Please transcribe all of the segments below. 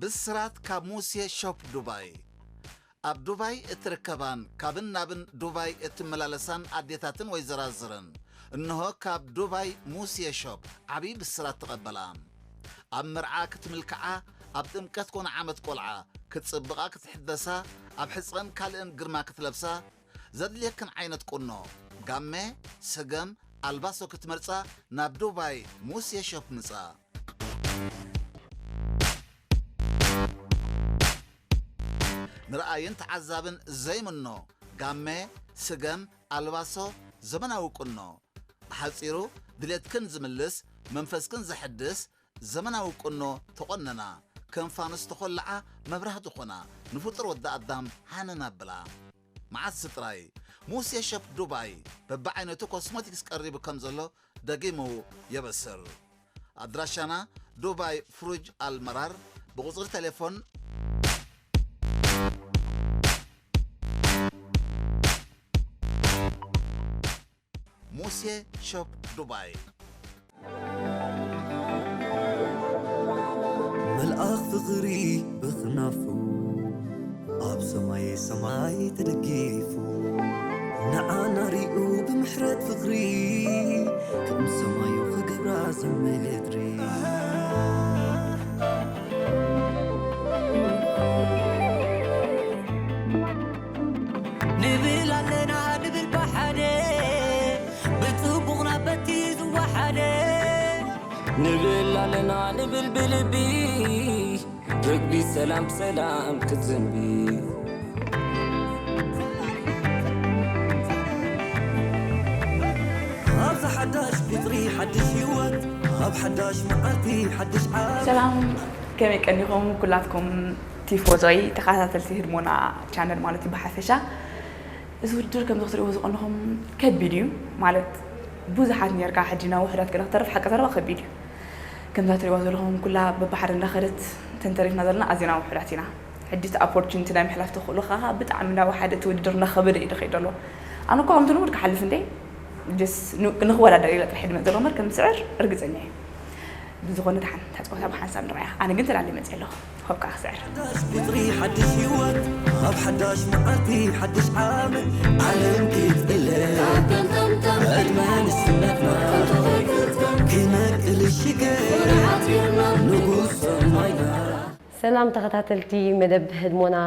ብስራት ካብ ሙሴ ሾፕ ዱባይ። ኣብ ዱባይ እትርከባን ካብን ናብን ዱባይ እትመላለሳን ኣዴታትን ወይዘራዝርን፣ እንሆ ካብ ዱባይ ሙሴ ሾፕ ዓብዪ ብስራት ተቐበላ። ኣብ መርዓ ክትምልክዓ፣ ኣብ ጥምቀት ኮነ ዓመት ቆልዓ ክትጽብቓ ክትሕደሳ፣ ኣብ ሕጸን ካልእን ግርማ ክትለብሳ፣ ዘድልየክን ዓይነት ቁኖ፣ ጋመ፣ ሰገም፣ ኣልባሶ ክትመርጻ ናብ ዱባይ ሙሴ ሾፕ ምጻ። ንረኣይን ተዓዛብን ዘይምኖ ጋመ፣ ስገም፣ ኣልባሶ፣ ዘመናዊ ቁኖ። ብሓጺሩ ድሌትክን ዝምልስ፣ መንፈስክን ዘሐድስ ዘመናዊ ቁኖ ተቖነና። ከም ፋኑስ ተኾልዓ መብራህቲ ኾና፣ ንፍጡር ወዲ ኣዳም ሃነን ኣብላ። መዓስ ጥራይ ሙሴ ሸፕ ዱባይ በብዓይነቱ ኮስሞቲክስ ቀሪቡ ከም ዘሎ ደጊሙ የበስር። ኣድራሻና ዱባይ ፍሩጅ ኣልመራር፣ ብቁጽሪ ቴሌፎን ሙሴ ሾፕ ዱባይ። መልኣኽ ፍቕሪ ብኽናፉ ኣብ ሰማይ ሰማይ ተደጊፉ ንዓና ሪኡ ብምሕረት ፍቕሪ ከም ሰማዩ ክገብራ ዘምድሪ ንብል ኣለና ንብል ብሓደ ብጽቡቕና በቲ ዝወሓደ ንብል ኣለና ንብል ብልቢ ርግቢት ሰላም ብሰላም ክትዝንቢ ኣብዚ ሓዳሽ ቁፅሪ ሓድሽ ህይወት ኣብ ሓዳሽ መዓልቲ ሓድሽ ዓለም ሰላም ከመይ ቀኒኹም ኩላትኩም ቲፎዞይ ተኸታተልቲ ህድሞና ቻነል ማለት እዩ ብሓፈሻ እዚ ውድድር ከምዚ ክትሪእዎ ዝቐንኹም ከቢድ እዩ ማለት ብዙሓት ኔርካ ሕጂ ናብ ውሕዳት ገለ ክተርፍ ሓቂ ዘረባ ከቢድ እዩ ከምዛ ትሪእዋ ዘለኹም ኩላ በብሓደ እንዳኸደት ተንተሪፍና ዘለና ኣዚና ውሕዳት ኢና ሕጂ እቲ ኣፖርቹኒቲ ናይ ምሕላፍ ተኽእሎ ከዓ ብጣዕሚ ናብ ሓደ እቲ ውድድር እንዳኸበደ እዩ ዝኸይድ ዘሎ ኣነ እኳ ከምቲ ልሙድ ክሓልፍ እንደ ንክወዳደር ኢለ ጥራሕ ድመፅ ዘሎ እምበር ከም ዝስዕር እርግፀኛ እዩ ብዝኾነ ደሓን እታ ፀወታ ብሓንሳብ ንርኣያ ኣነ ግን ተላልየ መፅእ ኣለኹ ሆፕ ከዓ ክስዕር ሓዳሽ ቁፅሪ ሓድሽ ህይወት ኣብ ሓዳሽ መዓልቲ ሓድሽ ዓመት ዓለም ክትቅለ ዕድመ ንስነትና ክነቅል ሽግር ንጉስ ሰማይና ሰላም ተኸታተልቲ መደብ ህድሞና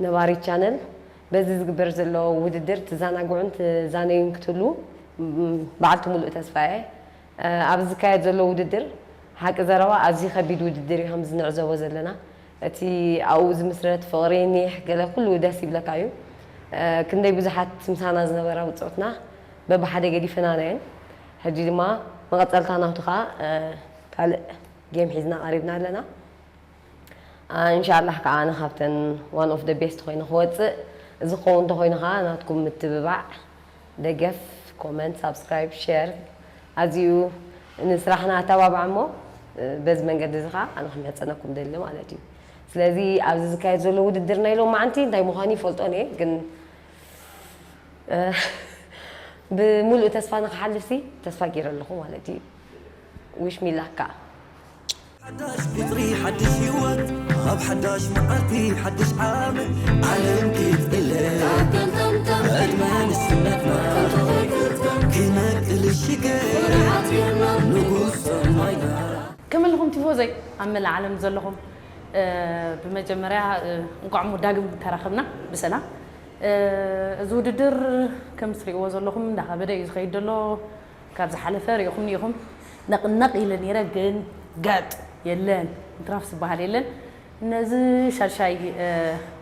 ነባሪት ቻነል በዚ ዝግበር ዘሎ ውድድር ትዘናግዑን ትዛነዩን ክትህልዉ በዓልቲ ሙሉእ ተስፋ እየ ኣብዚ ዝካየድ ዘሎ ውድድር ሓቂ ዘረባ ኣዝዩ ከቢድ ውድድር እዩ ከምዚ ንዕዘቦ ዘለና እቲ ኣብኡ ዝምስረት ፍቕሪ ኒሕ ገለ ኩሉ ደስ ይብለካ እዩ ክንደይ ብዙሓት ምሳና ዝነበራ ውፅዑትና በብሓደ ገዲፈናና እየን ሕጂ ድማ መቐፀልታ ናቱ ከዓ ካልእ ጌም ሒዝና ቀሪብና ኣለና እንሻላህ ከዓ ኣነ ካብተን one of the best ኮይነ ክወፅእ እዚ ክኸውን እንተኮይኑ ከዓ ናትኩም ምትብባዕ ደገፍ comment subscribe share ኣዝዩ ንስራሕና ኣተባብዓ እሞ በዚ መንገዲ እዚ ከዓ ኣነ ክምሕፀነኩም ደሊ ማለት እዩ ስለዚ ኣብዚ ዝካየድ ዘሎ ውድድር ናይ ሎማዓንቲ እንታይ ምዃኑ ይፈልጦን እየ ግን ብምሉእ ተስፋ ንክሓልፍ ሲ ተስፋ ገይረ ኣለኹ ማለት እዩ wish me luck ከዓ ሓዳሽ ቁፅሪ ሓድሽ ህይወት ኣብ ሓዳሽ መዓልቲ ሓድሽ ዓመት ዓለም ክትቅለ ዕድመ ንስነትና ክነቅል ሽግር ንጉስ ሰማይና ከመለኹም ቲፎዘይ ኣብ መላእ ዓለም ዘለኹም ብመጀመርያ እንቋዕ ሞ ዳግም ተራኸብና ብሰላም እዚ ውድድር ከም ትሪእዎ ዘለኹም እንዳኸበደ እዩ ዝኸይድ ዘሎ ካብ ዝሓለፈ ሪኢኹም ኢኹም ነቕነቕ ኢለ ነይረ ግን ገጥ የለን ምትራፍ ዝበሃል የለን ነዚ ሻድሻይ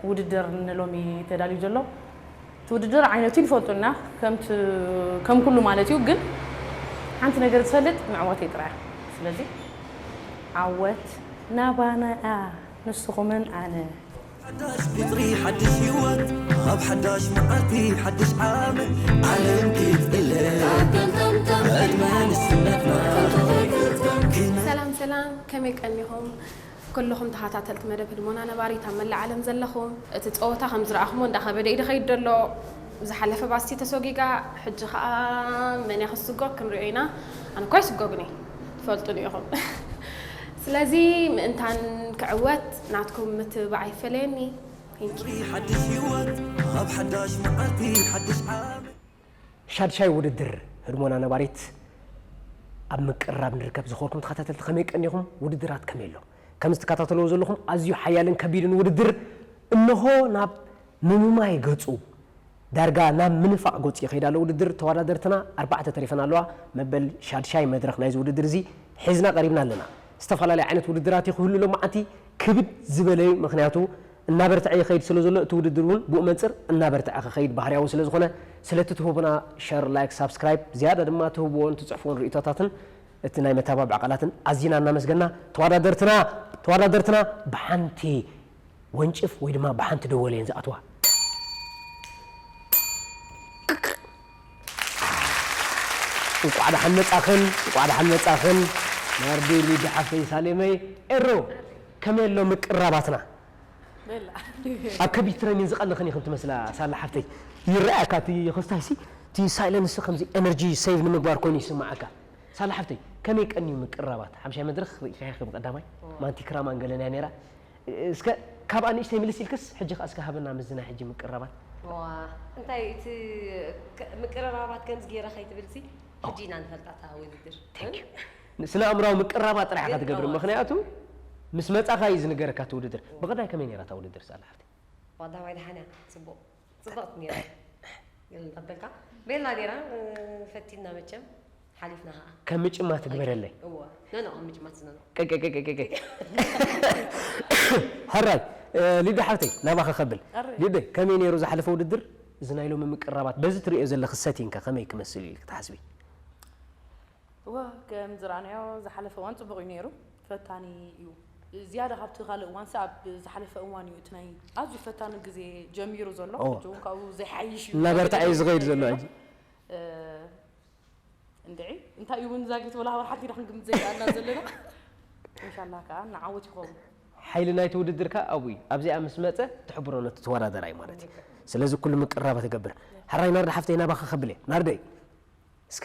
ውድድር ንሎሚ ተዳልዩ ዘሎ እቲ ውድድር ዓይነቱ ንፈልጡ ኢና ከም ኩሉ ማለት እዩ ግን ሓንቲ ነገር ዝፈልጥ ምዕዋተይ ጥራያ ስለዚ ዓወት ናባና እያ ንስኹምን ኣነ ሓዳሽ ቁፅሪ ሓድሽ ህይወት ኣብ ሓዳሽ መዓልቲ ሓድሽ ዓመት ዓለም ክትቅለ ዕድመ ንስነትና ሰላም ሰላም ከመይ ቀኒኹም ኩልኹም ተኸታተልቲ መደብ ህድሞና ነባሪት ኣብ መላእ ዓለም ዘለኹም እቲ ፀወታ ከም ዝረኣኹሞ እንዳኸበደ እዩ ዝኸይድ ዘሎ ዝሓለፈ ባስቲ ተሰጊጋ ሕጂ ከዓ መን እያ ክስጎግ ክንሪኦ ኢና ኣነ እኳ ይስጎግኒ ትፈልጡኒ ኢኹም ስለዚ ምእንታን ክዕወት ናትኩም ምትብባዕ ይፈለየኒ። Thank you። ሓድሽ ህይወት ኣብ ሓዳሽ መዓልቲ ሓድሽ ዓመት። ሻድሻይ ውድድር ህድሞና ነባሪት ኣብ ምቅርራብ ንርከብ። ዝኾርኩም ተኸታተልቲ ከመይ ቀኒኹም? ውድድራት ከመይ ኣሎ? ከም ዝትከታተልዎ ዘለኹም ኣዝዩ ሓያልን ከቢድን ውድድር እንሆ ናብ ምምማይ ገጹ ዳርጋ ናብ ምንፋቕ ገጹ ይኸይድ ኣሎ ውድድር። ተወዳደርትና ኣርባዕተ ተሪፈን ኣለዋ። መበል ሻድሻይ መድረኽ ናይዚ ውድድር እዚ ሒዝና ቀሪብና ኣለና። ዝተፈላለየ ዓይነት ውድድራት እዩ ክህሉ ሎማዓንቲ ክብድ ዝበለ እዩ። ምኽንያቱ እናበርትዐ ይኸይድ ስለ ዘሎ እቲ ውድድር እውን ብኡ መንፅር እናበርትዐ ክኸይድ ባህርያዊ ስለ ዝኾነ ስለቲ ትህቡና ሸር፣ ላይክ፣ ሳብስክራይብ ዝያዳ ድማ ትህብዎን ትፅሕፍዎን ርእቶታትን እቲ ናይ መተባብዒ ቃላትን ኣዚና እናመስገና ተወዳደርትና ተወዳደርትና ብሓንቲ ወንጭፍ ወይ ድማ ብሓንቲ ደወል እየን ዝኣትዋ። እንቋዕ ደሓን መጻኽን፣ እንቋዕ ደሓን መጻኽን። ናርዲ ሊዲ ሓፍተይ ሳሌመይ ኤሮ ከመይ ኣሎ ምቅራባትና? ኣብ ከቢድ ትረኒን ዝቐለኽን ኢኽን ትመስላ ሳላ ሓፍተይ። ይረኣየካ እቲ ክስታይ ሲ እቲ ሳይለንስ ከምዚ ኤነርጂ ሴቭ ንምግባር ኮይኑ ይስምዓካ። ሳላ ሓፍተይ ከመይ ቀንዩ ምቅራባት? ሓምሻይ መድረኽ ርኢኻያ ከም ቀዳማይ ማንቲክራማን ገለንያ ነይራ። እስከ ካብኣ ንእሽተይ ምልስ ኢልክስ ሕጂ ከኣ እስከ ሃበና ምስዚ ናይ ሕጂ ምቅራባት። ዋ እንታይ እቲ ከ- ምቅርራባት ከምዚ ገይረ ከይትብል ሲ ሕጂ ኢና ንፈልጣ እታ ውድድር ስነ ኣእምራዊ ምቅራባት ጥራሕ ኢኻ ትገብር። ምኽንያቱ ምስ መጻኻ እዩ ዝንገረካ እቲ ውድድር። ብቐዳይ ከመይ ነይራ እታ ውድድር ሳላ ሓፍተይ? ዋዳዋይ ደሓንያ ጽቡቕ ጽቡቕቲ ነይራ። ገለ ንቐበልካ ቤላ ነይራ። ፈቲና መቸም ሓሊፍና ኸዓ። ከም ምጭማት ግበረለይ። እወ ነኖ ከም ምጭማት ዝነኖ። ቀቀቀቀቀቀ። ሕራይ ሊዲ ሓፍተይ ናባኸ ከብል። ሊዲ ከመይ ነይሩ ዝሓለፈ ውድድር? እዚ ናይ ሎሚ ምቅራባት በዚ ትሪኦ ዘለኺ ሰቲንከ ከመይ ክመስል እዩ ኢልኪ ትሓስቢ? እወ ከም ዝረኣናዮ ዝሓለፈ እዋን ፅቡቕ እዩ ነይሩ። ፈታኒ እዩ። ዝያዳ ካብቲ ካልእ እዋንሲ ኣብ ዝሓለፈ እዋን እዩ እቲ ናይ ኣዝዩ ፈታኒ ግዜ ጀሚሩ ዘሎ። ሕጂ እውን ካብኡ ዘይሓይሽ እዩ። እናበርትዐ እዩ ዝኸይድ ዘሎ ሕጂ። እንድዒ እንታይ እውን ዛጊት ወላ ሃወር ሓንቲ ዳሕን ግምት ዘይከኣልና ዘለና። እንሻላ ከዓ ንዓወት ይኸውን። ሓይሊ ናይቲ ውድድር ከዓ ኣብኡ እዩ። ኣብዚኣ ምስ መፀ ትሕብሮ ነቲ ተወዳደራይ ማለት እዩ። ስለዚ ኩሉ ምቅራባ ትገብር። ሕራይ ናርዲ ሓፍተይ ናባኸ ከብል እየ። ናርደይ እስከ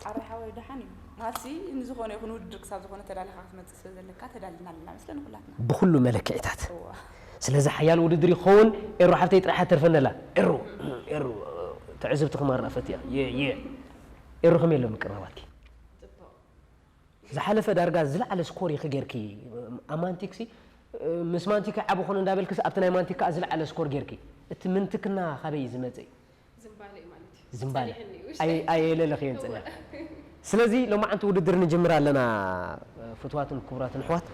ኣረ ሓወይ ደሓን እዩ ማሲ ንዝኾነ ይኹን ውድድር ክሳብ ዝኾነ ተዳሊኻ ክትመፅእ ስለ ዘለካ ተዳልና ኣለና መስለ ንኩላትና ብኩሉ መለክዒታት ስለዚ ሓያል ውድድር ይኸውን። ኤሩ ሓፍተይ ጥራሕ ተርፈነላ። ኤሩ ኤሩ ትዕዝብቲ ክማርና ፈትያ የ የ ኤሩ ከመይ ኣሎ ምቅርባትኪ? ዝሓለፈ ዳርጋ ዝለዓለ ስኮር ኢኺ ጌርኪ። ኣማንቲክሲ ምስ ማንቲካ ዓቢ ኾነ እንዳበልክስ ኣብቲ ናይ ማንቲካ ዝለዓለ ስኮር ጌርኪ። እቲ ምንትክና ካበይ እዩ ዝመጽእ? ዝምባለ እዩ ማለት እዩ። ዝምባለ ጸኒሕኒ እዩ። ኣይ ኣየለለኽየን ጽኒሕ። ስለዚ ሎማዓንቲ ውድድር ንጅምር ኣለና። ፍትዋትን ክቡራትን ኣሕዋት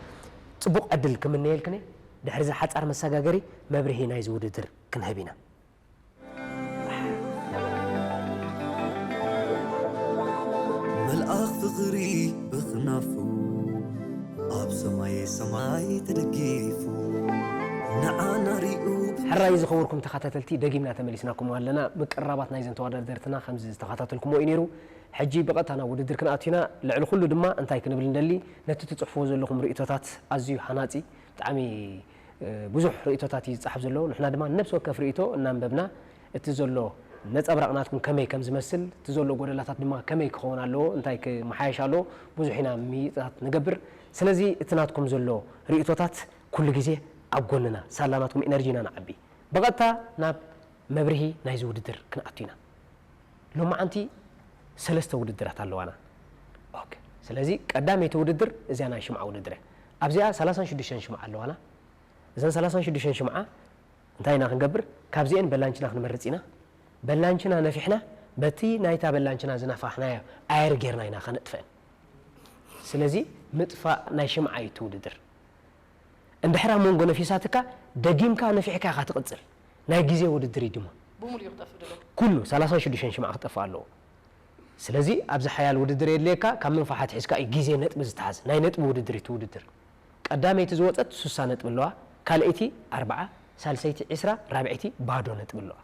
ጽቡቕ ዕድል ክምነየልክን እየ። ድሕሪ እዚ ሓጻር መሰጋገሪ መብርሂ ናይዚ ውድድር ክንህብ ኢና። መልኣኽ ፍቕሪ ብኽናፉ ኣብ ሰማየ ሰማይ ተደጊፉ ንዓና ሪኡ ሕራይ ዝኸበርኩም ተኸታተልቲ ደጊምና ተመሊስናኩም ኣለና። ምቅርራባት ናይዘን ተወዳደርትና ከምዚ ዝተኸታተልኩሞ እዩ ነይሩ። ሕጂ ብቐጥታ ናብ ውድድር ክንኣቱ ኢና። ልዕሊ ኩሉ ድማ እንታይ ክንብል ንደሊ ነቲ ትጽሕፍዎ ዘለኹም ርእይቶታት ኣዝዩ ሃናጺ ብጣዕሚ ብዙሕ ርእይቶታት እዩ ዝጸሓፍ ዘሎ። ንሕና ድማ ነብሲ ወከፍ ርእይቶ እናንበብና እቲ ዘሎ ነጸብራቕ ናትኩም ከመይ ከም ዝመስል እቲ ዘሎ ጎደላታት ድማ ከመይ ክኸውን ኣለዎ እንታይ ክመሓየሽ ኣለዎ ብዙሕ ኢና ምይይጣት ንገብር። ስለዚ እቲ ናትኩም ዘሎ ርእይቶታት ኩሉ ግዜ ኣብ ጎንና ሳላ ናትኩም ኢነርጂ ኢና ንዓቢ። ብቐጥታ ናብ መብርሂ ናይዚ ውድድር ክንኣቱ ኢና። ሎማዓንቲ ሰለስተ ውድድራት ኣለዋና። ኦኬ ስለዚ ቀዳመይቲ ውድድር እዚኣ ናይ ሽምዓ ውድድር እያ። ኣብዚኣ ሰላሳን ሽዱሽተን ሽምዓ ኣለዋና። እዘን ሰላሳን ሽዱሽተን ሽምዓ እንታይ ኢና ክንገብር? ካብዚኤን በላንችና ክንመርጽ ኢና። በላንችና ነፊሕና በቲ ናይታ በላንችና ዝነፋሕናዮ ኣየር ጌርና ኢና ከነጥፍአን። ስለዚ ምጥፋእ ናይ ሽምዓ እዩ እቲ ውድድር። እንድሕር ኣብ መንጎ ነፊሳትካ ደጊምካ ነፊሕካ ኢኻ ትቕጽል። ናይ ግዜ ውድድር እዩ ድማ። ብሙሉኡ ክጠፍእ ደሎ። ኩሉ ሰላሳን ሽዱሽተን ሽምዓ ክጠፍእ ኣለዎ። ስለዚ ኣብዚ ሓያል ውድድር የድልየካ። ካብ ምንፋሕ ኣትሒዝካ እዩ ግዜ ነጥቢ ዝተሓዝ። ናይ ነጥቢ ውድድር እዩ እቲ ውድድር። ቀዳመይቲ ዝወጸት ሱሳ ነጥቢ ኣለዋ። ካልኣይቲ ኣርብዓ፣ ሳልሰይቲ ዕስራ፣ ራብዐይቲ ባዶ ነጥቢ ኣለዋ።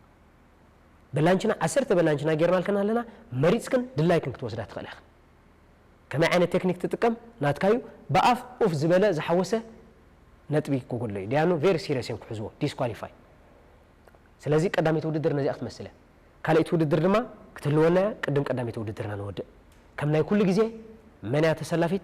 በላንችና ዓሰርተ በላንችና ጌርናልክን ኣለና መሪጽክን ድላይክን ክትወስዳ ትኽእላ ኢኽን። ከመይ ዓይነት ቴክኒክ ትጥቀም ናትካዩ ብኣፍ ኡፍ ዝበለ ዝሓወሰ ነጥቢ ክጎድሎ እዩ ዲያኑ very serious እዮም ክሕዝዎ disqualify። ስለዚ ቀዳመይቲ ውድድር ነዚኣ ክትመስል እያ። ካልኣይቲ ውድድር ድማ ክትህልወና እያ። ቅድም ቀዳመይቲ ውድድርና ንወድእ። ከም ናይ ኩሉ ግዜ መን እያ ተሰላፊት?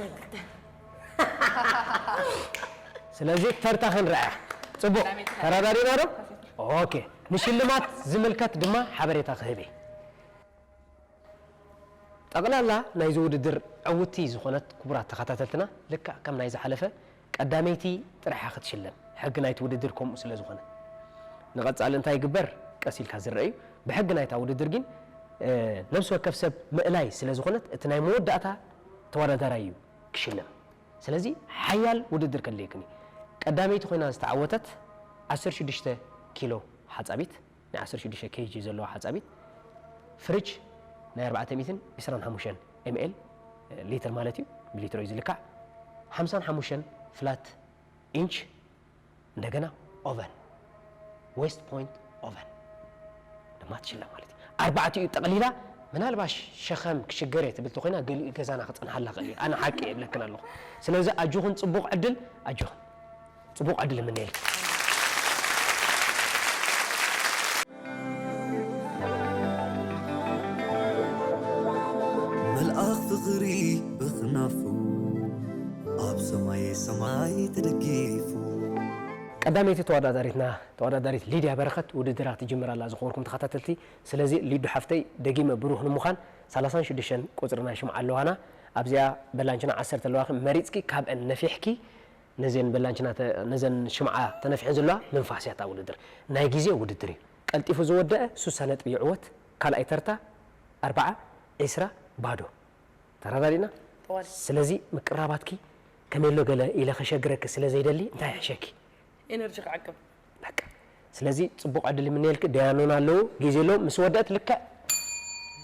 ሸንክተ። ስለዚ ተርታ ክንርኣያ። ጽቡቕ። ተራዳዲና ዶ? ኦኬ። ንሽልማት ዝምልከት ድማ ሓበሬታ ክህብ እየ። ጠቕላላ ናይዚ ውድድር ዕውትቲ ዝኾነት ክቡራት ተኸታተልትና፣ ልክዕ ከም ናይ ዝሓለፈ ቀዳመይቲ ጥራሕ እያ ክትሽለም። ሕጊ ናይቲ ውድድር ከምኡ ስለ ዝኾነ። ንቐጻሊ እንታይ ይግበር? ቀስ ኢልካ ዝረአ እዩ። ብሕጊ ናይታ ውድድር ግን፣ እ፣ ነፍሲ ወከፍ ሰብ ምእላይ ስለ ዝኾነት፣ እቲ ናይ መወዳእታ ተወዳዳራይ እዩ ክሽለም። ስለዚ ሓያል ውድድር ከድልየክን እዩ። ቀዳመይቲ ኮይና ዝተዓወተት ዓሰርተ ሽዱሽተ ኪሎ ሓጻቢት፣ ናይ ዓሰርተ ሽዱሽተ ኬጂ ዘለዋ ሓጻቢት፣ ፍሪጅ ናይ ኣርባዕተ ሚእትን ዕስራን ሓሙሽተን ኤም ኤል፣ ሊትር ማለት እዩ፣ ብሊትሮ እዩ ዝልካዕ፣ ሓምሳን ሓሙሽተን ፍላት ኢንች፣ እንደገና ኦቨን፣ ዌስት ፖይንት ኦቨን ድማ ትሽለም ማለት እዩ። ኣርባዕቲኡ ጠቕሊላ፣ ምናልባሽ ሸኸም ክሽገር እየ ትብል ተኾይና፣ ገሊኡ ገዛና ክጸንሓላ ክእል እዩ። ኣነ ሓቂ እብለክን ኣለኹ። ስለዚ ኣጆኹን ጽቡቕ ዕድል፣ ኣጆኹን ጽቡቕ ዕድል እምነየልክን። መልኣኽ ፍቕሪ ብኽናፉ ኣብ ሰማየ ሰማይ ተደጊፉ። ቀዳመይቲ ተወዳዳሪትና ተወዳዳሪት ሊድያ በረኸት ውድድራ ትጅምር ኣላ። ዝኸበርኩም ተኸታተልቲ፣ ስለዚ ሊዱ ሓፍተይ ደጊመ ብሩህ ንምዃን ሰላሳን ሽዱሽተን ቁጽሪ ናይ ሽምዓ ኣለዋና። ኣብዚኣ በላንችና ዓሰርተ ኣለዋኺ መሪጽኪ ካብአን ነፊሕኪ ነዘን በላንችና ተ- ነዘን ሽምዓ ተነፊሐን ዘለዋ ምንፋስ እያ እታ ውድድር። ናይ ግዜ ውድድር እዩ። ቀልጢፉ ዝወደአ ሱሳ ነጥቢ ይዕወት። ካልኣይ ተርታ ኣርብዓ፣ ዕስራ፣ ባዶ። ተረዳዲእና? ጠዋል ስለዚ ምቅራባትኪ ከመይ ኣሎ ገለ ኢለ ከሸግረኪ ስለ ዘይደሊ እንታይ ይሕሸኪ? ኤነርጂ ክዓቅብ በቃ ስለዚ ጽቡቕ ዕድል ይምነየልኪ። ደያኑና ኣለዉ ግዜ ኣለዉ ምስ ወደአት ልክዕ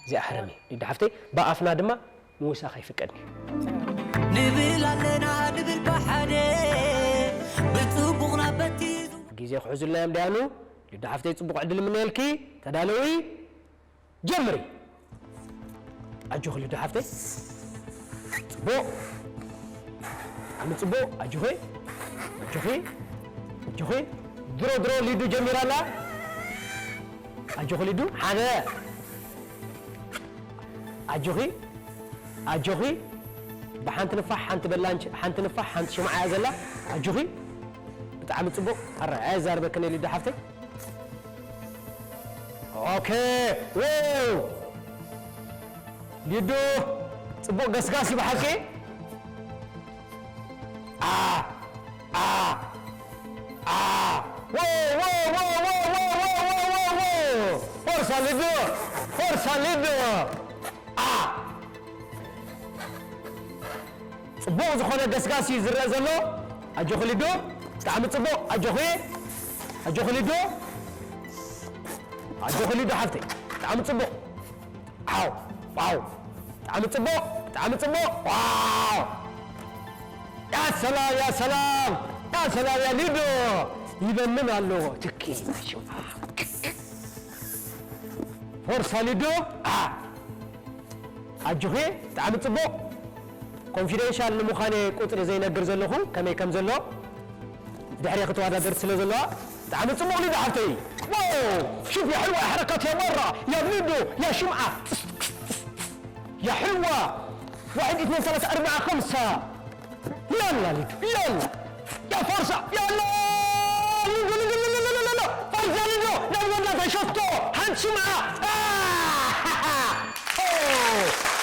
እዚኣ ሕረሚ ሊዱ ሓፍተይ ብኣፍና ድማ ምውሳኽ ኣይፍቀድን እዩ። ንብል ኣለና ንብል ብሓደ ብጽቡቕና በቲ ግዜ ክሕዙልና እዮም ደያኑ። ሊዱ ሓፍተይ ጽቡቕ ዕድል ይምነየልኪ። ተዳለዊ ጀምሪ። ኣጆኺ ሊዱ ሓፍተይ። ጽቡቕ። ብጣዕሚ ጽቡቕ። ኣጆኺ። ኣጆኺ። ኣጆኺ። ድሮ ድሮ ሊዱ ጀሚራ ኣላ። ኣጆኺ ሊዱ። ሓደ። ኣጆኺ። ኣጆኺ። ብሓንቲ ንፋሕ ሓንቲ በላንች ሓንቲ ንፋሕ ሓንቲ ሽምዓ እያ ዘላ። ኣጆኺ። ብጣዕሚ ጽቡቕ። ኣረ ኣየዛርበክን እየ ሊዱ ሓፍተይ። ኦኬ ዎው ሊዱ ጽቡቕ ገስጋስ እዩ ብሓቂ። ኣ ኣ ኣ ዎው ዎው ዎው ፎርሳ ሊዱ ፎርሳ ሊዱ ኣ ጽቡቕ ዝኾነ ገስጋስ እዩ ዝረአ ዘሎ። ኣጆኺ ሊዱ ብጣዕሚ ጽቡቕ። ኣጆኺ ኣጆኺ ሊዱ ኣጆኺ ሊዱ ሓፍተይ ብጣዕሚ ጽቡቕ። ዓው ዋው ብጣዕሚ ጽቡቕ ብጣዕሚ ጽቡቕ። ዋው ያ ሰላም ያ ሰላም ያ ሰላም ያ ሊዱ ይበንን ኣሎ ትኪ ሽዋ ፎርሳ ሊዱ ኣ ኣጆኺ ብጣዕሚ ጽቡቕ። ኮንፊደንሻል ንምዃን እየ ቁጽሪ ዘይነግር ዘለኹ ከመይ ከም ዘሎ። ድሕሬኺ ተወዳደርቲ ስለ ዘለዋ ብጣዕሚ ጽቡቕ ሊዱ ሓፍተይ። ዋው ሹፍ ያ ሕልዋ ያ ሕረካት ያ ማራ ያ ሊዱ ያ ሽምዓ ያ ሕልዋ ዋሕድ ኢትነን ሰላሳ ኣርብዓ ኸምሳ ያላ ሊዱ ያላ ያ ፎርሳ ያላ ሊዱ ሊዱ ሊዱ ሊዱ ሊዱ ፎርሳ ሊዱ ናብ መወዳእታ ሸቶ ሓንቲ ሽምዓ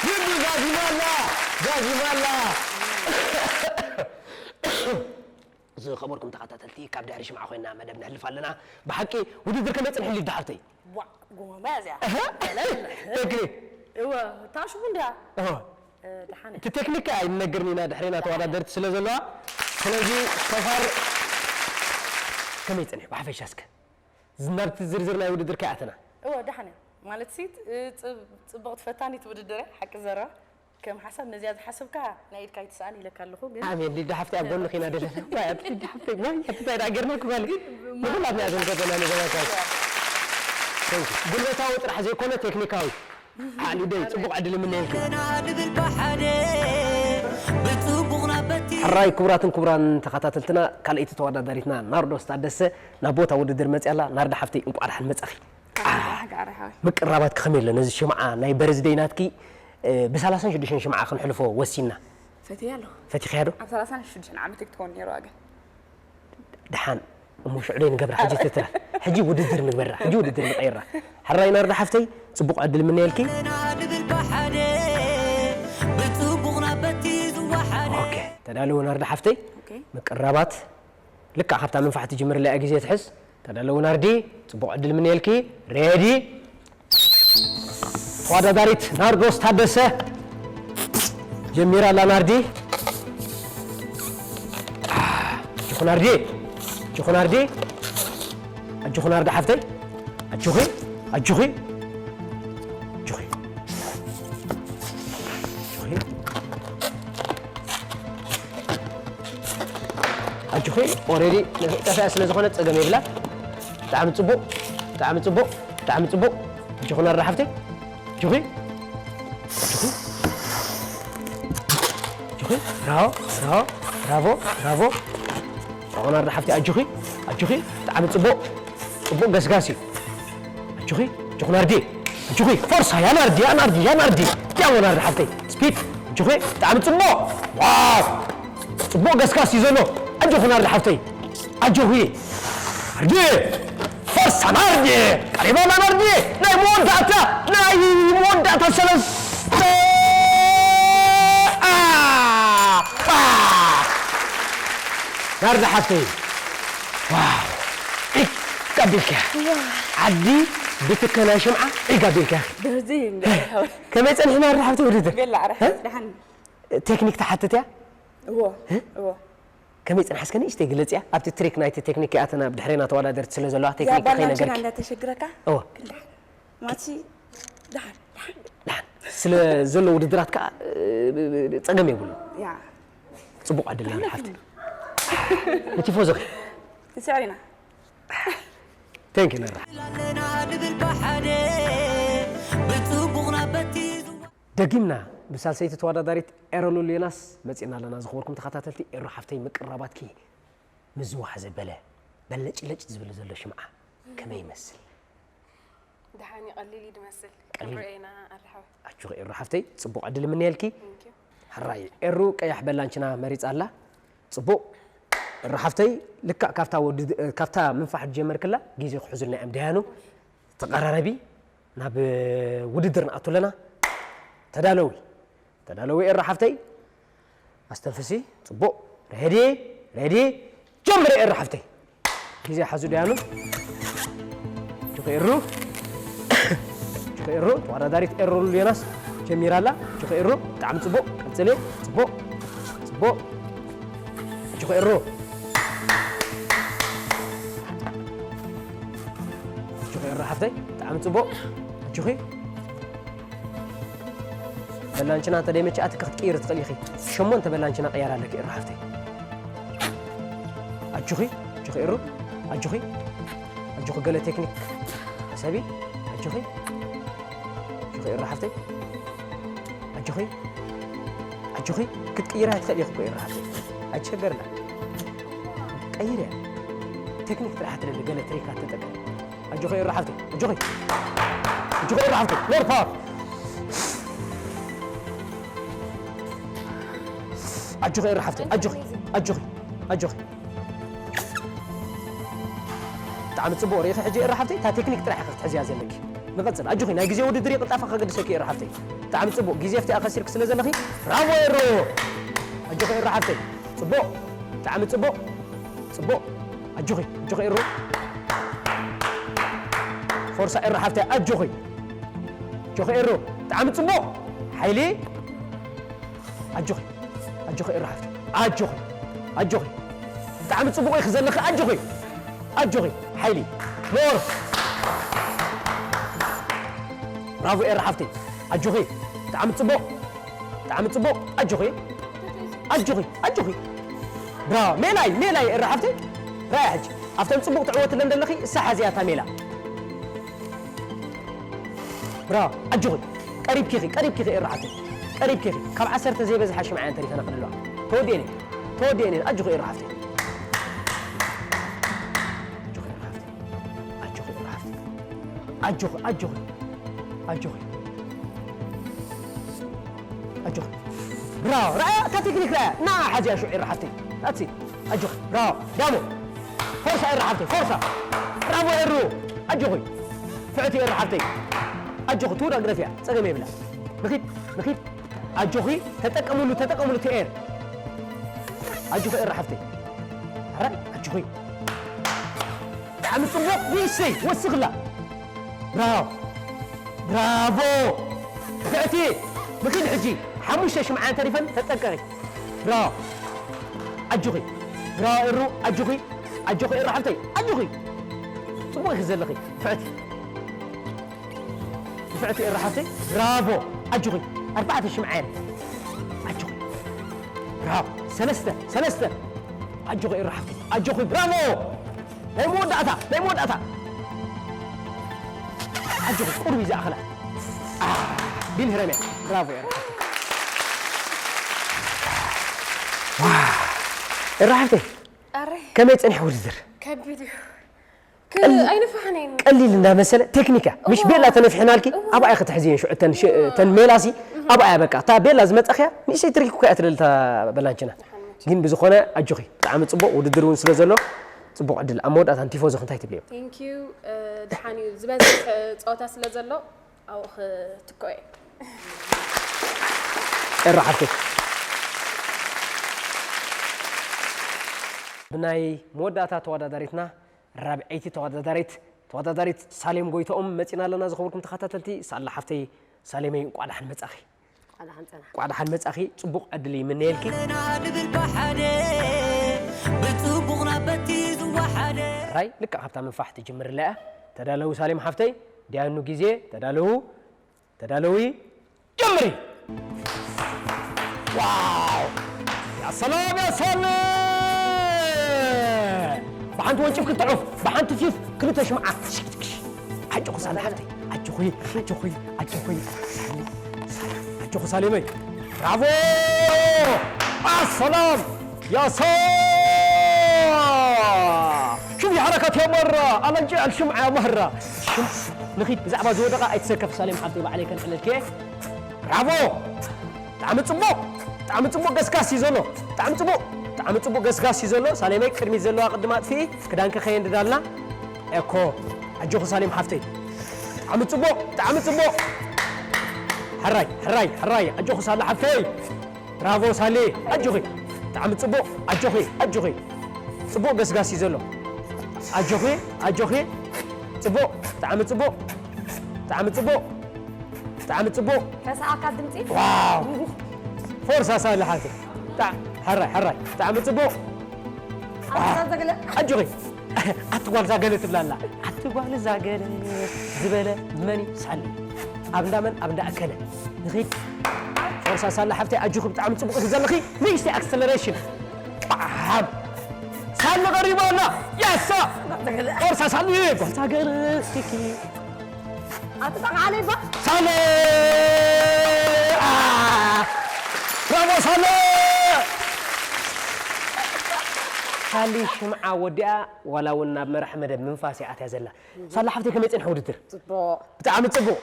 ሊዱ ዛዚማ ኣላ ዛዚማ ኣላ። ዝኸበርኩም ተኸታተልቲ ካብ ድሕሪ ሽምዓ ኮይና መደብ ነሕልፍ ኣለና። ብሓቂ ውድድር ከመይ ጽንሕሊ ሊዱ ሓፍተይ? ዋ ጎማ መያዝያ ተክሊ እወ ታሽቡ እንዲያ እሆ ደሓነ እቲ ቴክኒክ ኣይንነግርን ኢና ድሕሬና ተወዳደርቲ ስለ ዘለዋ። ስለዚ ሶፋር ከመይ ጽንሑ ብሓፈሻ እስከ ናብቲ ዝርዝር ናይ ውድድር ከይኣተና እወ ደሓነ ማለት ሲ ጽብቕቲ ፈታኒት ውድድር እያ ሓቂ ዘረባ ከም ሓሳብ ነዚኣ ዝሓሰብካ ናይ ኢድካ ኣይትስኣን ኢለካ ኣለኹ። ግን ኣሜን። ሊዳ ሓፍተይ ኣብ ጎንኺ ኢና ዘለና። ዋይ ኣቲ ሊዳ ሓፍተይ፣ ዋይ ኣቲ እንታይ ደኣ ጌርና ክበል። ንኹላትና እያ ዘንገበና ንገባታ። ጉልበታዊ ጥራሕ ዘይኮነ ቴክኒካዊ። ዓሊደይ ጽቡቕ ዕድል እምነየልኪ። ንብል ብሓደ ብጽቡቕና በቲ ሕራይ ክቡራትን ክቡራን ተኸታተልትና፣ ካልኣይቲ ተወዳዳሪትና ናርዶስ ታደሰ ናብ ቦታ ውድድር መጽያ ኣላ። ናርዳ ሓፍተይ እንቋዕ ደሓን መጻኺ። ጋራ ሓወይ ምቅራባት ከመይ ኣሎ ነዚ ሽምዓ ናይ በርዝደይ ናትኪ? ብ ሰላሳን ሽዱሽተን ሽምዓ ክንሕልፎ ወሲና። ፈትያ ኣለኹ ፈቲኽያ ዶ? ኣብ ሰላሳን ሽዱሽተን ዓመት ክትኮን ነይሩ ግን ደሓን እሞ ሽዑ ደይ ንገብራ ሕጂ ትትራ። ሕጂ ውድድር ንግበራ፣ ሕጂ ውድድር ንቀይራ። ሕራይ ናርዳ ሓፍተይ ጽቡቕ ዕድል ምነየልኪ። ንብል ብሓደ ብጽቡቕና በቲ ዝወሓደ ኦኬ ተዳለወ ናርዳ ሓፍተይ። ኦኬ። ምቅራባት ልክዕ ካብታ ምንፋሕ ትጅምር ለያ ግዜ ትሕዝ። ተዳለወ ናርዲ ጽቡቕ ዕድል ምነየልኪ። ሬዲ ተወዳዳሪት ናርዶስ ታደሰ ጀሚራ ኣላ። ናርዲ ኣጆኹ ናርዲ ኣጆኹ ናርዲ ኣጆኹ ናርዲ ሓፍተይ ኣጆኺ ኣጆኺ ኣጆኺ ኣጆኺ ኣጆኺ ኦሬዲ ጠፍያ ስለ ዝኾነ ጸገም የብላ። ብጣዕሚ ጽቡቕ ብጣዕሚ ጽቡቕ ብጣዕሚ ጽቡቕ ኣጆኹ ናርዲ ሓፍተይ ኣጆኺ ኣጆኺ ኣጆኺ ብራቮ ብራቮ ብራቮ ብራቮ ኣጆኹ ናርዲ ሓፍተይ ኣጆኺ ኣጆኺ ብጣዕሚ ጽቡቕ ጽቡቕ ገስጋስ እዩ። ኣጆኺ ኣጆኹ ናርዲ ኣጆኺ ፎርሳ ያ ናርዲ ያ ናርዲ ያ ናርዲ ያሞ ናርዲ ሓፍተይ ስፒድ ኣጆኺ ብጣዕሚ ጽቡቕ ዋው ጽቡቕ ገስጋስ እዩ ዘሎ ኣጆኹ ናርዲ ሓፍተይ ኣጆኺ ናርዲ ፎርሳ ናርዲ ቀሪባ ኣላ ናርዲ ናይ መወዳእታ ናይ መወዳእታ ሰለስተ ኣ፣ ኣ። ናርዲ ሓፍተይ ዋው ዒግ ኣቢልካ ዓዲ ብትከ ናይ ሽምዓ ዒግ ኣቢልካ በዚ ከመይ ጸኒሕና ርሓብቲ ውድድር ገላ ኣረ ደሓን ቴክኒክ ትሓትት እያ እዎ እዎ ከመይ ጽንሓ እስከ ንእሽተይ ግለጽ እያ ኣብቲ ትሪክ ናይቲ ቴክኒክ ኣተና ብድሕሬና ተወዳደርቲ ስለ ዘለዋ ቴክኒክ ያባላንችና ከይነገርኪ እንዳተሸግረካ እዎ ማሲ ደሓን ደሓን ደሓን ስለ ዘሎ ውድድራት ከዓ እ፣ ጸገም የብሉ ያ ጽቡቅ ዕድል ኢና ንሓፍቲ ንቲፎዞኺ ትስዕሪና ቴንክ ነራ ኣለና ንብል ብሓደ ብጽቡቕና በቲ ዝዋ ደጊምና ብሳልሰይቲ ተወዳዳሪት ኤሮ ሉሉ ዮናስ መጺእና ኣለና። ዝኽበርኩም ተኸታተልቲ ኤሮ ሓፍተይ ምቅራባትኪ ምዝዋሕ ዘበለ በለጭለጭ ዝብል ዘሎ ሽምዓ ከመይ ይመስል? ደሓን እዩ ቀሊል እዩ ድመስል ቀሊል። ክንሪኦ ኢና ኣርሓዊ ኣጆኺ ኤሮ ሓፍተይ ጽቡቕ ዕድል እምነየልኪ። ሕራይ ኤሩ ቀያሕ በላንችና መሪጻ ኣላ። ጽቡቕ ኤሮ ሓፍተይ ልክዕ ካብታ ወዲ ካብታ ምንፋሕ ጀመርክላ ግዜ ክሕዙልና እዮም ደያኑ ተቐራረቢ ናብ ውድድር ንኣቱ ኣለና። ተዳለዊ ተዳለዊ ኤሮ ሓፍተይ ኣስተንፍሲ ጽቡቕ ሬዲ ሬዲ ጀምሪ ኤሮ ሓፍተይ ግዜ ሓዙ ደያኑ ጆኸ ኤሩ ጆኸ ኤሩ ተወዳዳሪት ኤሮ ሉሉ ዮናስ ጀሚራ ኣላ ጆኸ ኤሩ ብጣዕሚ ጽቡቕ ቀጽሊ ጽቡቕ ጽቡቕ ጆኸ ኤሩ ጆኸ ኤሩ ሓፍተይ ብጣዕሚ ጽቡቕ ጆኸ በላንችና እንተ ደይመችኣትኪ ክትቅይሪ ትኽእሊ ኢኺ። ሸሞንተ በላንችና ቅያር ኣለኪ ኤሩ ሓፍተይ። ኣጆኺ ኣጆኺ ኤሩ ኣጆኺ ኣጆኺ ገለ ቴክኒክ ሕሰቢ ኣጆኺ ኣጆኺ ኤሩ ሓፍተይ ኣጆኺ ኣጆኺ ክትቅይራ ትኽእሊ ኢኺ እኮ ኤሩ ሓፍተይ። ኣይትሸገርና ቀይርያ ቴክኒክ ጥራሕ ትደሊ ገለ ትሪካት ተጠቀሚ። ኣጆኺ ኤሩ ሓፍተይ ኣጆኺ ኣጆኺ ኤሩ ሓፍተይ ሞር ፓወር ኣጆኺ ኤሩ ሓፍተይ ኣጆኺ ኣጆኺ ኣጆኺ ብጣዕሚ ጽቡቕ ርኢኺ ሕጂ ኤሩ ሓፍተይ እታ ቴክኒክ ጥራሕ ኢኺ ክትሕዝያ ዘለኪ ንቐጽል ኣጆኺ ናይ ግዜ ውድድር እዩ ቅልጣፈ ከገድሰኪ ኤሩ ሓፍተይ ብጣዕሚ ጽቡቕ ግዜ ፍቲኣ ከሲርኪ ስለ ዘለኺ ብራቮ ኤሩ ኣጆኺ ኤሩ ሓፍተይ ጽቡቕ ብጣዕሚ ጽቡቕ ጽቡቕ ኣጆኺ ኣጆኺ ኤሩ ፎርሳ ኤሩ ሓፍተይ ኣጆኺ ኣጆኺ ኤሩ ብጣዕሚ ጽቡቕ ሓይሊ ኣጆኺ ኣጆኺ ኤሩ ሓፍተይ ኣጆኺ ኣጆኺ ብጣዕሚ ጽቡቕ ኢኺ ዘለኺ ኣጆኺ ኣጆኺ ሓይሊ ሞር ብራቮ ኤሩ ሓፍተይ ኣጆኺ ብጣዕሚ ጽቡቕ ብጣዕሚ ጽቡቕ። ኣጆኺ፣ ኣጆኺ፣ ኣጆኺ። ብራቮ። ሜላይ፣ ሜላይ፣ ኤረ ሓፍተይ። ራያ ሕጂ። ኣብተን ጽቡቕ ትዕወትለን ዘለኺ፣ እሳ ሓዝያ እታ ሜላ። ብራቮ። ኣጆኺ። ቀሪብኪ ኢኺ፣ ቀሪብኪ ኢኺ፣ ኤረ ሓፍተይ። ቀሪብኪ ኢኺ። ካብ ዓሰርተ ዘይበዝሓ ሽምዓ እየን ተሪፈና ክልለዋ። ተወዲኤን እየን። ተወዲኤን እየን። ኣጆኺ፣ ኤረ ሓፍተይ። ኣጆኺ፣ ኤረ ሓፍተይ። ኣጆኺ፣ ኤረ ሓፍተይ። ኣጆኺ፣ ኣጆኺ። ኣጆኺ። ኣጆኺ። ብራቮ። ራያ፣ እታ ቴክኒክ ራያ። ና፣ ሓዚያ ሽዑ ኤረ ሓፍተይ። That's it። ኣጆኺ። ብራቮ። ዳሞ። ፎርሳ ኤረ ሓፍተይ፣ ፎርሳ። ብራቮ ኤሩ። ኣጆኺ። ፍዕቲ ኤረ ሓፍተይ። ኣጆኺ፣ ትውዳእ ግደፍያ። ጸገም የብላ። ንኺድ፣ ንኺድ። ኣጆኺ፣ ተጠቀምሉ፣ ተጠቀምሉ እቲ ኤር። ኣጆኺ ኤረ ሓፍተይ። ሕራይ፣ ኣጆኺ። ብጣዕሚ ጽቡቕ። ውሰይ፣ ወስኽላ። ብራቮ። ብራቮ። ፍዕቲ። ንኺድ ሕጂ። ሓሙሽተ ሽምዓን ተሪፈን፣ ተጠንቀቒ። ብራቮ። ኣጆኺ። ብራቮ ኤሩ፣ ኣጆኺ። ኣጆኺ ኤሩ ሓፍተይ፣ ኣጆኺ። ጽቡቕ ኢኺ ዘለኺ። ፍዕቲ። ንፍዕቲ ኤረ ሓፍተይ፣ ብራቮ። ኣጆኺ። ኣርባዕተ ሽምዓን። ኣጆኺ። ብራቮ። ሰለስተ፣ ሰለስተ። ኣጆኺ ኤረ ሓፍተይ፣ ኣጆኺ። ብራቮ። ናይ መወዳእታ፣ ናይ መወዳእታ። ኣጆኺ፣ ቁሩብ እዩ ዝኣኽላ። አ፣ ቢል ህረምያ። ብራቮ ኤረ ሓፍተይ። ዋው። ኤረ ሓፍተይ፣ ኣረ፣ ከመይ ጸኒሑ ውድድር? ከቢድ እዩ። ክ-፣ ኣይነፋሕን እየ። ቀሊል እንዳመሰለ ቴክኒክ እያ። ምሽ እዋ። ቤላ ተነፊሕናልኪ፣ እዋ። ኣብኣ ኢኺ ትሕዝየን ሽዑ እተን ሽ-፣ እዋ። እተን ሜላሲ፣ እዋ። ኣብኣ እያ በቃ። እታ ቤላ ዝመጻኽያ፣ ንእሽተይ ትሪክ እኮ እያ ትደሊ እታ በላንችና። ግን ብዝኾነ ኣጆኺ፣ ብጣዕሚ ጽቡቕ ውድድር እውን ስለ ዘሎ፣ ጽቡቕ ዕድል። ኣብ መወዳእታ ንቲፎዞ እንታይ ትብልዮ? Thank you። እ፣ ደሓን እዩ። ዝበዝሕ፣ እ፣ ጸወታ ስለ ዘሎ፣ ኣብኡ ክትኮ እየ። ኤረ ሓፍተይ። ብናይ መወዳእታ ተወዳዳሪትና ራብዐይቲ ተወዳዳሪት፣ ተወዳዳሪት ሳሌም ጎይትኦም መጺና ኣለና። ዝኸበርኩም ተኸታተልቲ፣ ሳላ ሓፍተይ ሳሌመይ፣ እንቋዕ ደሓን መጻኺ። እንቋዕ ደሓን ጸናሕካ። እንቋዕ ደሓን መጻኺ። ጽቡቕ ዕድል ይምነየልኪ። ኣለና ንብል ብሓደ፣ ብጽቡቕና በቲ ዝወሓደ። ሕራይ፣ ልክዕ ካብታ ምንፋሕ ትጅምር ኣላ እያ። ተዳለዉ ሳሌም ሓፍተይ፣ ዲያኑ ግዜ፣ ተዳለዉ። ተዳለዊ፣ ጀምሪ። ዋው! ያ ሰላም፣ ያ ሰላም! ብሓንቲ ወንጭፍ ክልተ ዑፍ፣ ብሓንቲ ፊፍ ክልተ ሽምዓ። ኣጆኹ ሳላ ሓፍተይ፣ ኣጆኹ፣ ኣጆኹ፣ ኣጆኹ። ኣጆኹ ሳሌመይ። ብራቮ! ኣሰላም! ያ ሰላም! شوفي حركات يا مرة! أنا نجي على الشمعة يا مهرة! شم-، نخيد بزعبة زودة قا أيتسكف سليم حبتي بعليك الحلال كيف؟ برافو! طعم تصبو! طعم تصبو قسقاسي زلو! طعم تصبو! طعم تصبو قسقاسي زلو! سليمي كرمي زلو أقدم أطفي! كدان كخين دالنا! إيكو! أجوخ سليم حبتي! طعم تصبو! طعم تصبو! حراي! حراي! حراي! أجوخ سليم حبتي! ብራቮ ሳሌ፣ ኣጆኺ። ብጣዕሚ ጽቡቕ። ኣጆኺ፣ ኣጆኺ። ጽቡቕ ገስጋስ እዩ ዘሎ። ኣጆኺ፣ ኣጆኺ። ጽቡቕ፣ ብጣዕሚ ጽቡቕ። ብጣዕሚ ጽቡቕ። ብጣዕሚ ጽቡቕ። ከስዓካ ድምጺ። ዋው። ፎርሳ ሳሌ ሓወይ። ብጣዕ-፣ ሕራይ፣ ሕራይ። ብጣዕሚ ጽቡቕ። ኣንታ ዘገለ። ኣጆኺ። ኣቲ ጓል ዛገለ ትብላ ኣላ። ኣቲ ጓል ዛገለ ዝበለ መን እዩ? ሳሊ። ኣብ እንዳ መን? ኣብ እንዳ ኣከለ። ንኺድ። ፎርሳ ሳሊ ሓፍተይ ኣጆኺ ብጣዕሚ ጽቡቕ ኢኺ ዘለኺ። ንእሽተይ ኣክሰለሬሽን። ጳም። ሳሊ ቀሪባ ኣላ። ያሳ። ፎርሳ ሳሊ ጓል ዛገለ ኢኺ። ኣትጠቕዓለይ ባ። ሳሌ! ኣ! ብራቮ ሳሌ! ሳሊ ሽምዓ ወዲኣ ዋላ እውን ናብ መራሕ መደብ ምንፋስ እያ ኣትያ ዘላ። ሳላ ሓፍተይ ከመይ ጸንሐ ውድድር? ጽቡቕ። ብጣዕሚ ጽቡቕ።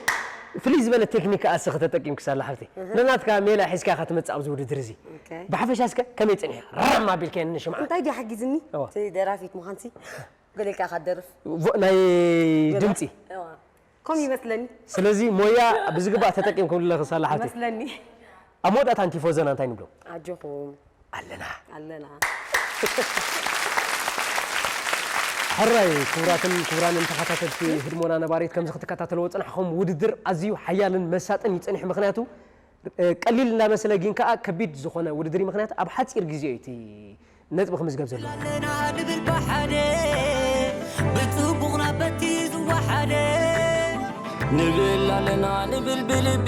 ፍልይ ዝበለ ቴክኒክ ከኣ እስኺ ተጠቂምኪ ሳላ ሓፍተይ። እህ። ነናትካ ሜላ ሒዝካ ኢኻ ትመጽእ ኣብዚ ውድድር እዚ። ኦኬ። ብሓፈሻ እስከ ከመይ ጸኒሐ? ራም ኣቢልካየን ንሽምዓ። እንታይ ድዩ ሓጊዝኒ? እዋ። እቲ ደራፊት ምዃንሲ? ገለ ኢልካ ኢኻ ትደርፍ። ቮ-፣ ናይ ገለ? ድምጺ። እዋ። ከምኡ ይመስለኒ። ስለዚ ሞያ ብዝግባእ ተጠቂምኩም ኣለኹ ሳላ ሓፍተይ። ይመስለኒ። ኣብ መወዳእታ ንቲፎዞና እንታይ ንብሎ? ኣጆኹም። ኣለና። ኣለና። ሕራይ ክቡራትን ክቡራንን ተኸታተልቲ ህድሞና ነባሪት፣ ከምዚ ክትከታተልዎ ዝጸናሕኹም ውድድር ኣዝዩ ሓያልን መሳጥን እዩ ጸኒሑ። ምኽንያቱ፣ እ፣ ቀሊል እንዳመሰለ ግን ከኣ ከቢድ ዝኾነ ውድድር እዩ። ምኽንያቱ ኣብ ሓጺር ግዜ እዩ እቲ ነጥቢ ክምዝገብ ዘለዎ። ኣለና ንብል ብሓደ፣ ብጽቡቕና በቲ ዝወሓደ። ንብል ኣለና ንብል ብልቢ፣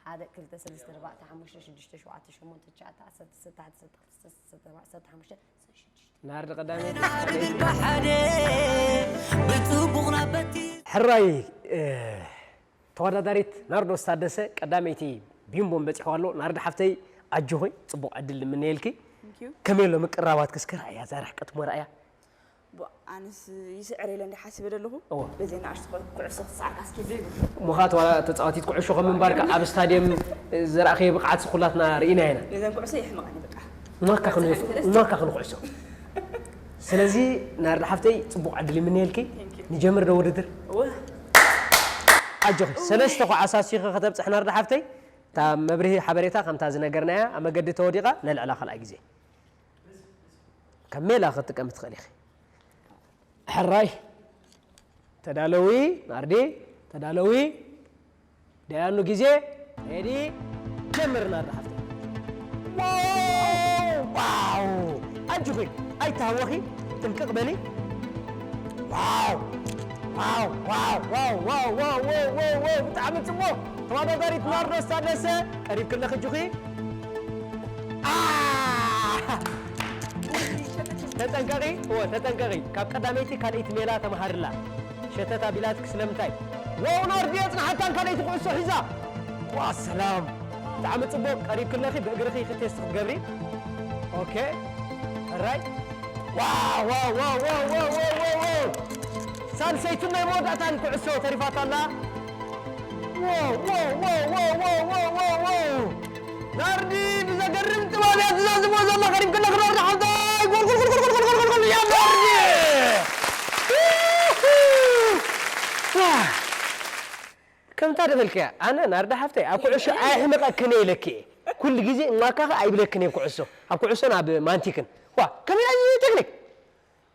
ሓደ ክልተ ሰለስተ ኣርባዕተ ሓሙሽተ ሽዱሽተ ሸውዓተ ሸሞንተ ትሽዓተ ዓሰርተ ዓሰርተ ሓደ ዓሰርተ ክልተ ዓሰርተ ኣርባዕተ ዓሰርተ ሓሙሽተ ዓሰርተ ሽዱሽተ። ናርዲ ቀዳመይቲ ብሓደ ብጽቡቕና በቲ ሕራይ ተወዳዳሪት ናርዶስ ታደሰ ቀዳመይቲ ቢምቦን በፂሕዋ ኣሎ። ናርዲ ሓፍተይ ኣጆኺ፣ ፅቡቕ ዕድል ንምነየልኪ። ከመይ ኣሎ ምቅራባትኪ? እስከ ርኣያ፣ እዛ ርሕቀት እሞ ርኣያ። ኣነስ ይስዕር ኢለ እንደ ሓሲበ ዘለኹ እወ። በዘይ ንኣሽቱ ኩዕሶ ክትስዓር ካስኪ ዶ ይብል እሞ ኸዓ ተዋ- ተፃዋቲት ኩዕሾ ከም ምንባርካ ኣብ ስታድየም ዘርኣኸዮ ብቕዓት ኩላትና ርኢና ኢና። ነዘን ኩዕሶ የሕምቐኒ በቃ እማካ ክንዕሶ እማካ ክንኩዕሶ። ስለዚ ናርዲ ሓፍተይ ፅቡቕ ዕድል ይምነየልኪ። ንጀምር ዶ ውድድር? እወ ኣጆኺ ሰለስተ ኳዕ ኣሳሲኺ ከተብፅሕ ናርዲ ሓፍተይ። እታ መብርሂ ሓበሬታ ከምታ ዝነገርናያ ኣብ መገዲ ተወዲቓ ነልዕላ ካልኣይ ግዜ። ከም ሜላ ክትጥቀሚ ትኽእል ኢኺ። ሕራይ ተዳለዊ ናርዲ ተዳለዊ። ደያኑ ግዜ ሬዲ ጀምር ናርዲ ሓፍተይ። ዋው ዋው ኣጆኺ ኣይትሃወኺ ጥንቅቕ በሊ። ዋው ዋው ዋው ዋው ዋው ዋው ዋው ዋው ዋው ብጣዕሚ ጽቡቕ። ተወዳዳሪት ናርዶስ ታደሰ ቀሪብክለኺ ኣጆኺ። ኣ! ተጠንቀቒ እወ ተጠንቀቒ። ካብ ቀዳመይቲ ካልኣይቲ ሜላ ተመሃርላ። ሸተት ኣቢላትኪ ስለምንታይ? ዋው ናርዲ ኣጽንሓታን ካልኣይቲ ኩዕሶ ሒዛ። ዋ ሰላም ብጣዕሚ ጽቡቕ። ቀሪብክለኺ ብእግርኺ ኢኺ ቴስት ክትገብሪ። ኦኬ ሕራይ ዋው ዋው ዋው ዋው ዋው ዋው ዋው ዋው። ሳልሰይትን ናይ መወዳእታን ኩዕሶ ተሪፋታ ኣላ። ዋው ዋው ዋው ዋው ዋው ዋው ዋው ዋው። ናርዲ ብዘገርም ጥበብ እያ ትዛዝሞ ዘላ። ቀሪብክለኺ ናርዲ ሓፍተይ። ጎል ጎል ጎል ጎል ጎል ጎል ጎል ጎል እያ ናርዲ። ዋው። ከምታ ደበልክያ ኣነ ናርዲ ሓፍተይ ኣብ ኩዕሾ ኣይሕመቐክን እየ ኢለኪ እየ። ኩሉ ግዜ እማካኸ ኣይብለክን እየ ኩዕሾ ኣብ ኩዕሾን ኣብ ማንቲክን። ዋ ከመይ እዩ ቴክኒክ?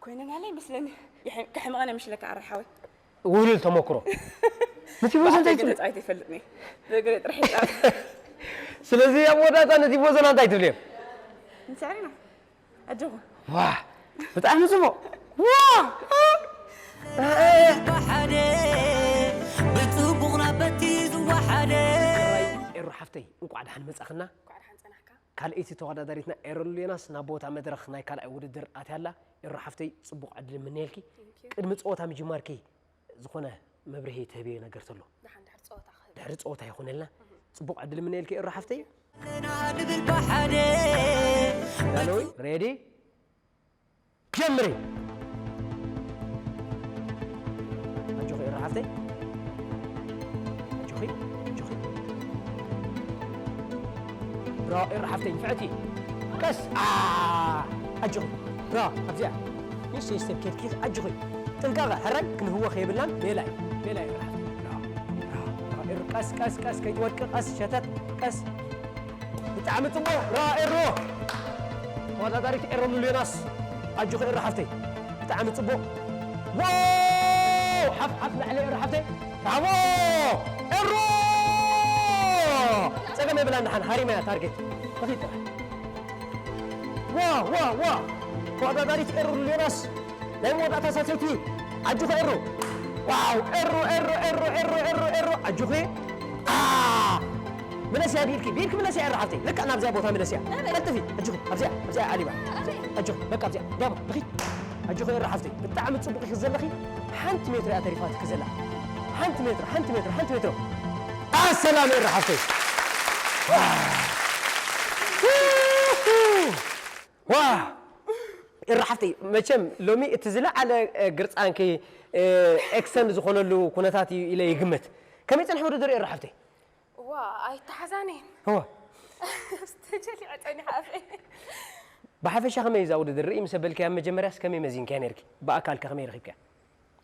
ኮይነናለ ይመስለኒ የሕ- ከሕምቐነ ምሽለካ ኣረ ሓወይ ውህሉል ተመክሮ። ንቲፎዞ እንታይ ግን ትብል? ተፃዊት ይፈልጥኒ ብእግሪ ጥራሕ ይፃወት ስለዚ ኣብ መወዳእታ ንቲፎዞና እንታይ ትብልዮም? ንስዕርና ኣጆኹም ዋ ብጣዕሚ ጽቡቕ። ዋ ብሓደ ብጽቡቕና በቲ ዝወሓደ ኤሩ ሓፍተይ እንቋዕ ደሓን መጻኽና። ኳዕ ደሓን ፀናሕካ ካልኣይቲ ተወዳዳሪትና ኤረሉ ዮናስ ናብ ቦታ መድረኽ ናይ ካልኣይ ውድድር ኣትያ ኣላ። ኤሩ ሓፍተይ ጽቡቕ ዕድል እምነየልኪ። ቅድሚ ጸወታ ምጅማርኪ ዝኾነ መብርሂ ትህብዮ ነገር ተሎ? ደሓን ድሕሪ ፀወታ ክህብ ድሕሪ ጸወታ ይኹነልና። ጽቡቕ ዕድል እምነየልኪ ኤሩ ሓፍተይ። ንብል ብሓደ ዳለዊ ሬዲ ጀምሪ። ኣጆኺ ኤሩ ሓፍተይ ኣጆኺ ኣጆኺ ብራቮ ኤሩ ሓፍተይ ንፍዕቲ ቀስ ኣ ኣጆኺ ብራቮ ኣብዚኣ ንእሽተይ ስቴፕ ኬድኪ ኣጆኺ ጥንቃቐ ሕራይ ክንህወኽ የብልናን ሌላ እዩ ሌላ እዩ ኤሩ ሓፍተይ ብራቮ ብራቮ ብራቮ ኤሩ ቀስ ቀስ ቀስ ከይትወድቂ ቀስ ሸተት ቀስ ብጣዕሚ ጽቡቕ ብራቮ ኤሩ ተወዳዳሪት ኤሮ ሉልዮናስ፣ ኣጆኺ ኤሮ ሓፍተይ፣ ብጣዕሚ ጽቡቕ። ዋው! ሓፍ ሓፍ ንዓለይ ኤሮ ሓፍተይ። ብራቮ! ኤሮ! ጸገም የብላን፣ ደሓን ሃሪማ እያ ታርጌት። ንኺድ ጥራሕ። ዋ ዋ ዋ! ተወዳዳሪት ኤሮ ሉልዮናስ፣ ናይ መወዳእታ ሳልሰይቲ። ኣጆኺ ኤሮ። ዋው! ኤሮ ኤሮ ኤሮ ኤሮ ኤሮ ኤሮ ኣጆኺ። ኣ! ምለስያ ብኢድኪ፣ ብኢድኪ ምለስያ ኤሮ ሓፍተይ። ልክዕ ናብዚኣ ቦታ ምለስያ። ኣበይ? ቀልጥፊ፣ ኣጆኺ። ኣብዚኣ፣ ኣብዚኣ ዓሊባ። ኣበይ? ኣጆኺ፣ በቃ ኣብዚኣ። ዳሞ፣ ንኺድ። ኣጆኺ ኤሮ ሓፍተይ። ብጣዕሚ ጽቡቕ ኢኺ ዘለኺ። ሓንቲ ሜትሮ እያ ተሪፋትኪ ዘላ። ሓንቲ ሜትሮ፣ ሓንቲ ሜትሮ፣ ሓንቲ ሜትሮ። ኣሰላም ኤሮ ሓፍተይ። ዋ! ዋ! ኤሮ ሓፍተይ፣ መቸም ሎሚ እቲ ዝለዓለ፣ እ፣ ግርጻንኪ፣ እ፣ ኤክሰን ዝኾነሉ ኩነታት እዩ ኢለ ይግምት። ከመይ ጸንሐ ውድድር ኤሮ ሓፍተይ? ዋ፣ ኣይተሓዛነይን። እዋ። ተጀሊዐ ጸኒሐ ኣፈይ። ብሓፈሻ ከመይ እዛ ውድድር ርኢ ምስ ኣበልክያ ኣብ መጀመርያስ ከመይ መዚንክያ ነይርኪ? ብኣካል ከ ከመይ ረኺብክያ?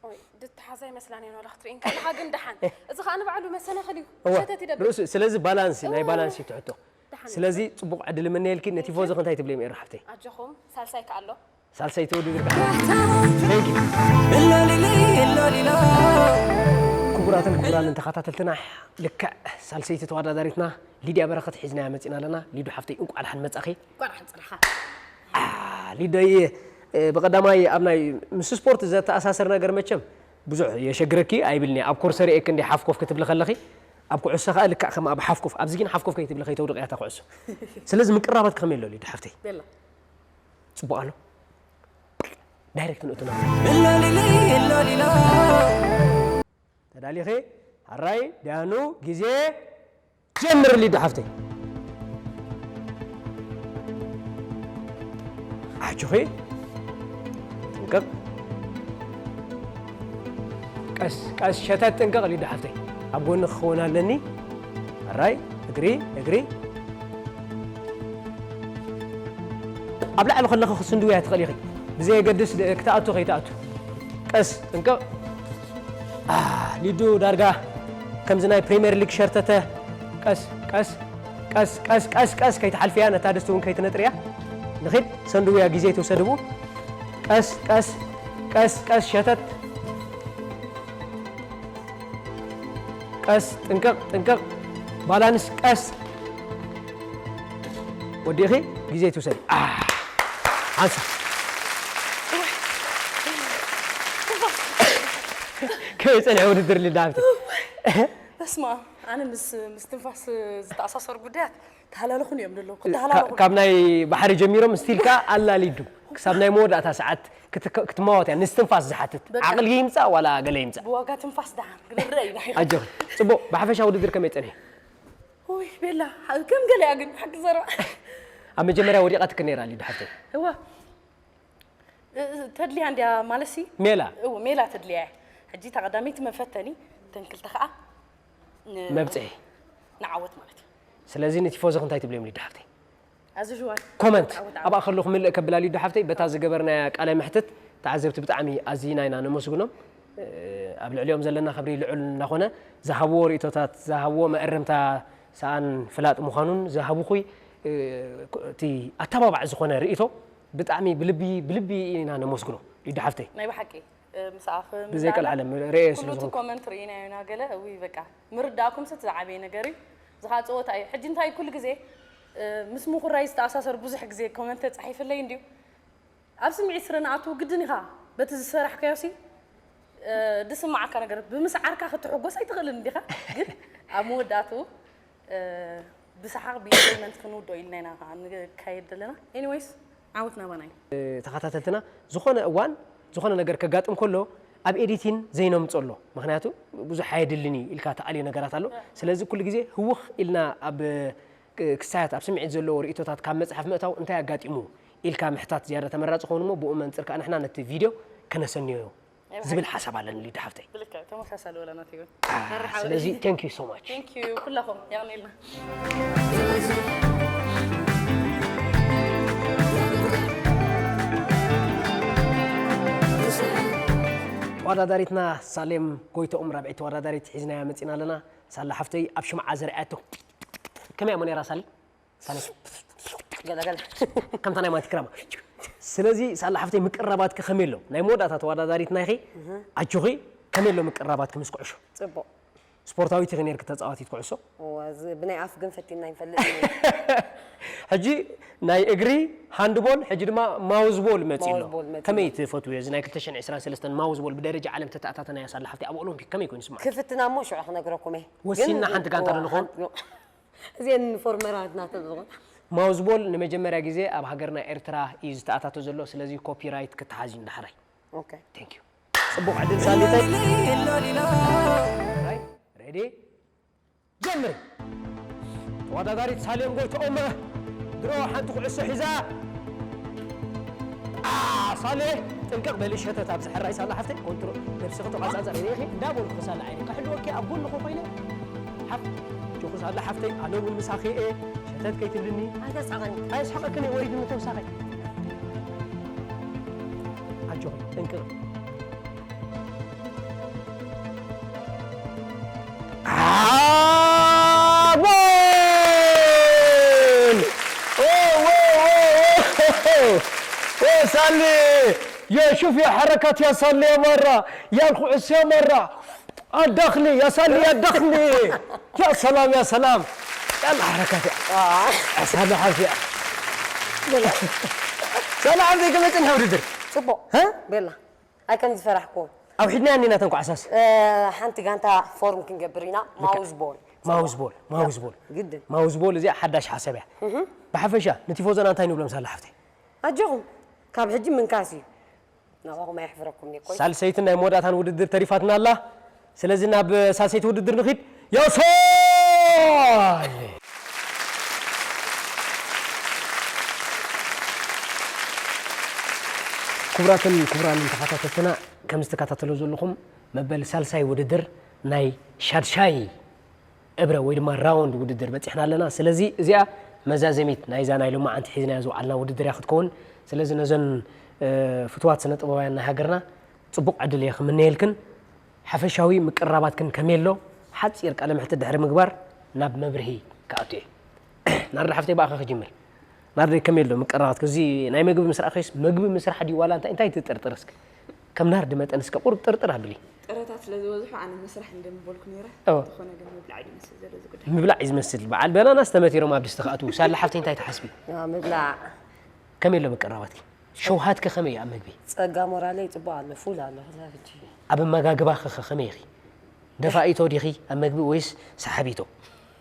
ኦይ፣ ድተሓዛ ይመስላን እየን ዋላ ክትርእየን ከለኻ ግን ደሓን። እዚ ኸኣ ንባዕሉ መሰናኽል እዩ። እዋ፣ ሸተት ይደብር። ርእሱ፣ ስለዚ ባላንስ፣ ናይ እዋ። ባላንስ እዩ ትሕቶ። ደሓን። ስለዚ ጽቡቕ ዕድል እምነየልኪ። ነቲፎዞ እንታይ ትብልዮም ኤሮ ሓፍተይ? ኣጆኹም፣ ሳልሳይ ከኣ ኣሎ። ሳልሳይ ተወዲኡ ዝርግሓ። Thank you። ክቡራትን ክቡራንን ተኸታተልትና፣ ልክዕ ሳልሰይቲ ተወዳዳሪትና ሊድያ በረኸት ሒዝናያ መጺና ኣለና። ሊዱ ሓፍተይ፣ እንቋዕ ደሓን መጻኺ። እንቋዕ ደሓን ጸናሕካ። አ፣ ሊደይ፣ እ፣ ብቐዳማይ ኣብ ናይ ምስ ስፖርት ዘተኣሳሰር ነገር መቸም ብዙሕ የሸግረኪ ኣይብልኒ። ኣብ ኮርሰ ርእየኪ እንዲ ሓፍ ኮፍ ክትብሊ ከለኺ፣ ኣብ ኩዕሶ ከኣ ልክዕ ከም ኣብ ሓፍ ኮፍ፣ ኣብዚ ግን ሓፍ ኮፍ ከይትብሊ ከይተውድቕያ እታ ኩዕሶ። ስለዚ ምቅራባት ከመይ ኣሎ ሊዱ ሓፍተይ? ቤላ። ጽቡቕ ኣሎ። ዳይሬክት ንእቱ ናብ ተዳሊኺ? ሕራይ፣ ዳኑ፣ ግዜ፣ ጀምር ሊዱ ሓፍተይ። ኣጆኺ። ጥንቅቕ። ቀስ፣ ቀስ፣ ሸተት ጥንቅቕ ሊዱ ሓፍተይ። ኣብ ጎኒ ክኸውን ኣለኒ። ሕራይ፣ እግሪ፣ እግሪ። ኣብ ላዕሊ ከለኺ ክስንድውያ ትኽእሊ ኢኺ። ብዘየገድስ ደ-፣ ክትኣቱ ከይትኣቱ። ቀስ፣ ጥንቅቕ። አ፣ ሊዱ ዳርጋ ከምዚ ናይ ፕሪምየር ሊግ ሸርተተ። ቀስ፣ ቀስ፣ ቀስ፣ ቀስ፣ ቀስ፣ ቀስ ከይትሓልፍያ፣ ነታ ድስቲ እውን ከይትነጥርያ። ንኺድ፣ ሰንድውያ ግዜ ትውሰድ ብኡ። ቀስ፣ ቀስ፣ ቀስ፣ ቀስ፣ ሸተት። ቀስ፣ ጥንቅቕ፣ ጥንቅቕ። ባላንስ፣ ቀስ። ወዲእኺ፣ ግዜ ትውሰዲ። ኣ፣ ሓንሳ። ከመይ ጸኒሑ ውድድር ሊዳ ሓፍቲ? በስመ ኣብ፣ ኣነ ምስ፣ ምስ ትንፋስ ዝተኣሳሰሩ ጉዳያት ተሃላለኹን እዮም ዘለዉ። ክተሃላለኹ ካብ ናይ ባሕሪ ጀሚሮም ስቲል ከኣ ኣላሊዱ ክሳብ ናይ መወዳእታ ሰዓት ክትከ-፣ ክትማወት እያ። ንስትንፋስ ዝሓትት በቃ። ዓቕሊ ይምጻእ ዋላ ገለ ይምጻእ። ብዋጋ ትንፋስ ደሓን ክንረአ ኢና። ኣጆኺ። ጽቡቕ፣ ብሓፈሻ ውድድር ከመይ ጸኒሑ? ውይ፣ ቤላ፣ ከም ገለ እያ ግን፣ ሓቂ ዘረባ። ኣብ መጀመርያ ወዲቓትኪ ነይራ ሊዱ ሓፍተይ። እወ። እ-፣ እ-፣ ተድልያ እንድያ ማለትሲ? ሜላ። እወ፣ ሜላ ተድልያ እያ። ሕጂ እታ ቀዳመይቲ መፈተኒ፣ እተን ክልተ ኸኣ ን-፣ መብጽሒ። ንዓወት ማለት እዩ። ስለዚ ንቲፎዞኺ እንታይ ትብልዮም ሊዱ ሓፍተይ? ኣዝዥዋን። ኮመንት። ዓወት፣ ዓወት። ኣብኣ ከለኹ ምልእ ከብላ ሊዱ ሓፍተይ፣ በታ ዝገበርናያ ቃለ መሕትት ተዓዘብቲ ብጣዕሚ ኣዚና ኢና ነመስግኖም። እ፣ ኣብ ልዕሊኦም ዘለና ክብሪ ልዑል እናኾነ፣ ዝሃብዎ ርእይቶታት፣ ዝሃብዎ መእረምታ ሰኣን ፍላጥ ምዃኑን ዝሃብኹይ፣ እ፣ እቲ ኣተባባዒ ዝኾነ ርእይቶ ብጣዕሚ ብልቢ፣ ብልቢ ኢና ነመስግኖ ሊዱ ሓፍተይ። ናይ ብሓቂ። እ፣ ምሳኣኽን ብዘይ ዳና ቀልዓለም ርእየ ስለ ኩሉ እቲ ዝኾንኩ። ኮመንት ርኢናዮ ኢና ገለ፣ እውይ በቃ ምርዳእኩምስ እቲ ዝዓበየ ነገር እዩ። እዚ ኸኣ ጸወታ እዩ። ሕጂ እንታይ ኩሉ ግዜ፣ እ፣ ምስ ምኹራይ ዝተኣሳሰር ብዙሕ ግዜ ኮመንት ተጻሒፍለይ እንድዩ። ኣብ ስምዒት ስረ ንኣትዉ ግድን ኢኻ። በቲ ዝሰራሕካዮሲ፣ እ፣ ዝስምዓካ ነገር ብምስዓርካ ክትሕጎስ ኣይትኽእልን እንዲኻ። ግን ኣብ መወዳእትኡ እ፣ ብሰሓቕ ብኢንተርቴይንመንት ክንውድኦ ኢልና ኢና ከዓ ንካየድ ዘለና። ኤኒዌይስ፣ ዓወት ናባና እዩ። ተኸታተልትና፣ ዝኾነ እዋን፣ ዝኾነ ነገር ከጋጥም ከሎ፣ ኣብ ኤዲቲን ዘይነምጽኦ ኣሎ። ምኽንያቱ፣ ብዙሕ ኣየድልን እዩ ኢልካ ትኣልዮ ነገራት ኣሎ። እ። ስለዚ፣ ኩሉ ግዜ ህውኽ ኢልና ኣብ፣ እ፣ ክስታያት፣ ኣብ ስምዒት ዘለዎ ርእይቶታት ካብ መጽሓፍ ምእታው፣ እንታይ ኣጋጢሙ ኢልካ ምሕታት ዝያዳ ተመራጺ ክኸውን እሞ፣ ብኡ መንጽር ከዓ ንሕና ነቲ ቪድዮ ከነሰንዮ እወ። ዝብል ሓሳብ ኣለኒ ሊዱ ሓፍተይ። ብልክዕ ተመሳሳሊ ወላ ናተይ እውን። አ፣ መርሓባ። ስለዚ፣ thank you so much። Thank you ኩላኹም፣ የቕንየልና። ተወዳዳሪትና ሳሌም ጎይትኦም ራብዐይቲ ተወዳዳሪት ሒዝናያ መጺና ኣለና። ሳላ ሓፍተይ ኣብ ሽምዓ ዘርኣያቶ ከመይ እያ እሞ ነይራ ሳሌም? ሳሌም። ገለ ገለ። ከምታ ናይ ማንቲክራማ። ስለዚ ሳላ ሓፍተይ፣ ምቅራባትኪ ከመይ ኣሎ? ናይ መወዳእታ ተወዳዳሪት ናይኺ፣ ኣጆኺ። ከመይ ኣሎ ምቅራባትኪ ምስ ኩዕሾ? ጽቡቕ። ስፖርታዊት ኢኺ ነርኪ ተጻዋቲት ኩዕሶ? እወ፣ እዚ ብናይ ኣፍ ግን ፈቲና ኣይንፈልጥን ኢና። ሕጂ ናይ እግሪ ሃንድቦል፣ ሕጂ ድማ ማውዝቦል መጺኡ ኣሎ። ማውዝቦል መጺኡ ከመይ ኣሎ። ትፈትውዮ? እዚ ናይ ክልተ ሽሕን ዕስራን ሰለስተን ማውዝቦል ብደረጃ ዓለም ተተኣታተናያ ሳላ ሓፍተይ ኣብ ኦሎምፒክ ከመይ ኮይኑ ይስምዓኪ? ክፍትና እሞ ሽዑ ክነግረኩም እየ። ወሲንና ግን፣ ሓንቲ ጋንታ እወ፣ ዶ ንኸውን? ሓንቲ፣ እዚአን ፎርመራት ናተን ዝኾና። ማውዝቦል ንመጀመርያ ግዜ ኣብ ሃገርና ኤርትራ እዩ ዝተኣታቶ ዘሎ። ስለዚ ኮፒራይት ክተሓዝ እዩ ንዳሕራይ። ኦኬ። Thank you። ጽቡቕ ዕድል ሳሊተይ። ሬዲ? ጀምሪ። ተወዳዳሪት ሳሌም ጎይትኦም ድሮ ሓንቲ ኩዕሶ ሒዛ። ኣ፣ ሳሌ፣ ጥንቅቕ በሊ ሸተት ኣብዚ ሕራይ ሳላ ሓፍተይ፣ ኮንትሮ ነብስኺ ተቋጻጸሪ። ርኢኺ? እንዳበልኩ ሳላ ዓይኒ ክሕልወኪ ኣብ ጎንኹ ኮይነ። ሓፍ-፣ ጆኹ ሳላ ሓፍተይ፣ ኣነ እውን ምሳኺ እየ። ሸተት ከይትብልኒ። ኣይተስሓቐኒ። ኣይስሓቐክን እየ፣ ወሪድኒ ተወሳኺ። ኣጆኺ፣ ጥንቅቕ። ኣ፣ ጎል! ኦ፣ ኦ፣ ኦ፣ ኦ፣ ኦ፣ ሳሊ! ያ ሹፍ ያ ሐረካት ያ ሳሊ ያ ማራ! ያ ኩዕሶ ያ ማራ! ኣዳኽሊ ያ ሳሊ ኣዳኽሊ! ያ ሰላም ያ ሰላም! ያላ ሐረካት ያ! ያ ሳሊ ሓፊያ! ሳሊ ሓፊያ ከመይ ጸኒሐ ውድድር? ጽቡቕ። ሀ? ቤላ። ኣይ ከም ዝፈራሕኩ። ኣውሒድናያ እኒና ተንኳዕሳስ። እ፣ ሓንቲ ጋንታ ፎርም ክንገብር ኢና። ልክዕ። ማውዝ ቦል። ማውዝ ቦል፣ ማውዝ ቦል። ግድን። ማውዝ ቦል እዚኣ ሓዳሽ ሓሳብ እያ። እህ። ብሓፈሻ ንቲፎዞና እንታይ ንብሎም ሳላ ሓፍተይ? ኣጆኹም። ካብ ሕጂ ምንካስ እዩ። ናባኹም ኣየሕፍረኩም እየ። ቆይ። ሳልሰይትን ናይ መወዳእታን ውድድር ተሪፋትና ኣላ። ስለዚ ናብ ሳልሰይቲ ውድድር ንኺድ። ዮሶል! ክቡራትን ክቡራንን ተኸታተልትና፣ ከም ዝተከታተሎ ዘለኹም መበል ሳልሳይ ውድድር ናይ ሻድሻይ እብረ ወይ ድማ ራውንድ ውድድር በጺሕና ኣለና። ስለዚ እዚኣ መዛዘሚት ናይዛ ናይ ሎማዓንቲ ሒዝናያ ዝወዓልና ውድድር እያ ክትከውን። ስለዚ ነዘን፣ እ፣ ፍቱዋት ስነ ጥበባውያን ናይ ሃገርና ጽቡቕ ዕድል እየ ክምነየልክን። ሓፈሻዊ ምቅርራባትክን ከመይ ኣሎ? ሓጺር ቃለ መሕትት ድሕሪ ምግባር ናብ መብርሂ ክኣቱ እየ። ናርዳ ሓፍተይ ብኣኺ ክጅምር። ናርደይ ከመይ ኣሎ ምቅርራባትኪ? እዚ ናይ መግቢ ምስራሕ ኸይስ መግቢ ምስራሕ ድዩ ዋላ እንታይ፣ እንታይ ትጥርጥር እስኪ? ከም ናርዲ መጠን እስከ ቁሩብ ጥርጥር ኣብሊ። ጥረታት ስለ ዝበዝሑ ኣነ ምስራሕ እንደምበልኩ ነይረ። እወ። እንተኾነ ግን ምብላዕ እዩ ዝመስል ዘሎ እዚ ጉዳይ። ምብላዕ እዩ ዝመስል። በዓል በናናስ ተመቲሮም ኣብ ድስቲ ክኣትዉ። ሳላ ሓፍተይ እንታይ ትሓስቢ? ኣዎ፣ ምብላዕ። ከመይ ኣሎ ምቅርራባትኪ? ሸውሃትኪ ከመይ እዩ ኣብ መግቢ? ጸጋ ሞራለይ ጽቡቕ ኣሎ፣ ፉል ኣሎ። ከዛ ሕጂ ኣብ ኣመጋግባኺ ኸ ከመይ ኢኺ? ደፋኢቶ ዲኺ ኣብ መግቢ ወይስ ሰሓቢቶ?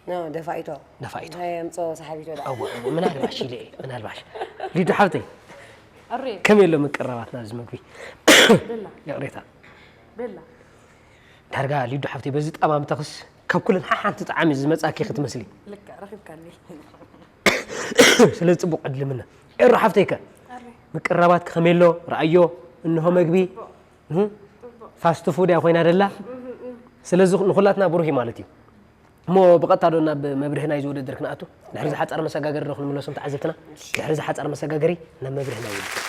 ኖ፣ ደፋኢቶ። ደፋኢቶ። እንታይ የምጽኦ ሰሓቢቶ ደኣ? እወ፣ እወ፣ ምናልባሽ ኢለ እየ፣ ምናልባሽ። ሊዱ ሓብተይ፣ ኣሬ። ከመይ ኣሎ ምቅርራባት ናብዚ መግቢ? ቤላ። ይቕሬታ። ቤላ። ዳርጋ ሊዱ ሓብተይ በዚ ጠማምታኽስ ካብ ኩለን ሓሓንቲ ጣዕሚ ዝመጻኪ ክትመስሊ። ልክዕ፣ ረኺብካኒ። ስለዚ ጽቡቕ ዕድል ምነ። ኤሩ ሓፍተይ ከ? ኣሬ። ምቅርራባትኪ ከመይ ኣሎ? ረኣዮ፣ እንሆ መግቢ። ጽቡቕ። እህ? ጽቡቕ። ፋስት ፉድ እያ ኮይና ደላ? እህ፣ እህ። ስለዚ ንኹላትና ብሩህ እዩ ማለት እዩ። እሞ ብቐጥታ ዶ ናብ መብርሂ ናይዚ ውድድር ክንኣቱ? ድሕሪ እዚ ሓጻር መሰጋገሪ ዶ ክንምለሶም ተዓዘብትና? እሺ። ድሕሪ እዚ ሓጻር መሰጋገሪ ናብ መብርሂ ናይ ውድድር።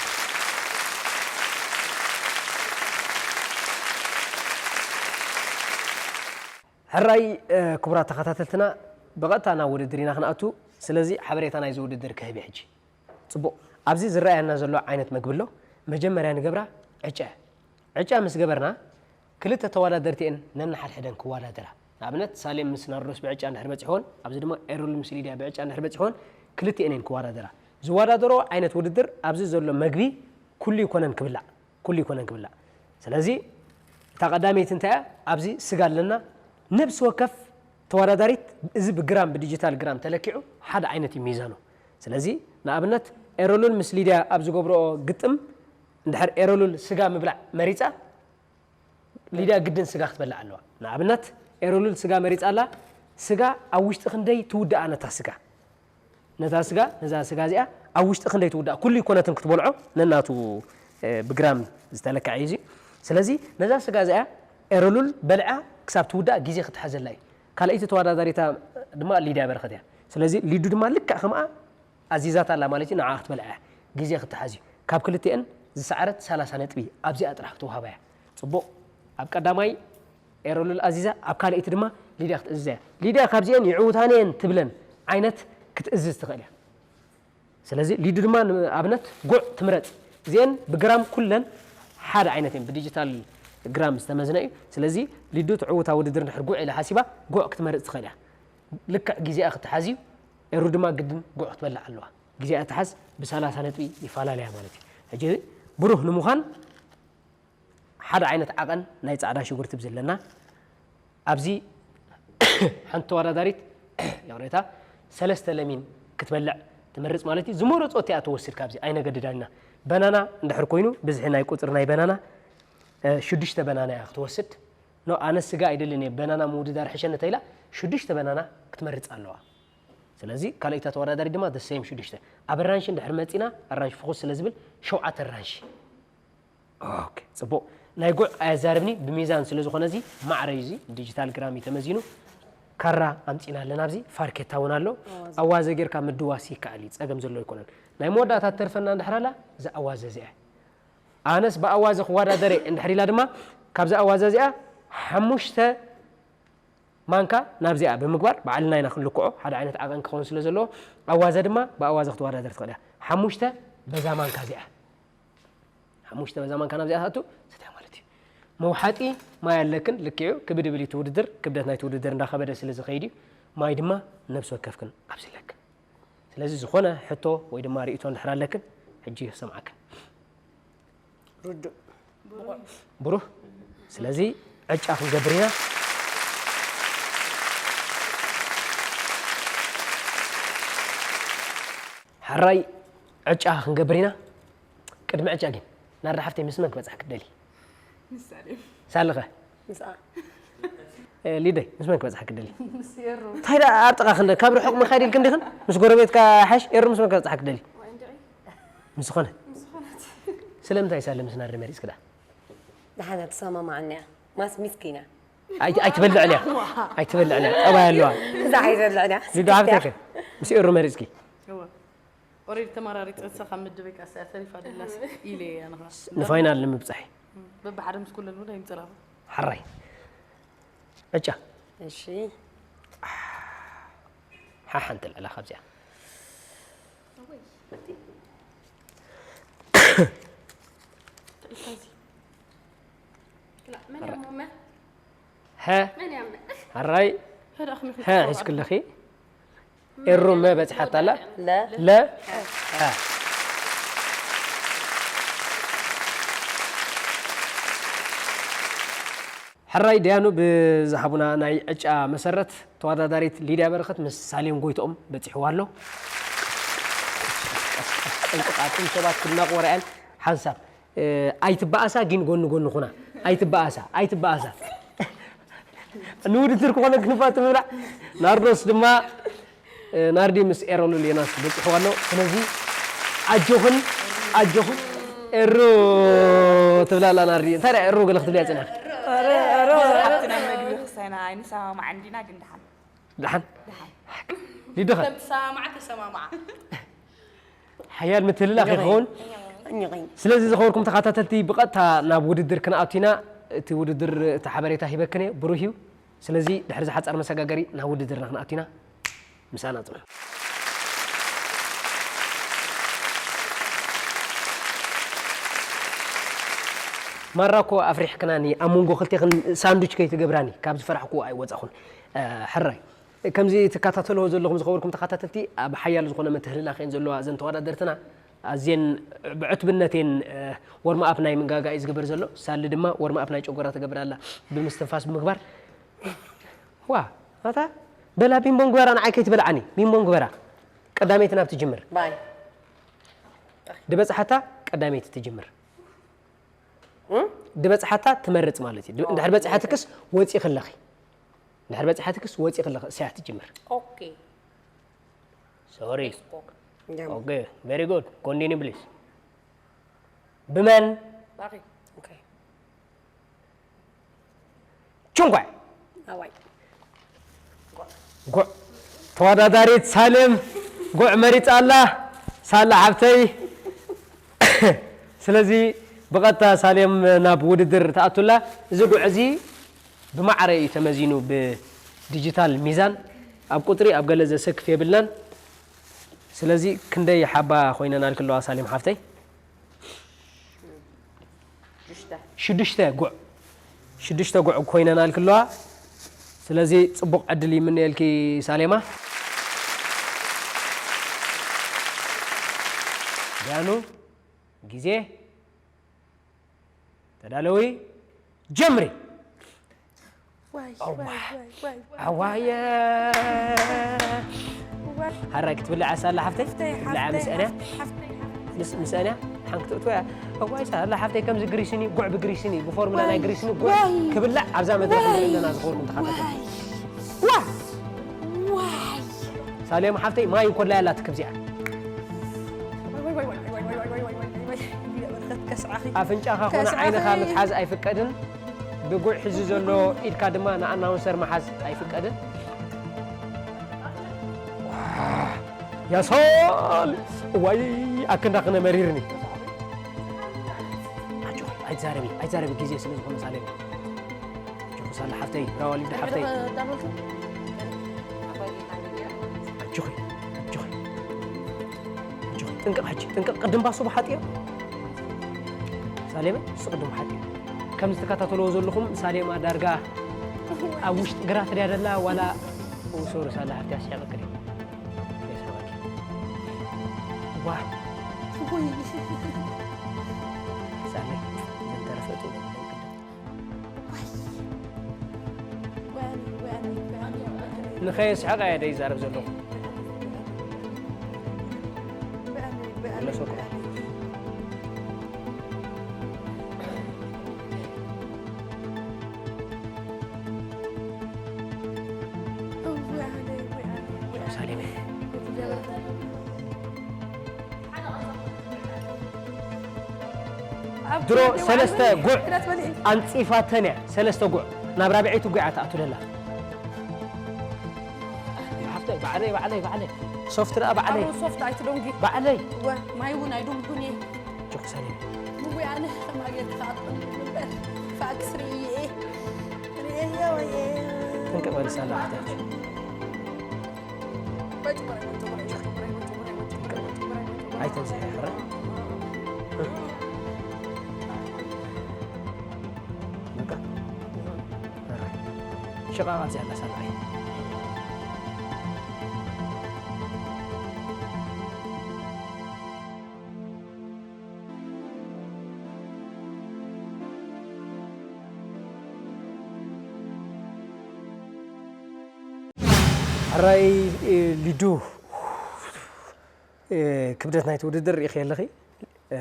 ሕራይ፣ እ፣ ክቡራት ተኸታተልትና፣ ብቐጥታ ናብ ውድድር ኢና ክንኣቱ። ስለዚ ሓበሬታ ናይዚ ውድድር ክህብ እየ ሕጂ። ጽቡቕ። ኣብዚ ዝረኣየና ዘሎ ዓይነት መግቢ ኣሎ። መጀመርያ ንገብራ ዕጨ። ዕጫ ምስ ገበርና፣ ክልተ ተወዳደርቲ እየን ነንሓድሕደን ክወዳደራ። ንኣብነት፣ ሳሌም ምስ ናርዶስ ብዕጫ እንድሕር በጺሕወን፣ ኣብዚ ድማ ኤሮል ምስ ሊድያ ብዕጫ እንድሕር በጺሕወን፣ ክልቲኤን እየን ክወዳደራ። ዝወዳደሮ ዓይነት ውድድር፣ ኣብዚ ዘሎ መግቢ ኩሉ ይኮነን ክብላዕ፣ ኩሉ ይኮነን ክብላዕ። ስለዚ፣ እታ ቀዳመይቲ እንታይ እያ? ኣብዚ ስጋ ኣለና። ነብሲ ወከፍ ተወዳዳሪት፣ እዚ ብግራም፣ ብዲጂታል ግራም ተለኪዑ፣ ሓደ ዓይነት እዩ ሚዛኑ። ስለዚ፣ ንኣብነት፣ ኤሮሉል ምስ ሊድያ ኣብ ዝገብርኦ ግጥም፣ እንድሕር ኤሮሉል ስጋ ምብላዕ መሪጻ፣ ሊድያ ግድን ስጋ ክትበልዕ ኣለዋ። ንኣብነት፣ ኤሮሉል ስጋ መሪጻ ኣላ፣ ስጋ ኣብ ውሽጢ ክንደይ ትውድኣ ነታ ስጋ? ነታ ስጋ፣ ነዛ ስጋ እዚኣ ኣብ ውሽጢ ክንደይ ትውዳእ? ኩሉ ኣይኮነትን ክትበልዖ፣ ነናቱ፣ እ፣ ብግራም ዝተለክዐ እዩ እዚ። ስለዚ፣ ነዛ ስጋ እዚኣ ኤረሉል በልዓ ክሳብ ትውዳእ ግዜ ክትሓዘላ እዩ። ካልኣይቲ ተወዳዳሪታ ድማ ሊድያ በረኸት እያ። ስለዚ፣ ሊዱ ድማ ልክዕ ከምኣ ኣዚዛታ ኣላ ማለት እዩ፣ ንዓኣ ክትበልዓ እያ። ግዜ ክትሓዝ እዩ። ካብ ክልቲኤን ዝሰዓረት ሰላሳ ነጥቢ ኣብዚኣ ጥራሕ ክትወሃባ እያ። ጽቡቕ። ኣብ ቀዳማይ ኤረሉል ኣዚዛ፣ ኣብ ካልኣይቲ ድማ ሊድያ ክትእዝዛ እያ። ሊድያ ካብዚኤን ይዕውታኒ እየን ትብለን ዓይነት ክትእዝዝ ትኽእል እያ። ስለዚ ሊዱ ድማ ንኣብነት ጉዕ ትምረጽ። እዚአን ብግራም ኩለን ሓደ ዓይነት እየን፣ ብዲጂታል ግራም ዝተመዝነ እዩ። ስለዚ ሊዱ ትዕውታ ውድድር እንድሕር ጉዕ ኢላ ሓሲባ ጉዕ ክትመርጽ ትኽእል እያ። ልክዕ ግዜኣ ክትሓዝ እዩ። ኤሩ ድማ ግድን ጉዕ ክትበልዕ ኣለዋ። ግዜኣ ትሓዝ፣ ብ30 ነጥቢ ይፈላለያ ማለት እዩ። ሕጂ ብሩህ ንምዃን ሓደ ዓይነት ዓቐን ናይ ጻዕዳ ሽጉርቲ ብዘለና ኣብዚ ሓንቲ ተወዳዳሪት ይቕሬታ ሰለስተ ለሚን ክትበልዕ ትመርጽ ማለት እዩ። ዝመረጾ እቲኣ ትወስድ ካብዚ ኣይነገድዳን ኢና። በናና እንድሕር ኮይኑ ብዝሒ ናይ ቁጽሪ ናይ በናና ሽዱሽተ በናና እያ ክትወስድ። ኖ ኣነ ስጋ ኣይደልን እየ በናና ምውድዳር ሕሸኒ ተኢላ ሽዱሽተ በናና ክትመርጽ ኣለዋ። ስለዚ ካልኣይታ ተወዳዳሪ ድማ ደሰይም ሽዱሽተ ኣብ ኣራንሺ እንድሕር መጺና ኣራንሺ ፍኹስ ስለ ዝብል ሸውዓተ ኣራንሺ። ኦኬ፣ ጽቡቕ። ናይ ጉዕ ኣየዛርብኒ ብሚዛን ስለ ዝኾነ እዚ ማዕረ እዩ። እዚ ዲጂታል ግራም እዩ ተመዚኑ። ካራ ኣምጺና ኣለና ኣብዚ ፋርኬታ እውን ኣሎ። ኣዋዘ ጌርካ ምድዋስ ይከኣል እዩ፣ ጸገም ዘሎ ኣይኮነን። ናይ መወዳእታ ትተርፈና እንድሕር ኣላ እዛ ኣዋዘ እዚኣ። ኣነስ ብኣዋዘ ክወዳደር እየ እንድሕር ኢላ ድማ ካብዛ ኣዋዘ እዚኣ ሓሙሽተ ማንካ ናብዚኣ ብምግባር ባዕልና ኢና ክንልክዖ፣ ሓደ ዓይነት ዓቐን ክኸውን ስለ ዘለዎ ኣዋዘ ድማ ብኣዋዘ ክትወዳደር ትኽእል እያ። ሓሙሽተ በዛ ማንካ እዚኣ ሓሙሽተ በዛ ማንካ ናብዚኣ ትኣቱ ሰትያ ማለት እዩ። መውሓጢ ማይ ኣለክን ልክዕ እዩ። ክብድ ብል እቲ ውድድር፣ ክብደት ናይቲ ውድድር እንዳኸበደ ስለ ዝኸይድ እዩ። ማይ ድማ ነብሲ ወከፍክን ኣብዚ ኣለክን። ስለዚ ዝኾነ ሕቶ ወይ ድማ ርእይቶ እንድሕር ኣለክን ሕጂ ክሰምዓክን። ርዱእ። ብሩህ። ስለዚ ዕጫ ክንገብር ኢና። ሕራይ ዕጫ ክንገብር ኢና። ቅድሚ ዕጫ ግን ናርዳ ሓፍተይ ምስ መን ክበጽሕ ክትደሊ? ምሳሌ ሳልኸ ምስኣ ሊደይ ምስ መን ክበጽሕ ክትደሊ? ምስ ኤሩ እንታይ ደኣ ኣብ ጥቓ ክንደ ካብ ርሑቕ ምኻድ ኢልክን ዲኽን ምስ ጎረቤትካ ሓሽ ኤሩ ምስ መን ክበጽሕ ክትደሊ? ምስ ዝኾነ ስለምንታይ ሳለ ምስ ናርዲ መሪጽ ክዳ ደሓና ተሰማማዓና እያ ማስ ሚስኪና ኣይትበልዕን እያ ኣይትበልዕን እያ ጠባይ ኣለዋ እዛ ኣይዘልዕና ሊዶ ሓፍተይ ከ ምስ ኤሩ መሪጽኪ እወ ኦሬዲ ተመራሪፀ ንሳ ካብ ምድበይ ከዓ እያ ተሪፋ ደላስ ኢለ እየ ኣነ ከዓ ንፋይናል ንምብጻሕ በብሓደ ምስ ኩለን እውን ኣይምፅራሩ ሓራይ ዕጫ እሺ ሓሓንቲ ልዕላ ካብዚኣ መን ያመ ሀ መን ያመ ሓራይ ሄዳ ክሚ ሀ ሒዝክለኺ ኤሩ መ በጽሓት ኣላ ለ ለ ሀ ሕራይ ደያኑ ብዝሃቡና ናይ ዕጫ መሰረት ተወዳዳሪት ሊድያ በረኸት ምስ ሳሌም ጎይትኦም በጺሕዋ ኣሎ። ጠንቅቓትኩም ሰባት ክድነቑ ወረኣን ሓንሳብ ኣይትበኣሳ ግን ጎኒ ጎኒ ኩና ኣይትበኣሳ ኣይትበኣሳ ንውድድር ክኾነ ክንፋት ምብላዕ ናርዶስ ድማ ናርዲ ምስ ኤሮን ሌናስ በፂሕዋ ኣሎ ስለዚ ኣጆኽን ኣጆኽን ኤሮ ትብላ ኣላ ናርዲ እንታይ ደኣ ኤሮ ገለ ክትብልያ ፅና ናይ መግቢ ክሳይና ኣይንሰማማዕ እንዲና ግን ድሓን ድሓን ሊድኻ ተሰማማዓ ተሰማማዓ ሓያል ምትልላኽ ይኸውን እኝቕኝ ስለዚ ዝኸበርኩም ተኸታተልቲ ብቐጥታ ናብ ውድድር ክንኣቱ ኢና እቲ ውድድር እቲ ሓበሬታ ሂበክን እየ ብሩህ እዩ ስለዚ ድሕሪ ዝሓፃር መሰጋገሪ ናብ ውድድርና ክንኣቱ ኢና ምሳና ፅንሑ ማራ እኮ ኣፍሪሕክናኒ ኣብ መንጎ ክልቴኽን ሳንዱች ከይትገብራኒ ካብ ዝፈራሕኩዎ ኣይወፃኹን ሕራይ ከምዚ ትከታተልዎ ዘለኹም ዝኸበርኩም ተኸታተልቲ ኣብ ሓያል ዝኾነ ምትህልላኽ እየን ዘለዋ እዘን ተወዳደርትና ኣዝየን ብዕቱብነት እየን ወርም ኣፕ ናይ ምንጋጋ እዩ ዝግበር ዘሎ ሳሊ ድማ ወርም ኣፕ ናይ ጨጎራ ትገብር ኣላ ብምስትንፋስ ብምግባር ዋ ኣታ በላ ቢምቦ ንግበራ ንዓይ ከይትበልዓኒ ቢምቦ ንግበራ ቀዳመይቲ ናብ ትጅምር ባይ ድበፅሓታ ቀዳመይቲ ትጅምር ድበፅሓታ ትመርፅ ማለት እዩ እንድሕር በፅሓትክስ ወፂ ክለኺ እንድሕር በፅሓትክስ ወፂ ክለኺ እሳያ ትጅምር ኦኬ ሶሪ ጀም ኦኬ very good continue please ብመን ባኺ ኦኬ ቹንኳይ ኣዋይ ጉዕ ተወዳዳሪት ሳሌም ጉዕ መሪፃ ኣላ ሳላ ሓብተይ ስለዚ ብቐጥታ ሳሌም ናብ ውድድር ተኣቱላ እዚ ጉዕ እዚ ብማዕረ እዩ ተመዚኑ ብዲጂታል ሚዛን ኣብ ቁፅሪ ኣብ ገለ ዘሰክፍ የብልናን ስለዚ ክንደይ ሓባ ኮይነናልኪ ኣለዋ ሳሌም ሓፍተይ? ሽዱሽተ ጉዕ። ሽዱሽተ ጉዕ ኮይነናልኪ ኣለዋ። ስለዚ ጽቡቕ ዕድል ይምነየልኪ ሳሌማ። ዳኑ፣ ግዜ፣ ተዳለዊ፣ ጀምሪ። ዋይ፣ ዋይ፣ ዋይ፣ ዋይ፣ ዋይ፣ ዋይ። ኣዋየ። ዋይ። ሃራይ ክትብልዓ ሳላ ሓፍተይ? ሓፍተይ፣ ክትብልዓ ሓፍተይ፣ ምስ ኣንያ? ሓፍተይ፣ ሓፍተይ፣ ሓፍተይ። ምስ፣ ምስ ኣንያ? ሓንቲ ክትእትወያ? እዋይ ሳላ ሓፍተይ ከምዚ ግሪስኒ፣ ጉዕ ብግሪስኒ፣ ብፎርሙላ ናይ ዋይ፣ ግሪስኒ ጉዕ ዋይ። ክብላዕ ኣብዛ መድረኽ ዋይ። ንርእየና ዝኸውን እንተኻተቱ። ዋይ። ዋ! ዋይ። ሳሌም ሓፍተይ ማይ እንኮላ ያላት ክብዚኣ። ዋይ፣ ዋይ፣ ዋይ። ኣፍንጫኻ ኮነ ከስዓኺ። ዓይንኻ ምትሓዝ ኣይፍቀድን። ብጉዕ ሒዙ ዘሎ ኢድካ ድማ ንኣናውንሰር ምሓዝ ኣይፍቀድን። ያሶል! እዋይ፣ ኣክንዳ ክነ መሪርኒ። ኣጆኺ፣ ኣይትዛረቢ፣ ኣይትዛረቢ፣ ግዜ ስለ ዝኾነ ሳሌም። ኣጆኺ ሳላ ሓፍተይ፣ ብራዋ ሊዳ ሓፍተይ። ኣጆኺ፣ ኣጆኺ። ኣጆኺ፣ ጥንቅቕ ሕጂ፣ ጥንቅቕ ቅድም ባሱ ብሓጥዮ። ሳሌመ፣ እሱ ቅድም ሓጥዮ። ከም ዝተከታተልዎ ዘለኹም ሳሌማ ዳርጋ ኣብ ውሽጢ ግራት ድያ ደላ ዋላ ሶሪ ሳላ ሓፍቲ ኣስሒቐክን እዩ። የስሕቐኪ። ዋው። ውይ። ሳሌ፣ ዘንተረፈ ጥሩ። ንኸየስሕቐ እየ ደይዛረብ ዘለኹ። መለሰኩም። ኢየሩሳሌም። ድሮ ሰለስተ ጉዕ ኣንጺፋተን እያ። ሰለስተ ጉዕ ናብ ራብዐይቲ ጉዕ እያ ትኣቱ ደላ። ሓፍተይ፣ ባዕለይ፣ ባዕለይ፣ ባዕለይ። ሶፍት ደኣ ባዕለይ። ኣሮ ሶፍት ኣይትደንጉ። ባዕለይ። እወ፣ ማይ እውን ኣይደንጉን እየ። ጆክ ሰሊም። ምጉይ ኣነ ከማይ ጌርካ ኣጥቕም እምበር ፋክስ ርእየ እየ። ርእየ እየ ወየ። ጥንቅቕ በል ሳላ ሓፍተይ። ኣይተንስሒ ሕራይ። በቃ። ሽቓቕ ኣብዚኣ ኣላ ሳልዓይ። ሕራይ፣ እ፣ ሊዱ፣ እ፣ ክብደት ናይቲ ውድድር ርኢኺ ኣለኺ። እ፣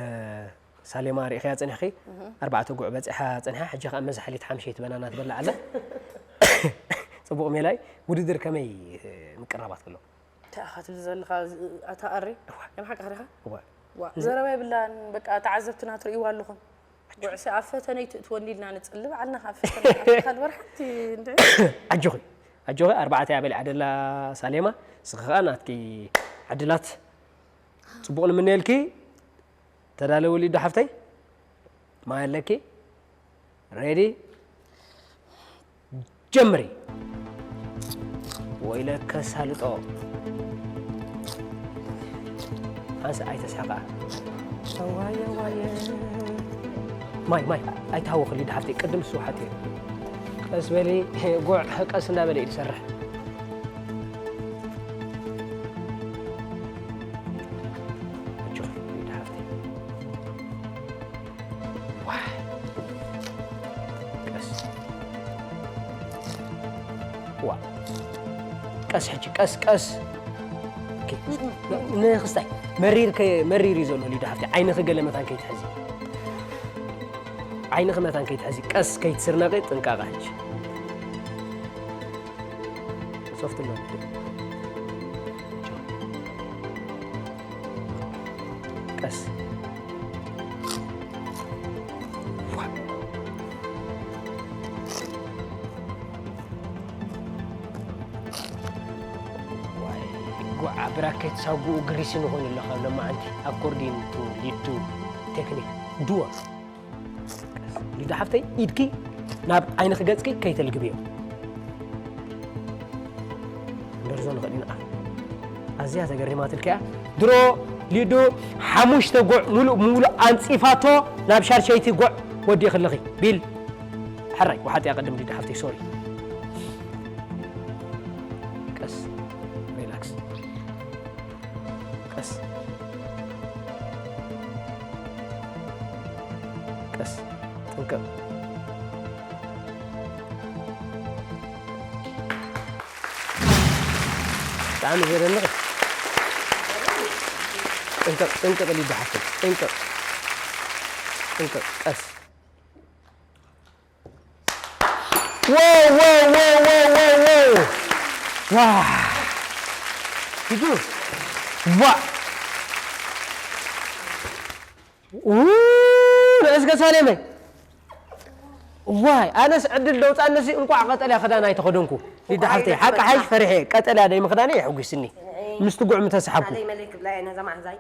ሳሌማ ርኢኽያ ጸኒሕኺ። እህ። ኣርባዕተ ጉዕ በጺሓ ጸኒሓ፣ ሕጂ ኸኣ መዝሓሊት ሓምሸይቲ በናና ትበልዕ ኣላ። ጽቡቕ ሜላይ፣ ውድድር ከመይ፣ እ፣ ምቅራባት ከሎ? እንታይ ኢኻ ትብል ዘለኻ፣ ኣታ ኣሪ? እዋ። ናይ ብሓቂ ኸሪኻ? እዋ። ዋ፣ እዚ ዘረባ የብላን፣ በቃ ተዓዘብትና ትርእይዋ ኣለኹም። ጉዕሲ ኣብ ፈተነ ይትእትወኒ ኢልና ንጽሊ፣ ባዕልና ካብ ፈተነ ንኣትኻ ዝበርሓቲ እንድዒ። ኣጆኺ፣ ኣጆኺ፣ ኣርባዕተ እያ በሊዓ ደላ ሳሌማ፣ ንስኺ ኸኣ ናትኪ ዕድላት ጽቡቕ ንምነየልኪ። ተዳለዊ ሊዱ ሓፍተይ፣ ማይ ኣለኪ? ሬዲ? ጀምሪ። ወይለከ ሳልጦ። ሓንሳ ኣይተስሕቓ። ዋየ፣ ዋየ። ማይ፣ ማይ፣ ኣይትሃውኺ ሊዱ ሓፍተይ፣ ቅድም እሱ ሓትዮ። ቀስ በሊ፣ ጉዕ፣ ቀስ እናበለ እዩ ዝሰርሕ። ኣጆኺ ሊዱ ሓፍተይ። ዋይ። ቀስ። ዋ። ቀስ ሕጂ፣ ቀስ፣ ቀስ። ኦኬ። ን-፣ ንኽስታይ። መሪር ከ-፣ መሪር እዩ ዘሎ ሊዱ ሓፍቲ። ዓይንኺ ገለ መታን ከይትሕዚ። ዓይንኺ መታን ከይትሕዚ። ቀስ ከይትስርነቒ ጥንቃቐ ሕጂ። ሶፍት ኣሎ። ቀስ። ጓዓ ብራኬት ሳጉኡ ግሪሲ ንኾይኑ ኣሎ ካብ ለማዓንቲ according to ሊዱ ቴክኒክ ዱወ። ሊዱ ሓፍተይ ኢድኪ ናብ ዓይንኺ ገጽኪ ከይተልግብዮ። ክንደርዞ ንኽእል ኢና። ኣዝያ ተገሪማትልኪ እያ። ድሮ ሊዱ ሓሙሽተ ጉዕ ሙሉእ ሙሉእ ኣንጺፋቶ ናብ ሻድሸይቲ ጉዕ ወዲእኽልኺ። ቢል፣ ሕራይ፣ ወሓጥያ ቅድም ሊዱ ሓፍተይ፣ ሶሪ። ቀስ፣ ሪላክስ። ቀስ። ቀስ። ጥንቅቕ። ብጣዕሚ ዘደንቕ። ጥንቅቕ፣ ጥንቅቕ ሊዱ ሓፍተይ። ጥንቅቕ። ጥንቅቕ። ቀስ። ዋው፣ ዋው፣ ዋው፣ ዋው፣ ዋው፣ ዋው። ዋ። ሂዱ። ዋ። ኡ፣ ንእዝገ ሳሌመይ። ዋይ፣ ኣነስ ዕድል ደውፃ፣ ኣነስ እንቋዕ ቀጠልያ ክዳን ኣይተኸደንኩ። ሊዳ ሓፍተይ፣ ሓቂ ሓይሽ ፈሪሐ፣ ቀጠልያ ደይ ምኽዳነይ የሕጒስኒ። ምስቲ ጉዕ ምተሰሓብኩ። ሳሌመይ ክብላ እየ ነዛ ማሕዛይ።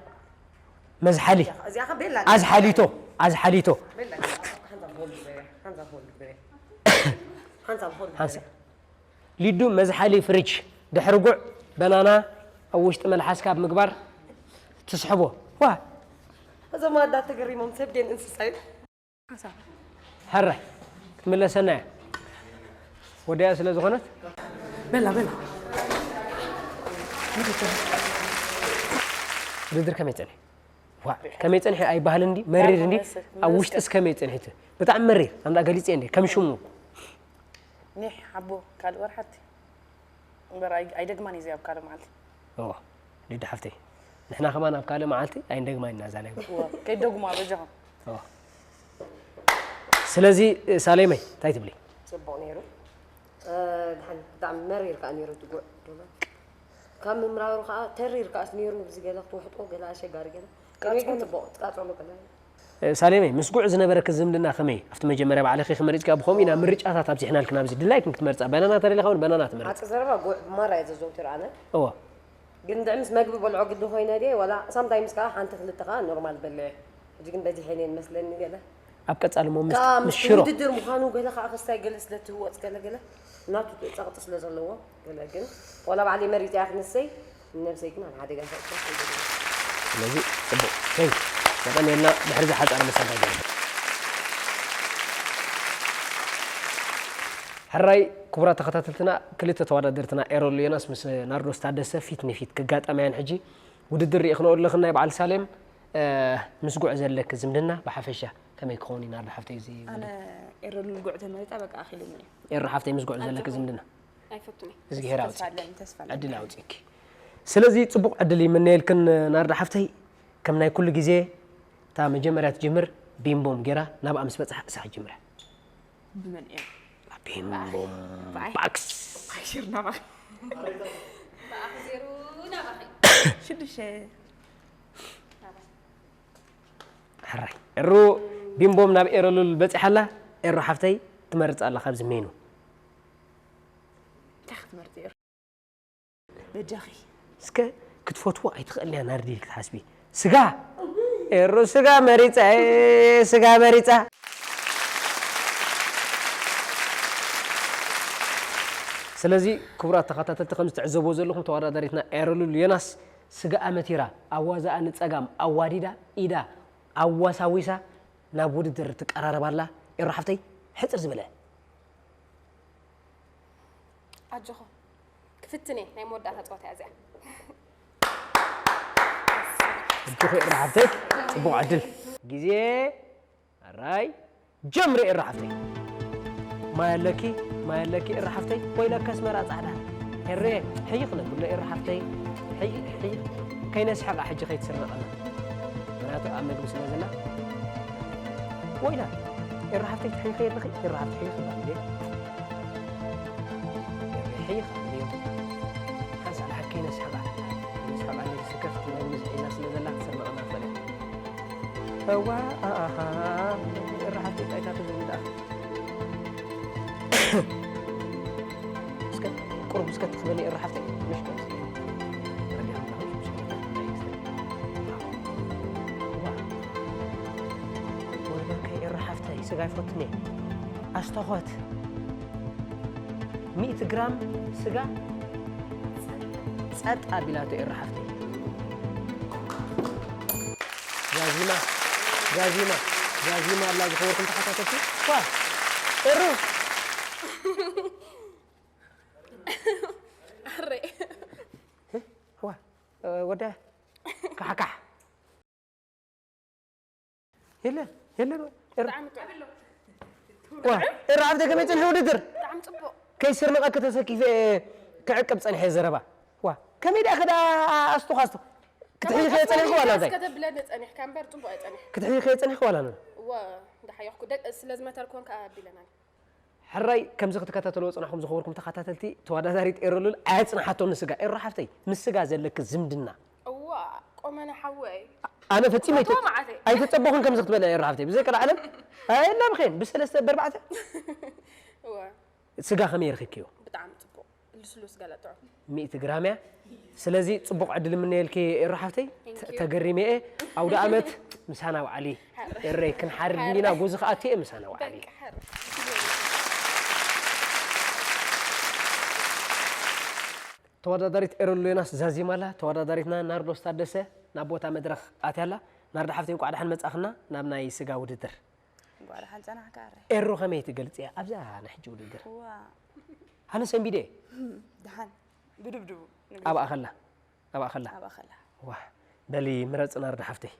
መዝሓሊ። እዚኣ ከ ቤላ ኣዝሓሊቶ፣ ኣዝሓሊቶ። ቤላ ሓንዛ ሆል ዝበያ፣ ሓንዛ ሆል ዝበያ። ሓንዛ ሆል ዝበያ። ሓንሳ። ሊዱ መዝሓሊ ፍሪጅ፣ ድሕሪ ጉዕ በናና ኣብ ውሽጢ መልሓስካ ኣብ ምግባር ትስሕቦ። ዋ። እዞም ኣዳ ተገሪሞም ሰብ ድየን እንስሳ እዩ። ሓንሳ። ሕራይ፣ ክትምለሰና እያ። ወዲያ ስለ ዝኾነት። ቤላ፣ ቤላ። ውድድር ከመይ ጸንሐ? ዋ፣ ከመይ ጸንሐ ኣይበሃልን እንዲ፣ መሪር እንዲ፣ መሰል፣ ኣብ ውሽጥስ ከመይ ጸንሐ እቲ? ብጣዕሚ መሪር፣ ኣንዳ ገሊጸ እንዲ፣ ከም ሽሙ። ኒሕ ሓቦ ካልእ ወርሓት እምበር ኣይ-፣ ኣይደግማን እዩ ኣብ ካልእ መዓልቲ። እዎ፣ ሊዱ ሓፍተይ፣ ንሕና ከማን ኣብ ካልእ መዓልቲ ኣይንደግማ ኢና እዛ ናይ ጉዕ። እዎ፣ ከይደግማ በጃኹም። እዎ። ስለዚ፣ ሳሌመይ፣ እንታይ ትብሊ? ጽቡቕ ነይሩ። እ፣ ድሓን ብጣዕሚ መሪር ከኣ ነይሩ እቲ ጉዕ ድማ። ካብ ምምራሩ ከኣ ተሪር ከኣስ ነይሩ፣ ብዚ ገለ ክትውሕጦ ገለ ኣሸጋሪ ገለ። ከመይ ግን ጽቡቕ፣ ትቃጸሎ ገለ። እ፣ ሳሌመይ፣ ምስ ጉዕ ዝነበረኪ ዝምድና ከመይ? ኣብቲ መጀመርያ ባዕልኺ ክመሪጽካ ብኸምኡ ኢና ምርጫታት ኣብዚሕናልኪ ናብዚ። ድላይክን ክትመርጻ፣ በናና ተደሊኻ እውን በናና ትመርጽ። ሓቂ ዘረባ ጉዕ ማራ እየ ዘዘውትር ኣነ። እወ። ግን ድዕ ምስ መግቢ በልዖ ግዲ ኮይነ ድየ፣ ዋላ ሳምታይምስ ከኣ ሓንቲ ክልተ ከኣ ኖርማል በልዕ። ሕጂ ግን በዚሐ እየ መስለኒ ገለ። ኣብ ቀጻሊ እሞ ምስ፣ ከኣ ምስ ምስ ሽሮ። ውድድር ምዃኑ ገለ ከኣ ክስታይ ገለ ስለ ትህወጽ ገለ ገለ ናቱ ጸቕጢ ስለ ዘለዎ ገለ ግን ዋላ ባዕለይ መሪጸ እያ ክንሰይ ንነብሰይ ግን ኣብ ሓደጋ ከእትዋ ኣይደልን። ስለዚ ጽቡቕ። ቴንክ ዩ። የቐንየልና። ድሕሪ እዚ ሓጻር መሰጋገሪ። ሕራይ ክቡራት ተኸታተልትና፣ ክልተ ተወዳደርትና ኤረሉ ዮናስ ምስ ናርዶስ ታደሰ ፊት ንፊት ክጋጠማ እየን ሕጂ። ውድድር ርኢኽንኦ ኣለኽን ናይ በዓል ሳሌም፣ እ፣ ምስ ጉዕ ዘለኪ ዝምድና ብሓፈሻ ከመይ ክኸውን እዩ ናርዶ ሓፍተይ እዚ ኣነ ውድድር? ኤረሉ ጉዕ ተመሪጻ በቃ ኣኺሉኒ እዩ። ኤሩ ሓፍተይ ምስ ጉዕ ዘለኪ ኣይፈቱን። ዝምድና? ኣይፈቱን እየ። እዝግሄር ተስፋ ኣውፅእኪ። ኣለኒ፣ ተስፋ ኣለኒ። ዕድል ኣውፅእኪ። ስለዚ ፅቡቕ ዕድል ይምነየልክን ናርዶ ሓፍተይ። ከም ናይ ኩሉ ግዜ እታ መጀመርያ ትጅምር ቢምቦም ጌራ ናብኣ ምስ በፅሓ እሳ ክትጅምራ። ብመን እያ? ቢምቦም ብኣይ። ባክስ። ብኣይ ሽር ናባኺ። ብኣኺ ዜሩ ናባኺ። ሽዱሽተ። ሕራይ። ኤሩ ቢምቦም ናብ ኤረሉል በፂሓ ኣላ። ኤሩ ሓፍተይ ትመርፅ ኣላ ካብዚ ሜኑ። እንታይ ክትመርፂ ኤሩ? በጃኺ። እስከ ክትፈትዎ ኣይትኽእልን እያ ናርዲ ክትሓስቢ። ስጋ! ኤሩ ስጋ መሪጻ፣ ኤ፣ ስጋ መሪጻ። ስለዚ ክቡራት ተኸታተልቲ፣ ከም ዝትዕዘብዎ ዘለኹም ተወዳዳሪትና ኤረሉል ዮናስ ስጋኣ መቲራ፣ ኣዋዛኣ ንጸጋም ኣዋዲዳ፣ ኢዳ ኣዋሳዊሳ ናብ ውድድር ትቀራረብ ኣላ። ኤሩ ሓፍተይ፣ ሕጽር ዝበለ። ኣጆኹም። ክፍትን እየ፣ ናይ መወዳእታ ጸወታ እያ እዚኣ። እጆኺ ኤሩ ሓፍተይ፣ ጽቡቕ ዕድል። ግዜ፣ ኣራይ፣ ጀምሪ ኤሩ ሓፍተይ። ማይ ኣለኪ፣ ማይ ኣለኪ ኤሩ ሓፍተይ፣ ወይለከ ኣስመራ ጻዕዳ። ኤሩየ፣ ሕይኽ ነብሎ ኤሩ ሓፍተይ፣ ሕይኽ፣ ሕይኽ። ከይነስሕቓ ሕጂ ከይትስረቐና። ምኽንያቱ ኣብ መግቢ ስለ ዘላ። ወይላ፣ ኤሩ ሓፍተይ ትሕይኺ ኣለኺ? ኤሩ ሓፍቲ ሕይኽ በል እንዴ። ኤሩ ሕይኽ በል እንዴ። ሓንሳእ ንሓከይ ነስሕቓ። ነስሕቓ እንዴ ስከፍቲ ናይ ብዝሒ ኢላ ስለ ዘላ ክትስረቐና ትኽእል እያ። እዋ፣ ኣሃ፣ ኤሩ ሓፍተይ ጣይታ ተዘይምልኣኺ። እስከ ቁሩብ እስከ ትኽበሊ ኤሩ ሓፍተይ፣ ምሽ ከምዚ ረዲኻ ኣለኻ፣ ምሽ ከምዚ ረዲኻ ኣለኻ። ዋ። ወይለከ ኤሩ ሓፍተይ፣ ስጋ ይፈቱኒ። ኣስተኾት። ሚእቲ ግራም ስጋ ጸጥ ኣቢላቶ ኤሩ ሓፍተይ። ዛዚማ ዛዚማ ዛዚማ ኣላ ዝኸበርኩም ተኸታተልቲ። ዋ ኤሩ ኣረ ዋ ወደ ካሕካሕ የለን የለን። ራብ ደገመ ጽንሒ ውድድር ከይስርንቐኪ ተሰኪፈ ክዕቅብ ጸኒሐ ዘረባ ዋ ከመይ ደኣ ከዳ ኣስቱኻ ኣስቱ ክትሕይኸ ጸኒሕኪ ዋላ እንታይ ከተብለኒ ጸኒሕካ እምበር ጽቡቕ ኣይጸኒሕ ክትሕይኸ ጸኒሕኪ ዋላ ነ እዋ እንዳሓየኽኩ ደቂ ስለ ዝመተርኩ እንካ ኣቢለናል ሕራይ ከምዚ ክትከታተልዎ ጽናሕኩም ዝኸበርኩም ተኸታተልቲ ተወዳዳሪት ኤረሉል ኣየጽንሓቶን ንስጋ ኤሮ ሓፍተይ ምስ ስጋ ዘለኪ ዝምድና እዋ ቆመነ ሓወይ ኣነ ፈጺመ ኣይተጸበኹን ከምዚ ክትበለ ኤሮ ሓፍተይ ብዘይ ቀልዓለም ኣይላ ብኸን ብሰለስተ በርባዕተ እዋ ስጋ ከመይ ረኺብክዮ ብጣዕሚ ጽቡቕ ልስሉስ ገለ ጥዑም ሚእቲ ግራም እያ ስለዚ ጽቡቕ ዕድል ምነየልኪ ኤሮ ሓፍተይ ተገሪመ እየ ኣውደ ኣመት ምሳና ውዓሊ እረይ ክንሓርድ እንዲና ጎዚ ክኣቱ እየ ምሳና ውዓሊ ተወዳዳሪት ኤረሉ ዮናስ ዛዚማላ ተወዳዳሪትና ናርዶስ ታደሰ ናብ ቦታ መድረኽ ኣትያላ ናርዳ ሓፍተይ እንቋዕ ደሓን መጻኽና ናብ ናይ ስጋ ውድድር እንቋዕ ደሓን ጸናሕካ ኣረ ኤሩ ከመይ ትገልጽያ ኣብዛ ናይ ሕጂ ውድድር ዋ ኣነ ሰንቢደ ደሓን ብድብድቡ ኣብኣ ከላ ኣብኣ ከላ ኣብኣ ከላ ዋ በሊ ምረጽ ናርዳ ሓፍተይ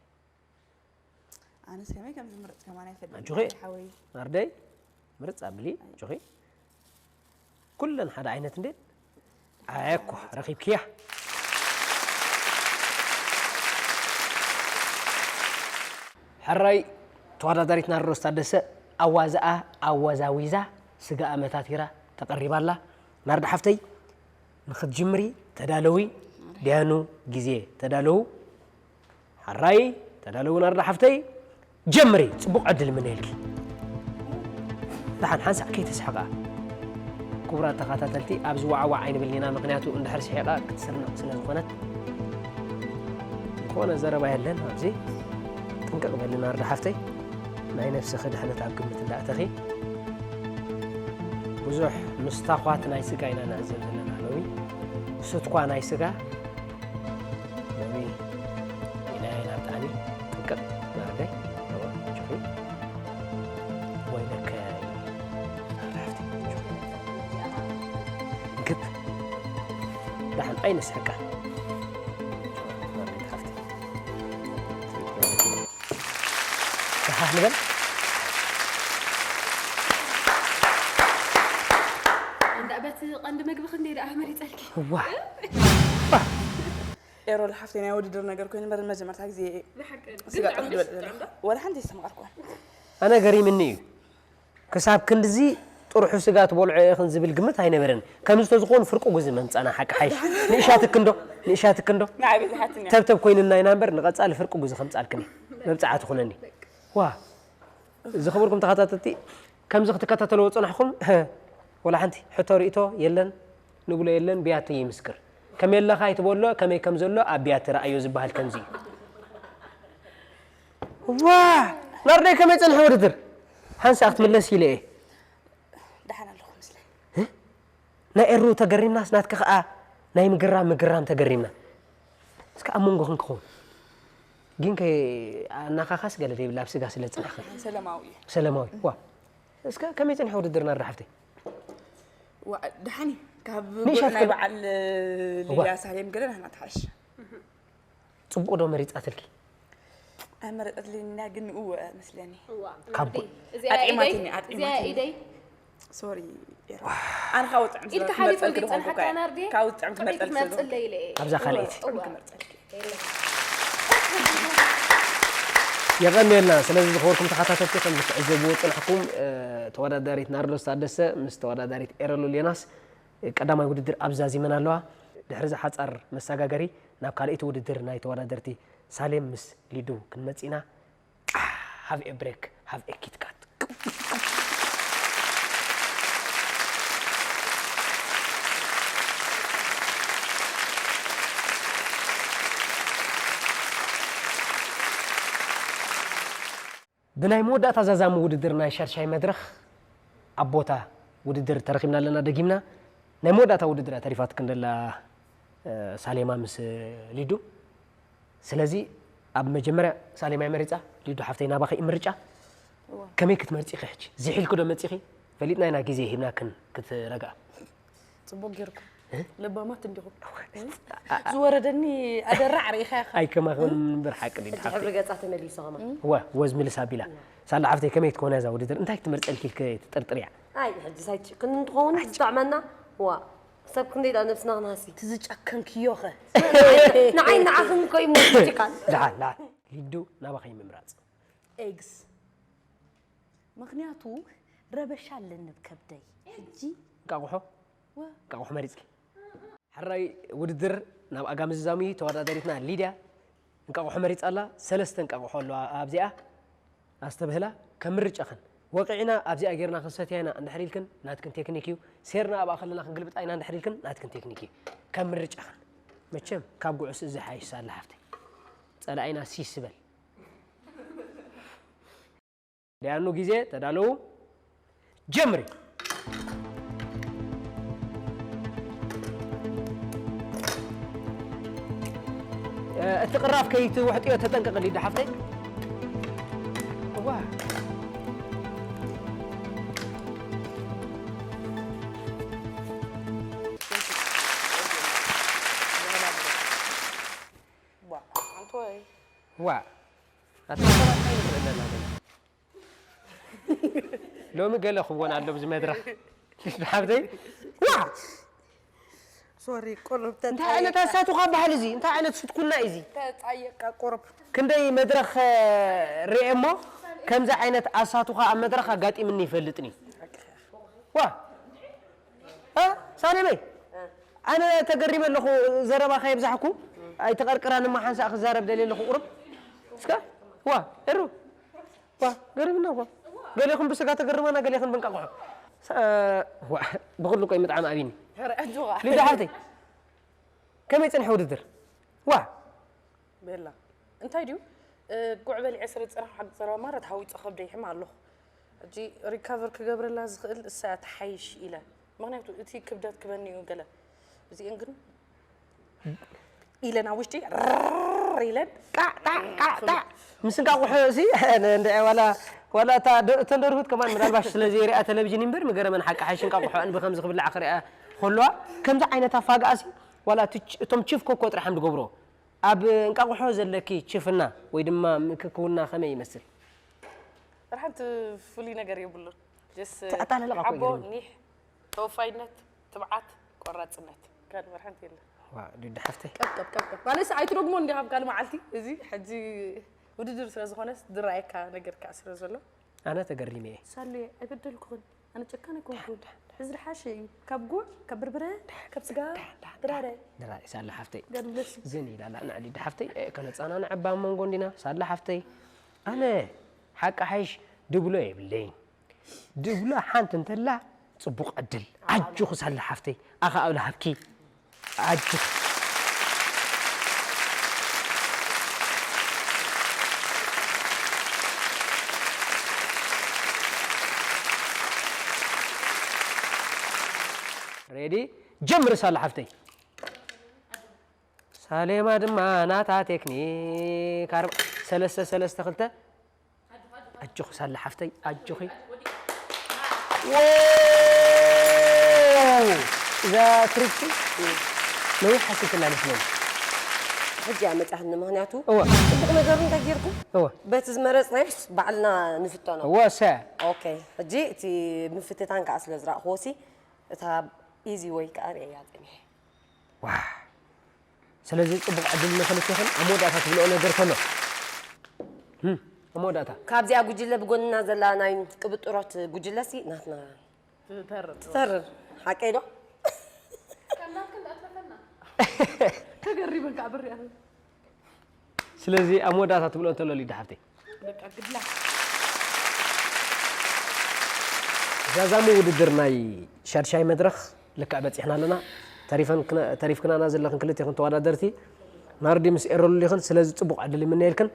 ኣነስ ከመይ ከም ዝምረጽ ከማን ኣይፈልጥን ኣጆኺ ሓወይ ናርደይ ምርጽ ኣብሊ ኣጆኺ ኩለን ሓደ ዓይነት እንዴ ኣየኮ ረኺብክያ ሕራይ ተወዳዳሪት ናርዶስ ታደሰ ኣዋዝኣ ኣወዛዊዛ ስጋ ኣመታቲራ ተቐሪባ ኣላ ናርዳ ሓፍተይ ንኽትጅምሪ ተዳለዊ ድያኑ ግዜ ተዳለዉ ሓራይ ተዳለዊ ናርዳ ሓፍተይ ጀምሪ ጽቡቕ ዕድል ምነየልኪ ደሓን ሓንሳእ ከይተስሕቓ ክቡራት ተኸታተልቲ ኣብዚ ዋዕዋዕ ኣይንብልን ኢና ምክንያቱ እንድሕር ስሒቓ ክትስርንቕ ስለ ዝኾነት ዝኾነ ዘረባ የለን ኣብዚ ጥንቅቕ በሊ ናርዳ ሓፍተይ ናይ ነፍስኺ ድሕነት ኣብ ግምት እንዳእተኺ ብዙሕ ምስታኳት ናይ ስጋ ኢና ንዕዘብ ዘለና ሎሚ ሱትኳ ናይ ስጋ ሎሚ ኢናያ ኢና ብጣዕሚ ጥንቅቕ ናርደይ ጆኺ ወይለከ ግብ ደሓን ኣይነስሕቃ ናርደይ ተሓፍቲ ሃህ ንበል እንዳ በቲ ቀንዲ መግቢ ክንደይ ደኣ መሪፀልኪ ዋ ኤሮል ሓፍተይ ናይ ውድድር ነገር ኮይኑ በር መጀመርታ ግዜ ስጋ ጥራሕ ዝበልዕ ዘለኹ ወላ ሓንቲ ይስተማቐርኩ ኣነ ገሪምኒ እዩ ክሳብ ክንድዚ ጥርሑ ስጋ ትበልዖ ኢኽን ዝብል ግምት ኣይነበረን ከምዚ ተዝኾን ፍርቁ ግዚ መምፃና ሓቂ ሓይሽ ንእሻትክ እንዶ ንእሻትክ እንዶ ንዓይ በዝሓትኒ እያ። ተብተብ ኮይንና ኢና እምበር ንቐፃሊ ፍርቁ ግዚ ከምፃልክኒ መብፃዓ ትኹነኒ ዋ ዝኽብርኩም ተኸታተልቲ ከምዚ ክትከታተልዎ ፅናሕኩም ወላ ሓንቲ ሕቶ ርእቶ የለን ንብሎ የለን ብያቲ ይምስክር ከመይ ኣለኻ ኣይትበሎ ከመይ ከም ዘሎ ኣብ ብያቲ ረኣዮ ዝበሃል ከምዚ እዩ ዋ ናርደይ ከመይ ፀንሐ ውድድር ሓንሳእ ክትምለስ ኢለ እየ ደሓን ኣለኹ ምስለ ናይ ኤሩ ተገሪምናስ ናትኪ ከዓ ናይ ምግራም ምግራም ተገሪምና እስከ ኣብ መንጎ ክንክኸውን ግን ከ ኣናኻኻስ ገለ ዘይብላ ኣብ ስጋ ስለ ዝፅናሕኺ ሰለማዊ እዩ ሰለማዊ ዋ እስከ ከመይ ፀኒሑ ውድድርና ዳ ሓፍተይ ዋ- ደሓን እዩ ካብ ንእሻት ናይ ክል- በዓል ሊልያ ሳሌም ገለ ናህና ትሓሽ ፅቡቕ ዶ መሪፃትልኪ ኣይመረጠትልንና ግን ንኡ መስለኒ ካብ እዚኣ ኢደይ ኣጥዒማትኒ፣ እዚኣ ኣጥዒማትኒ። ኢደይ ሶሪ ኤራ። ኣነ ካብ ውፅዕም ኢድካ ሓሊፉ ዝፀንሓካ ናርዲ ካብ ውፅዕም ክመርፀልኪ ክመርፀለይ ኢለ እየ። ኣብዛ ካልኣይቲ እዋ። ክመርፀልኪ የቐንየልና። ስለዚ ዝኸበርኩም ተኸታተልቲ ከም ዝትዕዘብዎ ፅናሕኩም ተወዳዳሪት ናርዶስ ታደሰ ምስ ተወዳዳሪት ኤረሉ ሌናስ ቀዳማይ ውድድር ኣብዛዚመን ኣለዋ። ድሕሪ እዚ ሓፃር መሰጋገሪ ናብ ካልኣይቲ ውድድር ናይ ተወዳደርቲ ሳሌም ምስ ሊዱ ክንመፅእ ኢና። Have a break, have a Kit Kat. ብናይ መወዳእታ ዛዛሚ ውድድር ናይ ሻድሻይ መድረኽ ኣብ ቦታ ውድድር ተረኺብና ኣለና ደጊምና ናይ መወዳእታ ውድድር እያ ተሪፋትክን ደላ ሳሌማ ምስ ሊዱ ስለዚ ኣብ መጀመርያ ሳሌማይ መሪጻ፣ ሊዱ ሓፍተይ ናባኺ እዩ ምርጫ። ከመይ ክትመርጺ ኢኺ ሕጂ? ዝሒልኪ ዶ መጺኺ? ፈሊጥና ኢና ግዜ ሂብናክን ክትረግኣ። ጽቡቅ ጌርኩም። ለባማት እንዲኹም። ዝወረደኒ ኣደራዕ ርኢኻ ኢኻ። ኣይከማኽን እምበር ሓቂ ሊዱ ሕጂ ሓፍተይ። ሕብሪ ገጻ ተመሊሱ ኸማ ወ ወዝ ምልስ ኣቢላ። ሳላ ሓፍተይ ከመይ ትኮነ እዛ ውድድር? እንታይ ክትመርጸልኪ ኢልኪ ትጥርጥርያ? ኣይ ሕጂ ሳይት ክንትኸውን ዝጥዕመና ዋ ሰብ ክንደይ ዳ ነብስና ክንሃሲ ትዝጨከንክዮ ኸ ንዓይ ንዓኽን ኮይ ሙዚቃል ደሓን ደሓን ሊዱ ናባኸ ምምራጽ ኤግስ ምክንያቱ ረበሻ ኣለኒ ኣብ ከብደይ ሕጂ እንቃቑሖ ወ እንቃቑሖ መሪጽኪ። ሕራይ ውድድር ናብ ኣጋምዝዛሙ እዩ። ተወዳዳሪትና ሊድያ እንቃቑሖ መሪጻ ኣላ። ሰለስተ እንቃቑሖ ኣለዋ ኣብዚኣ። ኣስተብህላ ከም ምርጫኽን ወቂዕና ኣብዚኣ ጌርና ክንሰትያ ኢና እንድሕር ኢልክን ናትክን ቴክኒክ እዩ። ሴርና ኣብኣ ከለና ክንግልብጣ ኢና እንድሕር ኢልክን ናትክን ቴክኒክ እዩ። ከም ምርጫኽን መቸም ካብ ጉዕስ እዚ ሓይሽ ሳላ ሓፍተይ ጸላኢና ሲስ በል። ደያኑ ግዜ ተዳለዉ ጀምሪ። እቲ ቅራፍ ከይትውሕጥዮ ተጠንቀቂ ሊዱ ሓፍተይ። እዋ ኣንተ ወይ ዋ ኣታ ሰባት እንታይ ንርኢ ኣለና ሎሚ? ሎሚ ገለ ክወን ኣሎ ብዚ መድረኽ ሓብተይ ዋ ሶሪ ቆሎብ እንታይ ዓይነት ኣሳቱኻ ባህል እዚ እንታይ ዓይነት ስድኩና እዩ እዚ ተጻየቃ ቆሮብ ክንደይ መድረኽ ርኤ እሞ ከምዚ ዓይነት ኣሳቱኻ ኣብ መድረኽ ኣጋጢምኒ ይፈልጥኒ ዋ እ ሳሌመይ ኣነ ተገሪመ ኣለኹ ዘረባ ከየብዛሕኩ ኣይተቐርቅራን እማ ሓንሳእ ክዛረብ ደልየ ኣለኹ ቁሩብ እስከ ዋ እሩ ዋ ገሪምና ዋ ገሌኹም ብስጋ ተገርማና ገሌኹም ብንቃቑሖ ሳ- ዋ ብኹሉ ቆይ ምጥዓም ኣብኒ ኧረ ኣጆኻ ሊዳ ሓፍተይ ከመይ ጽንሐ ውድድር ዋ ቤላ እንታይ ድዩ ጉዕ በሊዐ ስረ ጽራሕ ሓቂ ዘረባ ማረት ሃዊፀ ከብደይ ሕም ኣለኹ ሕጂ ሪካቨር ክገብረላ ዝኽእል እሳ እያ ትሓይሽ ኢለ ምክንያቱ እቲ ክብደት ክበኒ እዩ ገለ እዚአን ግን ኢለን ኣብ ውሽጢ ርር ኢለን ቃዕ ቃዕ ቃዕ ቃዕ ምስ እንቃቑሖ እዚ እንደ ዋላ ዋላ እታ ደ- እተን ደርሁት ከማን ምናልባሽ ስለ ዘይሪኣ ቴሌቪዥን እምበር ምገረመን ሓቂ ሓይሽ እንቃቑሖ እንቢ ከምዚ ክብላዕ ክሪኣ ከለዋ ከምዚ ዓይነት ኣፋጋኣሲ ዋላ እቲ ች- እቶም ችፍ ኮኮ ጥራሕ እዮም ዝገብርዎ ኣብ እንቃቑሖ ዘለኪ ችፍና ወይ ድማ ምክክውና ከመይ ይመስል ርሓንቲ ፍሉይ ነገር የብሉን ጀስ እቲ ኣጣላልቓ እኮ ሓቦ ይገርም። ኒሕ ተወፋይነት ትብዓት ቆራፅነት ካልእ መርሓንቲ የለን ዋ ዱዳ ሓፍተይ ቀብቀብ ቀብቀብ ባለስ ኣይትደግሞ እንዲኻ ኣብ ካልእ መዓልቲ እዚ ሕጂ ውድድር ስለ ዝኾነስ ዝረኣየካ ነገር ከዓ ስለ ዘሎ ኣነ ተገሪመ እየ ሳሉየ ኣይበደልኩኽን ኣነ ጨካን ኣይኮንኩን እዚ ዝሓሸ እዩ ካብ ጉዕ ካብ በርበረ ካብ ስጋ ድራረ ድራይ ሳላ ሓፍተይ ጋር ብለስ ዝን ኢላላ ንዕሊ ዳ ሓፍተይ ከነፃናንዐ ኣብ መንጎ እንዲና ሳላ ሓፍተይ ኣነ ሓቂ ሓይሽ ድብሎ የብለይን ድብሎ ሓንቲ እንተላ ፅቡቕ ዕድል ኣጆኹ ሳላ ሓፍተይ ኣኻ ኣብ ልሃብኪ ኣጆኹ ሬዲ ጀምሪ ሳላ ሓፍተይ ሳሌማ ድማ ናታ ቴክኒክ ኣርባ ሰለስተ ሰለስተ ክልተ ኣጆኺ ሳላ ሓፍተይ ኣጆኺ ዋው እዛ ትሪክሲ ነዊሕ ሓሲብክላ መስለኒ ሕጂ እያ መፅያትኒ ምክንያቱ እወ ፅቡቅ ነገሩ እንታይ ጌርኩም እወ በቲ ዝመረፅናዮስ ባዕልና ንፍተኖ እወ ሰ ኦኬ ሕጂ እቲ ምፍትታን ከዓ ስለ ዝረእክዎ ሲ እታ ኢዚ ወይ ከዓ ርእያ ፀኒሐ ዋ ስለዚ ፅቡቅ ዕድል ንክልቴኽን ኣብ መወዳእታ ትብልኦ ነገር ከሎ እም፣ ኣብ መወዳእታ ካብዚኣ ጉጅለ ብጎንና ዘላ ናይ ቅብጥሮት ጉጅለ ሲ ናትና ትተርር ተርር ሓቀይ ዶ ተገሪበን ከዓ ብሪያ ስለዚ ኣብ መወዳእታ ትብልኦ እንተሎ ሊዳ ሓፍተይ በቃ ግድላ ዛዛሙ ውድድር ናይ ሻድሻይ መድረኽ ልክዕ በፂሕና ኣለና ተሪፈን ክነ- ተሪፍክናና ዘለኽን ክልቴኽን ተወዳደርቲ ናርዲ ምስ ኤሮ ልሊኽን ስለዚ ፅቡቕ ዕድል ይምነየልክን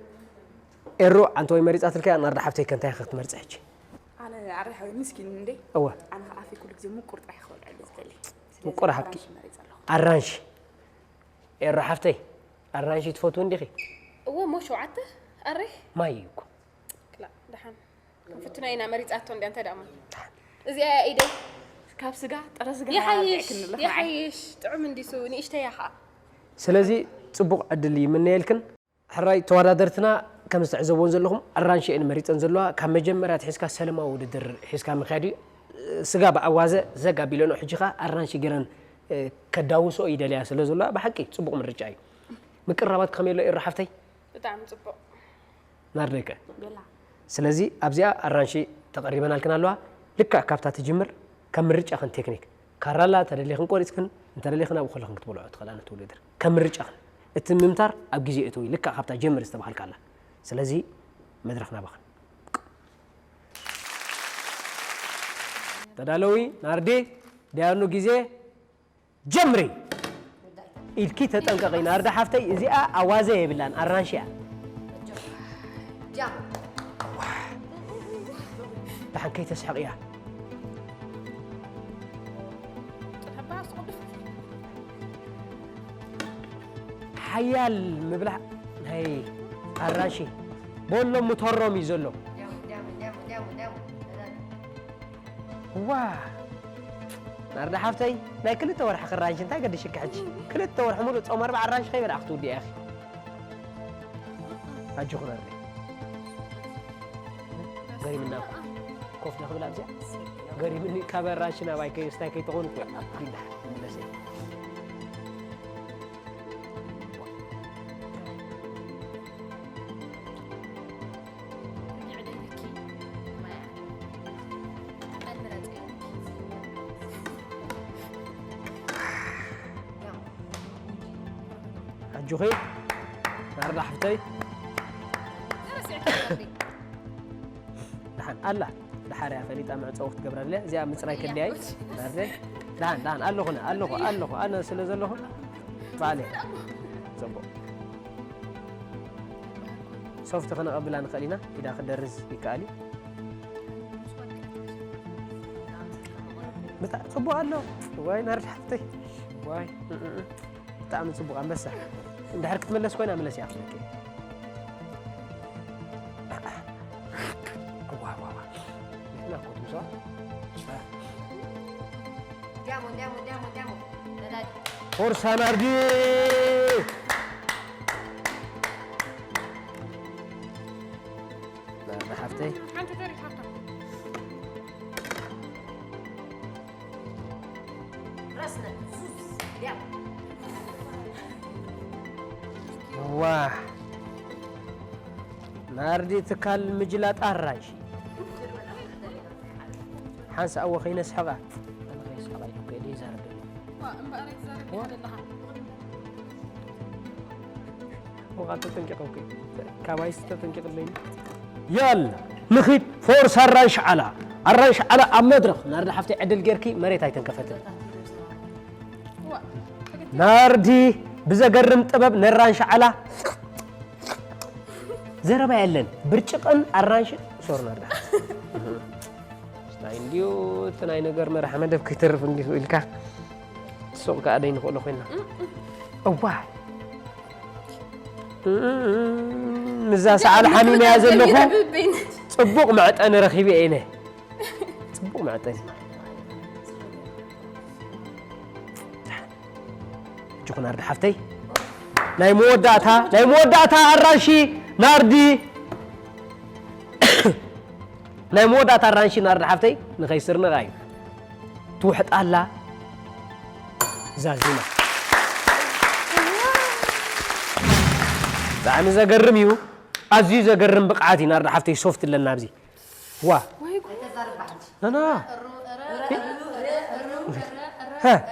ኤሮ ዓንተወይ መሪፃትልካ ናርዲ ሓፍተይ ከንታይ ኢኺ ክትመርፂ ሕጂ ኣነ ኣረ ሓወይ ምስኪን እንዴ እወ ኣነ ከዓ ኣፈይ ኩሉ ግዜ ምቁር ጥራሕ ክበልዐሉ ዝደሊ ስለዚ ምቁር ሃብኪ። ኣራንሺ መሪፀ ኣለኹ ኣራንሺ ኤሮ ሓፍተይ ኣራንሺ ትፈትው እንዲኺ እዎ እሞ ሸውዓተ ኣሬ ማይ እዩ እኮ። ክላ ደሓን ክንፍትና ኢና መሪፃቶ እንዲያ እንታይ ደኣ እዚኣ ኢደይ ካብ ስጋ ጥረ ስጋ ይሓይሽ ክንልካ ይሓይሽ ጥዑም እንዲሱ ንእሽተያ ከዓ ስለዚ ፅቡቕ ዕድል ይምነየልክን። ሕራይ ተወዳደርትና ከም ዝተዕዘብዎን ዘለኹም ኣራንሺ እየን መሪፀን ዘለዋ። ካብ መጀመርያ ኣትሒዝካ ሰለማዊ ውድድር ሒዝካ ምኽያድ እዩ። ስጋ ብኣዋዘ ዘግ ኣቢለንኦ ሕጂ ኸዓ ኣራንሺ ገይረን ከዳውስኦ ይደልያ ስለ ዘለዋ ብሓቂ ፅቡቕ ምርጫ እዩ። ምቅርራባት ከመይ ኣሎ ኤሩ ሓፍተይ? ብጣዕሚ ፅቡቕ ናርደይከ ቤላ ስለዚ ኣብዚኣ ኣራንሺ ተቐሪበናልክን ኣለዋ። ልክዕ ካብታ ትጅምር ካብ ምርጫኽን ቴክኒክ ካራላ ተደሊኽን ቆሪፅክን እንተደሊኽን ኣብኡ ከለኽን ክትበልዖ ትኽእላ ነቲ ውድድር ካብ ምርጫኽን እቲ ምምታር ኣብ ግዜ እትዊ ልክዕ ካብታ ጀምር ዝተባሃልካ ኣላ። ስለዚ መድረኽ ናባኽን። ተዳለዊ ናርዲ ዲያኑ ግዜ ጀምሪ። ኢድኪ ተጠንቀቂ ናርዲ ሓፍተይ፣ እዚኣ ኣዋዘ የብላን ኣራንሺ እያ። ጃም ደሓን ከይተስሕቕያ። ሓያል ምብላዕ ናይ ኣራንሺ ቦሎ ምተሮም እዩ ዘሎ። ጃም ጃም ጃም ጃም ጃም ዋ ናርዳ ሓፍተይ ናይ ክልተ ወርሒ ክራንሽ እንታይ ገድሽካ ሕጂ ክልተ ወርሒ ሙሉእ ጾም ኣርባዓ ኣራንሽ ከይበላዕ ክትውድያ ኢኺ ኣጆኹ ናርደይ ገሪምና እኮ ኮፍ ንኽብል ኣብዚኣ ገሪምኒ ካብ ኣራንሽ ናባይ ከይስታይ ከይትኾን እኮ ዲንዳ ምለሰይ ኣጆኺ ናርዳ ሓፍተይ ደሓን ኣላ ደሓር እያ ፈሊጣ መዕፀዊ ክትገብረለ እዚኣ ምፅራይ ከድልያ እዩ ናርደ ደሓን ደሓን ኣለኹነ ኣለኹ ኣለኹ ኣነ ስለ ዘለኹ ባዕለ ፅቡቕ ሶፍት ከነቐብላ ንኽእል ኢና ኢዳ ክደርዝ ይከኣል እዩ ብጣ ፅቡቕ ኣሎ ዋይ ናርድ ሓፍተይ ዋይ ብጣዕሚ ፅቡቕ ኣንበሳ እንድሕር ክትመለስ ኮይና መለስ ይኣኽለኪ ዋዋዋ ንሕና እኮ ትምስዋ ጃሞ ጃሞ ጃሞ ጃሞ ነዳዲ ፎርሳ ናርዲ ናርዲ ሓፍተይ ሓንቲ ተሪፋታ ረስነ ዙዝ ጃሞ ዋ ናርዲ ትካል ምጅላጥ ኣራንሺ ሓንሳእ ኣወ ከይነስሕቓ ኣነ ከይስሕቓ ኢሉ ከይደ ይዛረብ ዘሎ እምበኣር ኣይትዛረብ ኣለኻ ወቓ ተጠንቂቐ እኮ እዩ። ካባይስ ተጠንቂቕለይ ያላ ንኺድ ፎርስ ኣራንሽ ዓላ ኣራንሽ ዓላ ኣብ መድረኽ ናርዲ ሓፍቲ ዕድል ጌርኪ መሬት ኣይተንከፈትን ናርዲ ብዘገርም ጥበብ ነራንሽ ዓላ ዘረባ የለን ብርጭቕን ኣራንሽ ሶር ናርዲ ሓፍቲ ስታይ እንዲዩ እቲ ናይ ነገር መርሓ መደብ ከይተርፍ እንዲሁ ኢልካ ሱቕ ከዓ ደይንኽእሎ ኮይና እዋ ምዛ ሰዓል ሓሚመያ ዘለኹ ፅቡቕ መዕጠኒ ረኺበ እየ ፅቡቕ መዕጠኒ ሕጂ ናርዲ ሓፍተይ ናይ መወዳእታ ናይ መወዳእታ ኣራንሺ ናርዲ ናይ መወዳእታ ኣራንሺ ናርዲ ሓፍተይ ንኸይስርንቓ እዩ ትውሕጣላ ዛዚማ ብጣዕሚ ዘገርም እዩ ኣዝዩ ዘገርም ብቕዓት እዩ ናርዲ ሓፍተይ ሶፍት ኣለና ኣብዚ ዋ ናና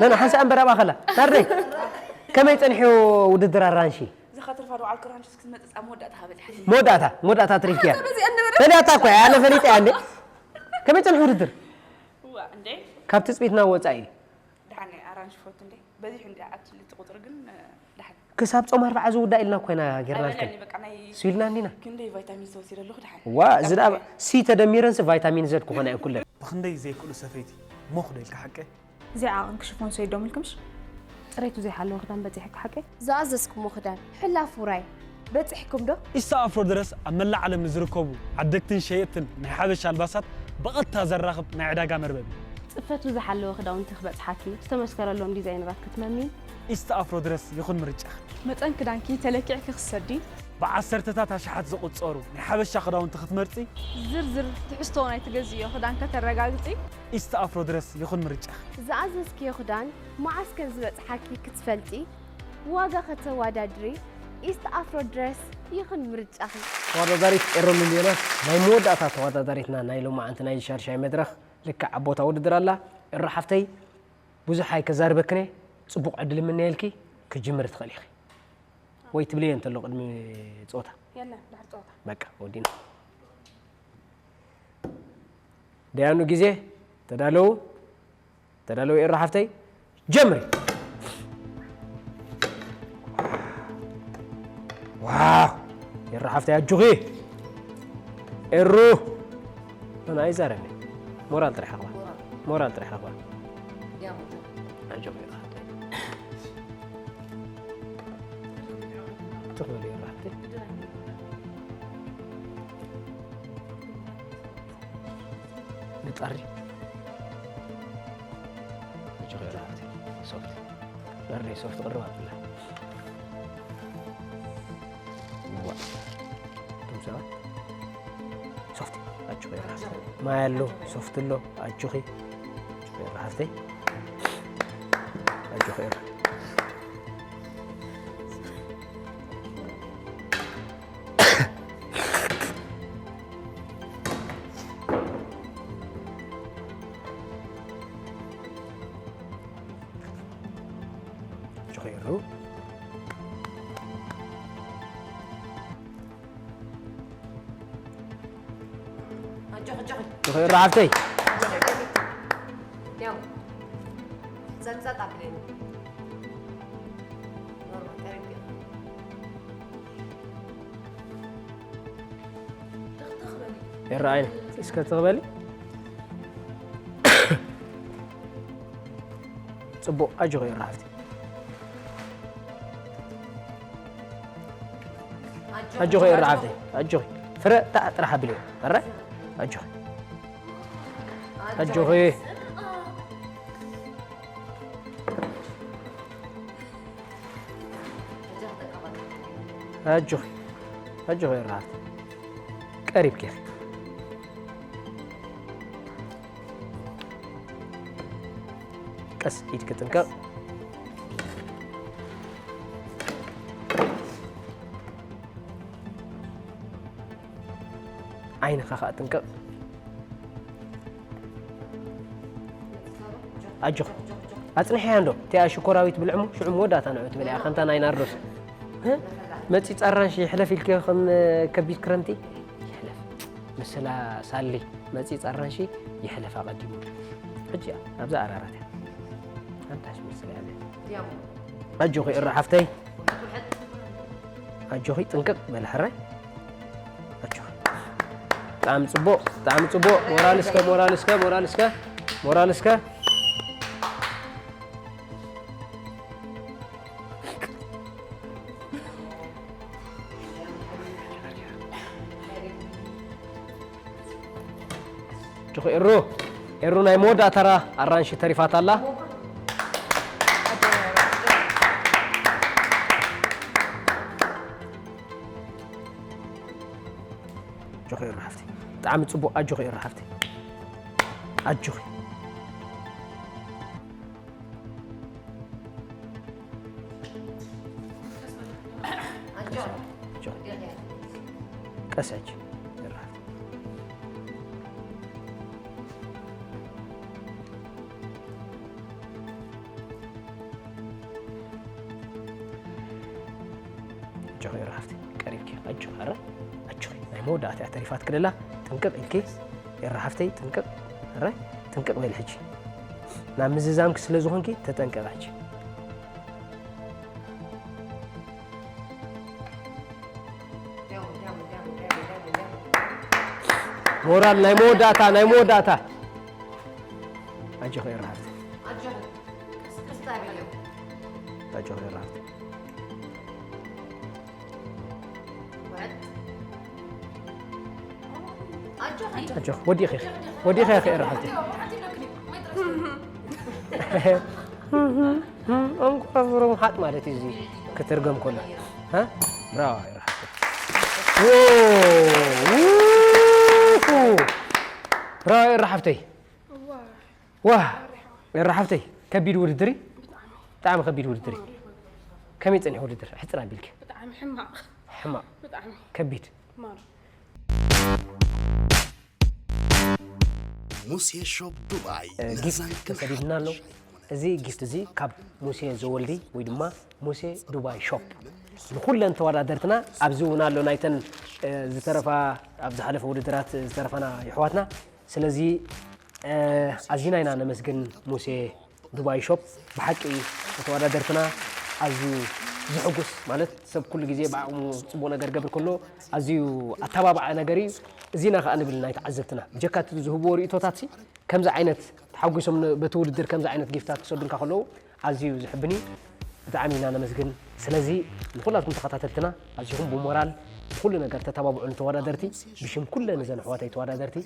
ናና ሓንሳ እምበር ኣብኣ ከላ ናርደይ ከመይ ፀኒሑ ውድድር ኣራንሺ እዛ ከተርፋ ዶ ዓልከራንችስ ክትመፅእ ኣብ መወዳእታ ሃበል ሓዚ መወዳእታ መወዳእታ ትሪፍያ ፈሊያታ እኮ ኣነ ፈሊጠ ኣንዴ ከመይ ፀንሑ ውድድር እንዴ ካብ ትፅቢትና ወፃኢ ደሓን ኣራንሽ ፎት እንዴ በዚሑ እንዲ ኣትልቲ ቁፅሪ ግን ደሓን ክሳብ ፆም ኣርባዓ ዝውዳእ ኢልና ኮይና ጌርናልከን በቃ ናይ ስዊልና እንዲና ክንደይ ቫይታሚን ዝተወሲደ ኣለኹ ደሓን ዋ እዚ ደኣ ሲ ተደሚረን ሲ ቫይታሚን ዘድ ክኾና እየን ኩለን ብኽንደይ ዘይክእሉ ሰፈይቲ ሞኽ ዶ ኢልካ ሓቀ እዚኣ ዓቐን ክሽፎን ሰይዶም ኢልክምሽ? ጽሬቱ ዘይሓለወ ክዳን በጺሕኪ ሓቀይ? ዝኣዘዝኩሞ ክዳን ሕላፍ ውራይ በጺሕኩም ዶ? ኢስታ ኣፍሮ ድረስ ኣብ መላእ ዓለም ንዝርከቡ ዓደግትን ሸየጥትን ናይ ሓበሻ ኣልባሳት ብቐጥታ ዘራኽብ ናይ ዕዳጋ መርበብ እዩ። ጽፈቱ ዝሓለወ ክዳውንቲ ክበጽሓኪ ዝተመስከረሎም ዲዛይነራት ክትመሚ። ኢስታ ኣፍሮ ድረስ ይኹን ምርጫኺ። መጠን ክዳንኪ ተለኪዕኪ ክትሰዲ። ብዓሰርተታት ኣሽሓት ዝቑጸሩ ናይ ሓበሻ ክዳውንቲ ክትመርጺ። ዝርዝር ትሕዝቶ ናይ ትገዝእዮ ክዳን ከተረጋግጺ። ኢስታ ኣፍሮ ድረስ ይኹን ምርጫኺ። ዝኣዘዝክዮ ክዳን መዓስ ከም ዝበጽሓኪ ክትፈልጢ፣ ዋጋ ከተወዳድሪ፣ ኢስት ኣፍሮ ድረስ ይኹን ምርጫኺ። ተወዳዳሪት ኤሮ ሚልዮነር ናይ መወዳእታ ተወዳዳሪትና ናይ ሎማዓንቲ ናይ ሻርሻይ መድረኽ ልክዕ ኣብ ቦታ ውድድር ኣላ። ኤሮ ሓፍተይ ብዙሕ ኣይከዛርበክን እየ፣ ጽቡቕ ዕድል እምነየልኪ። ክጅምር ትኽእል ኢኺ ወይ ትብልዮ እንተሎ ቅድሚ ጸወታ። የለን ድሕሪ ጸወታ። በቃ ወዲና። ደያኑ ግዜ ተዳለዉ። ተዳለዉ ኤሮ ሓፍተይ ጀምሪ። ዋው ኤሮ ሓፍተይ ኣጆኺ። ኤሩ ኣነ ኣይዛረብን። ሞራል ጥራሕ ኣኽባ። ሞራል ጥራሕ ኣኽባ። ኣጆኺ ኤሮ ሓፍተይ። ትኽእሊ ኤሮ ሓፍተይ። ንጣሪ ኣጆኺ ኤሮ ሓፍተይ። ሶፍት በርደይ ሶፍት ቅርብ ኣብላ። ዋ እቶም ሰባት ሶፍት ኣጆኺ ኤሮ ሓፍተይ። ማይ ኣሎ ሶፍት ኣሎ ኣጆኺ። ኣጆኺ ኤሮ ሓፍተይ። ኣጆኺ ኤሮ። ኣጆኺ ኤሩ። ኣጆኺ ኣጆኺ ኣጆኺ ኤሩ ሓፍተይ። ያው ጸንጸጥ ኣብለኒ። ኖርማል ቀሪብ ገይሩ። ኤሩ ዓይነ እስከ ትቕበሊ። ጽቡቕ ኣጆኺ ኤሩ ሓፍቲ። ኣጆኺ ኤሩ ሓፍቲ ኣጆኺ። ፍረ ታዕ ጥራሕ ኣብልዮ። ኣረ ኣጆኺ ኣጆኺ። ኣጆኺ ኣጆኺ ኤሩ ሓፍቲ። ቀሪብኪ ኢኺ። ቀስ ኢድኪ ጥንቀቕ። ዓይንኻ ኸኣ ጥንቀቕ። ኣጆኺ ኣጽንሕያ እንዶ እቲኣ ሽኮራዊት ብልዕሞ ሽዑ መወዳእታ ንዑ ትብል እያ ከምታ ናይ ናርዶስ። ህ? መጺጽ ኣራንሺ ይሕለፍ ኢልክዮ ከም ከቢድ ክረምቲ ይሕለፍ። ምስላ ሳሊ መጺጽ ኣራንሺ ይሕለፍ ኣቐዲሙ። ሕጂ እያ ኣብዛ ኣራራት እያ። ኣንታሽ ምስላ ያለ። ኣጆኺ እረ ሓፍተይ። ኣጆኺ ጥንቅቕ በሊ ሕራይ። ኣጆኺ። ብጣዕሚ ጽቡቕ፣ ብጣዕሚ ጽቡቕ። ሞራል እስከ፣ ሞራል እስከ፣ ሞራል እስከ፣ ሞራል እስከ። ኣጆኺ ኤሩ፣ ኤሩ ናይ መወዳእታ ተራ ኣራንሺ ተሪፋታ ኣላ። ኣጆኺ ኤሩ ሓፍቲ። ብጣዕሚ ጽቡቕ። ኣጆኺ ኤሩ ሓፍቲ። ኣጆኺ። ኣጆኺ። ቀስ ሕጂ ኤሩ ሓፍቲ። ኣጆኺ ኤሩ ሓፍቲ ቀሪብኪ ኣጆኺ። ኣረ ኣጆኺ ናይ መወዳእታ እያ ተሪፋትኪ ደላ። ጥንቅቕ ኢልኪ ኤሩ ሓፍተይ ጥንቅቕ። ኣረ ጥንቅቕ በሊ ሕጂ ናብ ምዝዛምኪ ስለ ዝኾንኪ ተጠንቀቒ ሕጂ። ሞራል ናይ መወዳእታ ናይ መወዳእታ። ኣጆኺ ኤሩ ሓፍቲ። ኣጆኺ ኤሩ ሓፍቲ። ኣጆኺ፣ ወዲኺ ኢኺ። ወዲኺ ኢኺ፣ ኤረ ሓፍተይ። ኣንኮራፍሮ ምሓጥ ማለት እዩ እዚ ክትርገም ከሎ። ሃ? ብራቮ፣ ኤረ ሓፍተይ። ዎ! ው! ብራቮ፣ ኤረ ሓፍተይ። ዋ! ኤረ ሓፍተይ፣ ከቢድ ውድድር እዩ። ብጣዕሚ ከቢድ ውድድር እዩ። ከመይ ጸኒሑ ውድድር? ሕጽር ኣቢልኪ። ብጣዕሚ ሕማቕ። ሕማቕ። ብጣዕሚ። ከቢድ። ማራ። ሙሴ ሾፕ ዱባይ እ፣ ጊፍት ናዛን ተሰዲድና ኣሎ። ክንሓድሽ እዚ ጊፍት እዚ ካብ ሙሴ ዘወልዲ ወይ ድማ ሙሴ ዱባይ ሾፕ ንኹለን ተወዳደርትና ኣብዚ እውን ኣሎ ናይተን እ፣ ዝተረፋ ኣብ ዝሓለፈ ውድድራት ዝተረፋና የሕዋትና። ስለዚ እ፣ ኣዚና ኢና ነመስግን ሙሴ ዱባይ ሾፕ። ብሓቂ ንተወዳደርትና ኣዝዩ ዝሕጉስ ማለት ሰብ ኩሉ ግዜ ብዓቕሙ ጽቡቕ ነገር ገብር ከሎ ኣዝዩ ኣተባባዒ ነገር እዩ። እዚና ከኣ ንብል ናይ ተዓዘብትና ብጀካ እቲ ዝህብዎ ርእቶታት ሲ ከምዚ ዓይነት ተሓጒሶም ን-፣ በቲ ውድድር ከምዚ ዓይነት ጊፍታት ክሰዱልካ ከለዉ ኣዝዩ ዝሕብን እዩ። ብጣዕሚ ኢና ነመስግን። ስለዚ ንኹላትኩም ተኸታተልትና ኣዚኹም ብሞራል ብኹሉ ነገር ተተባብዑ ንተወዳደርቲ ብሽም ኩለን እዘን ኣሕዋተይ ተወዳደርቲ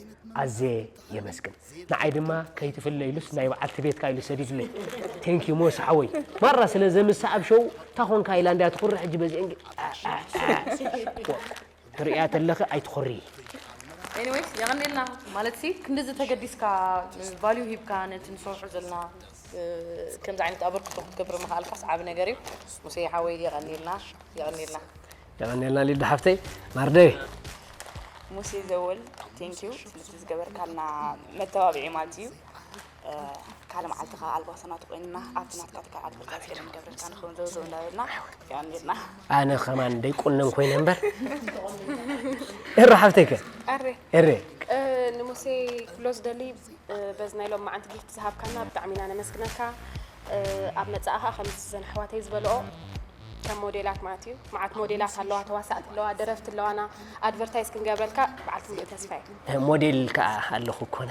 ኣዝየ የመስግን። ንዓይ ድማ ከይትፍለ ኢሉስ ናይ በዓልቲ ቤትካ ኢሉ ሰዲዱለይ። ቴንክ ዩ ሞስ ሓወይ። ማራ ስለ ዘምሳ ኣብ ሾው ታኾንካ ኢላ እንድያ ትኹሪ ሕጂ በዚአን ግ-፣ አ፣ አ፣ አ። ትርእያ ተለኺ ኣይትኾሪ። ኤኒዌይስ የቐኔልና ማለት ሲ ክንድዚ ተገዲስካ ቫልዩ ሂብካ ነቲ ንሰርሑ ዘለና እ፣ ከምዚ ዓይነት ኣበርክቶ ክትገብር ምኽኣልካስ ዓቢ ነገር እዩ። ሙሴ ሓወይ የቐኔልና፣ የቐኔልና። የቐኔልና ሊዱ ሓፍተይ። ማርደይ። ሙሴ ዘወል ቴንክ ዩ ስለቲ ዝገበርካልና መተባብዒ ማለት እዩ። እ፣ ካልእ መዓልትኻ ኣልባሶና ተቆይንና ኣብቲ ናትካ ትካል ኣድቨርታይዝ ገለ ንገብረልካ ንኸውን ዘውዘው እንዳበልና የቐኔልና። ኣነ ከማን ደይቁነን ኮይነ እምበር። ኤረ ሓፍተይ ከ? ኣረ። ኤረ። እ፣ ንሙሴ ክብሎ ዝደሊ እ፣ በዚ ናይ ሎም መዓንቲ ጊፍት ዝሃብካና ብጣዕሚ ኢና ነመስግነካ። እ፣ ኣብ መጻኢ ኸኣ ከምዚ ዘን ኣሕዋተይ ዝበልኦ ከም ሞዴላት ማለት እዩ። መዓት ሞዴላት ኣለዋ፣ ተዋሳእቲ ኣለዋ፣ ደረፍቲ ኣለዋና። ኣድቨርታይዝ ክንገብረልካ በዓልቲ ሙሉእ ተስፋ እየ። ሞዴል ከኣ ኣለኹ እኮ ኣነ።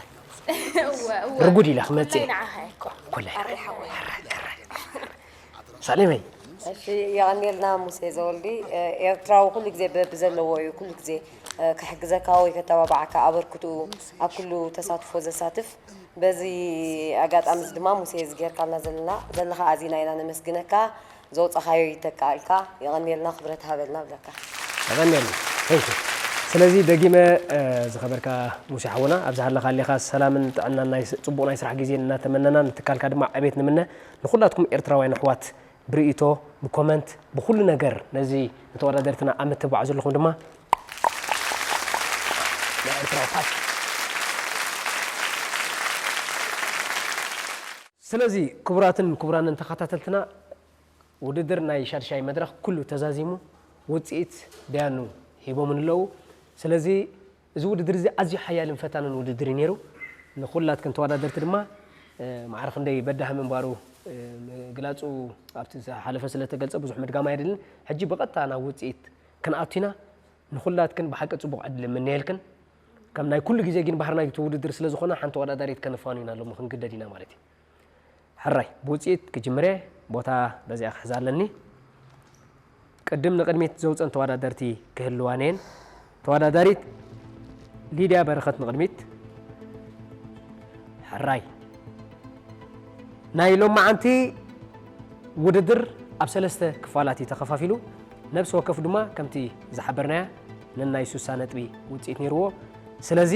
እወ፣ እወ። ርጉድ ኢላ ክመጽእ ኩላይ እየ። ንዓኻ እየ። ኩላይ። ኣረ ሓወይ። ሳሌመይ። እሺ፣ የቐንየልና ሙሴ ዘወልዲ። እ፣ ኤርትራዊ ኩሉ ግዜ በብዘለዎ እዩ ኩሉ ግዜ፣ እ፣ ክሕግዘካ ወይ ከተባብዓካ ኣበርክትኡ ኣብ ኩሉ ተሳትፎ ዘሳትፍ። በዚ ኣጋጣሚ እዚ ድማ ሙሴ እዚ ጌርካልና ዘለና፣ ዘለኻ ኣዚና ኢና ነመስግነካ። ዘውጻኻዮ ይተካእልካ። የቐንየልና፣ ክብረት ሃበልና ብለካ። የቐንየልና። Thank you። ስለዚ ደጊመ፣ እ፣ ዝኸበርካ ሙሴ ሓውና፣ ኣብዚ ሃለኻ ኣሊኻ ሰላምን ጥዕናን ናይ ስ-፣ ጽቡቕ ናይ ስራሕ ግዜ እናተመነና፣ ንትካልካ ድማ ዕቤት ንምነ። ንኹላትኩም ኤርትራውያን ኣሕዋት ብርእይቶ፣ ብኮመንት፣ ብኹሉ ነገር ነዚ ንተወዳደርትና ኣብ ምትብባዕ ዘለኹም ድማ ናይ ኤርትራ ፓርት። ስለዚ ክቡራትን ክቡራንን ተኸታተልትና፣ ውድድር ናይ ሻድሻይ መድረኽ ኩሉ ተዛዚሙ ውጽኢት ደያኑ ሂቦምን ኣለዉ። ስለዚ እዚ ውድድር እዚ ኣዝዩ ሓያልን ፈታንን ውድድር እዩ ነይሩ። ንኹላትክን ተወዳደርቲ ድማ፣ እ፣ ማዕረ ክንደይ በዳሂ ምንባሩ፣ እ፣ ምግላጹ ኣብቲ ዝሓለፈ ስለ ተገልጸ ብዙሕ ምድጋም ኣየድልን። ሕጂ ብቐጥታ ናብ ውጽኢት ክንኣቱ ኢና። ንኹላትክን ብሓቂ ጽቡቕ ዕድል እምነየልክን። ከም ናይ ኩሉ ግዜ ግን ባህርና እቲ ውድድር ስለ ዝኾነ ሓንቲ ተወዳዳሪት ከነፋኑ ኢና ሎሚ ክንግደድ ኢና ማለት እዩ። ሕራይ፣ ብውጽኢት ክጅምር እየ፣ ቦታ በዚኣ ክሕዛ ኣለኒ። ቅድም ንቕድሚት ዘውጸን ተወዳደርቲ ክህልዋን እየን። ተወዳዳሪት ሊድያ በረኸት ንቕድሚት። ሕራይ። ናይ ሎማዓንቲ ውድድር ኣብ ሰለስተ ክፋላት እዩ ተኸፋፊሉ። ነብሲ ወከፍ ድማ ከምቲ ዝሓበርናያ ነናይ ሱሳ ነጥቢ ውጽኢት ነይርዎ። ስለዚ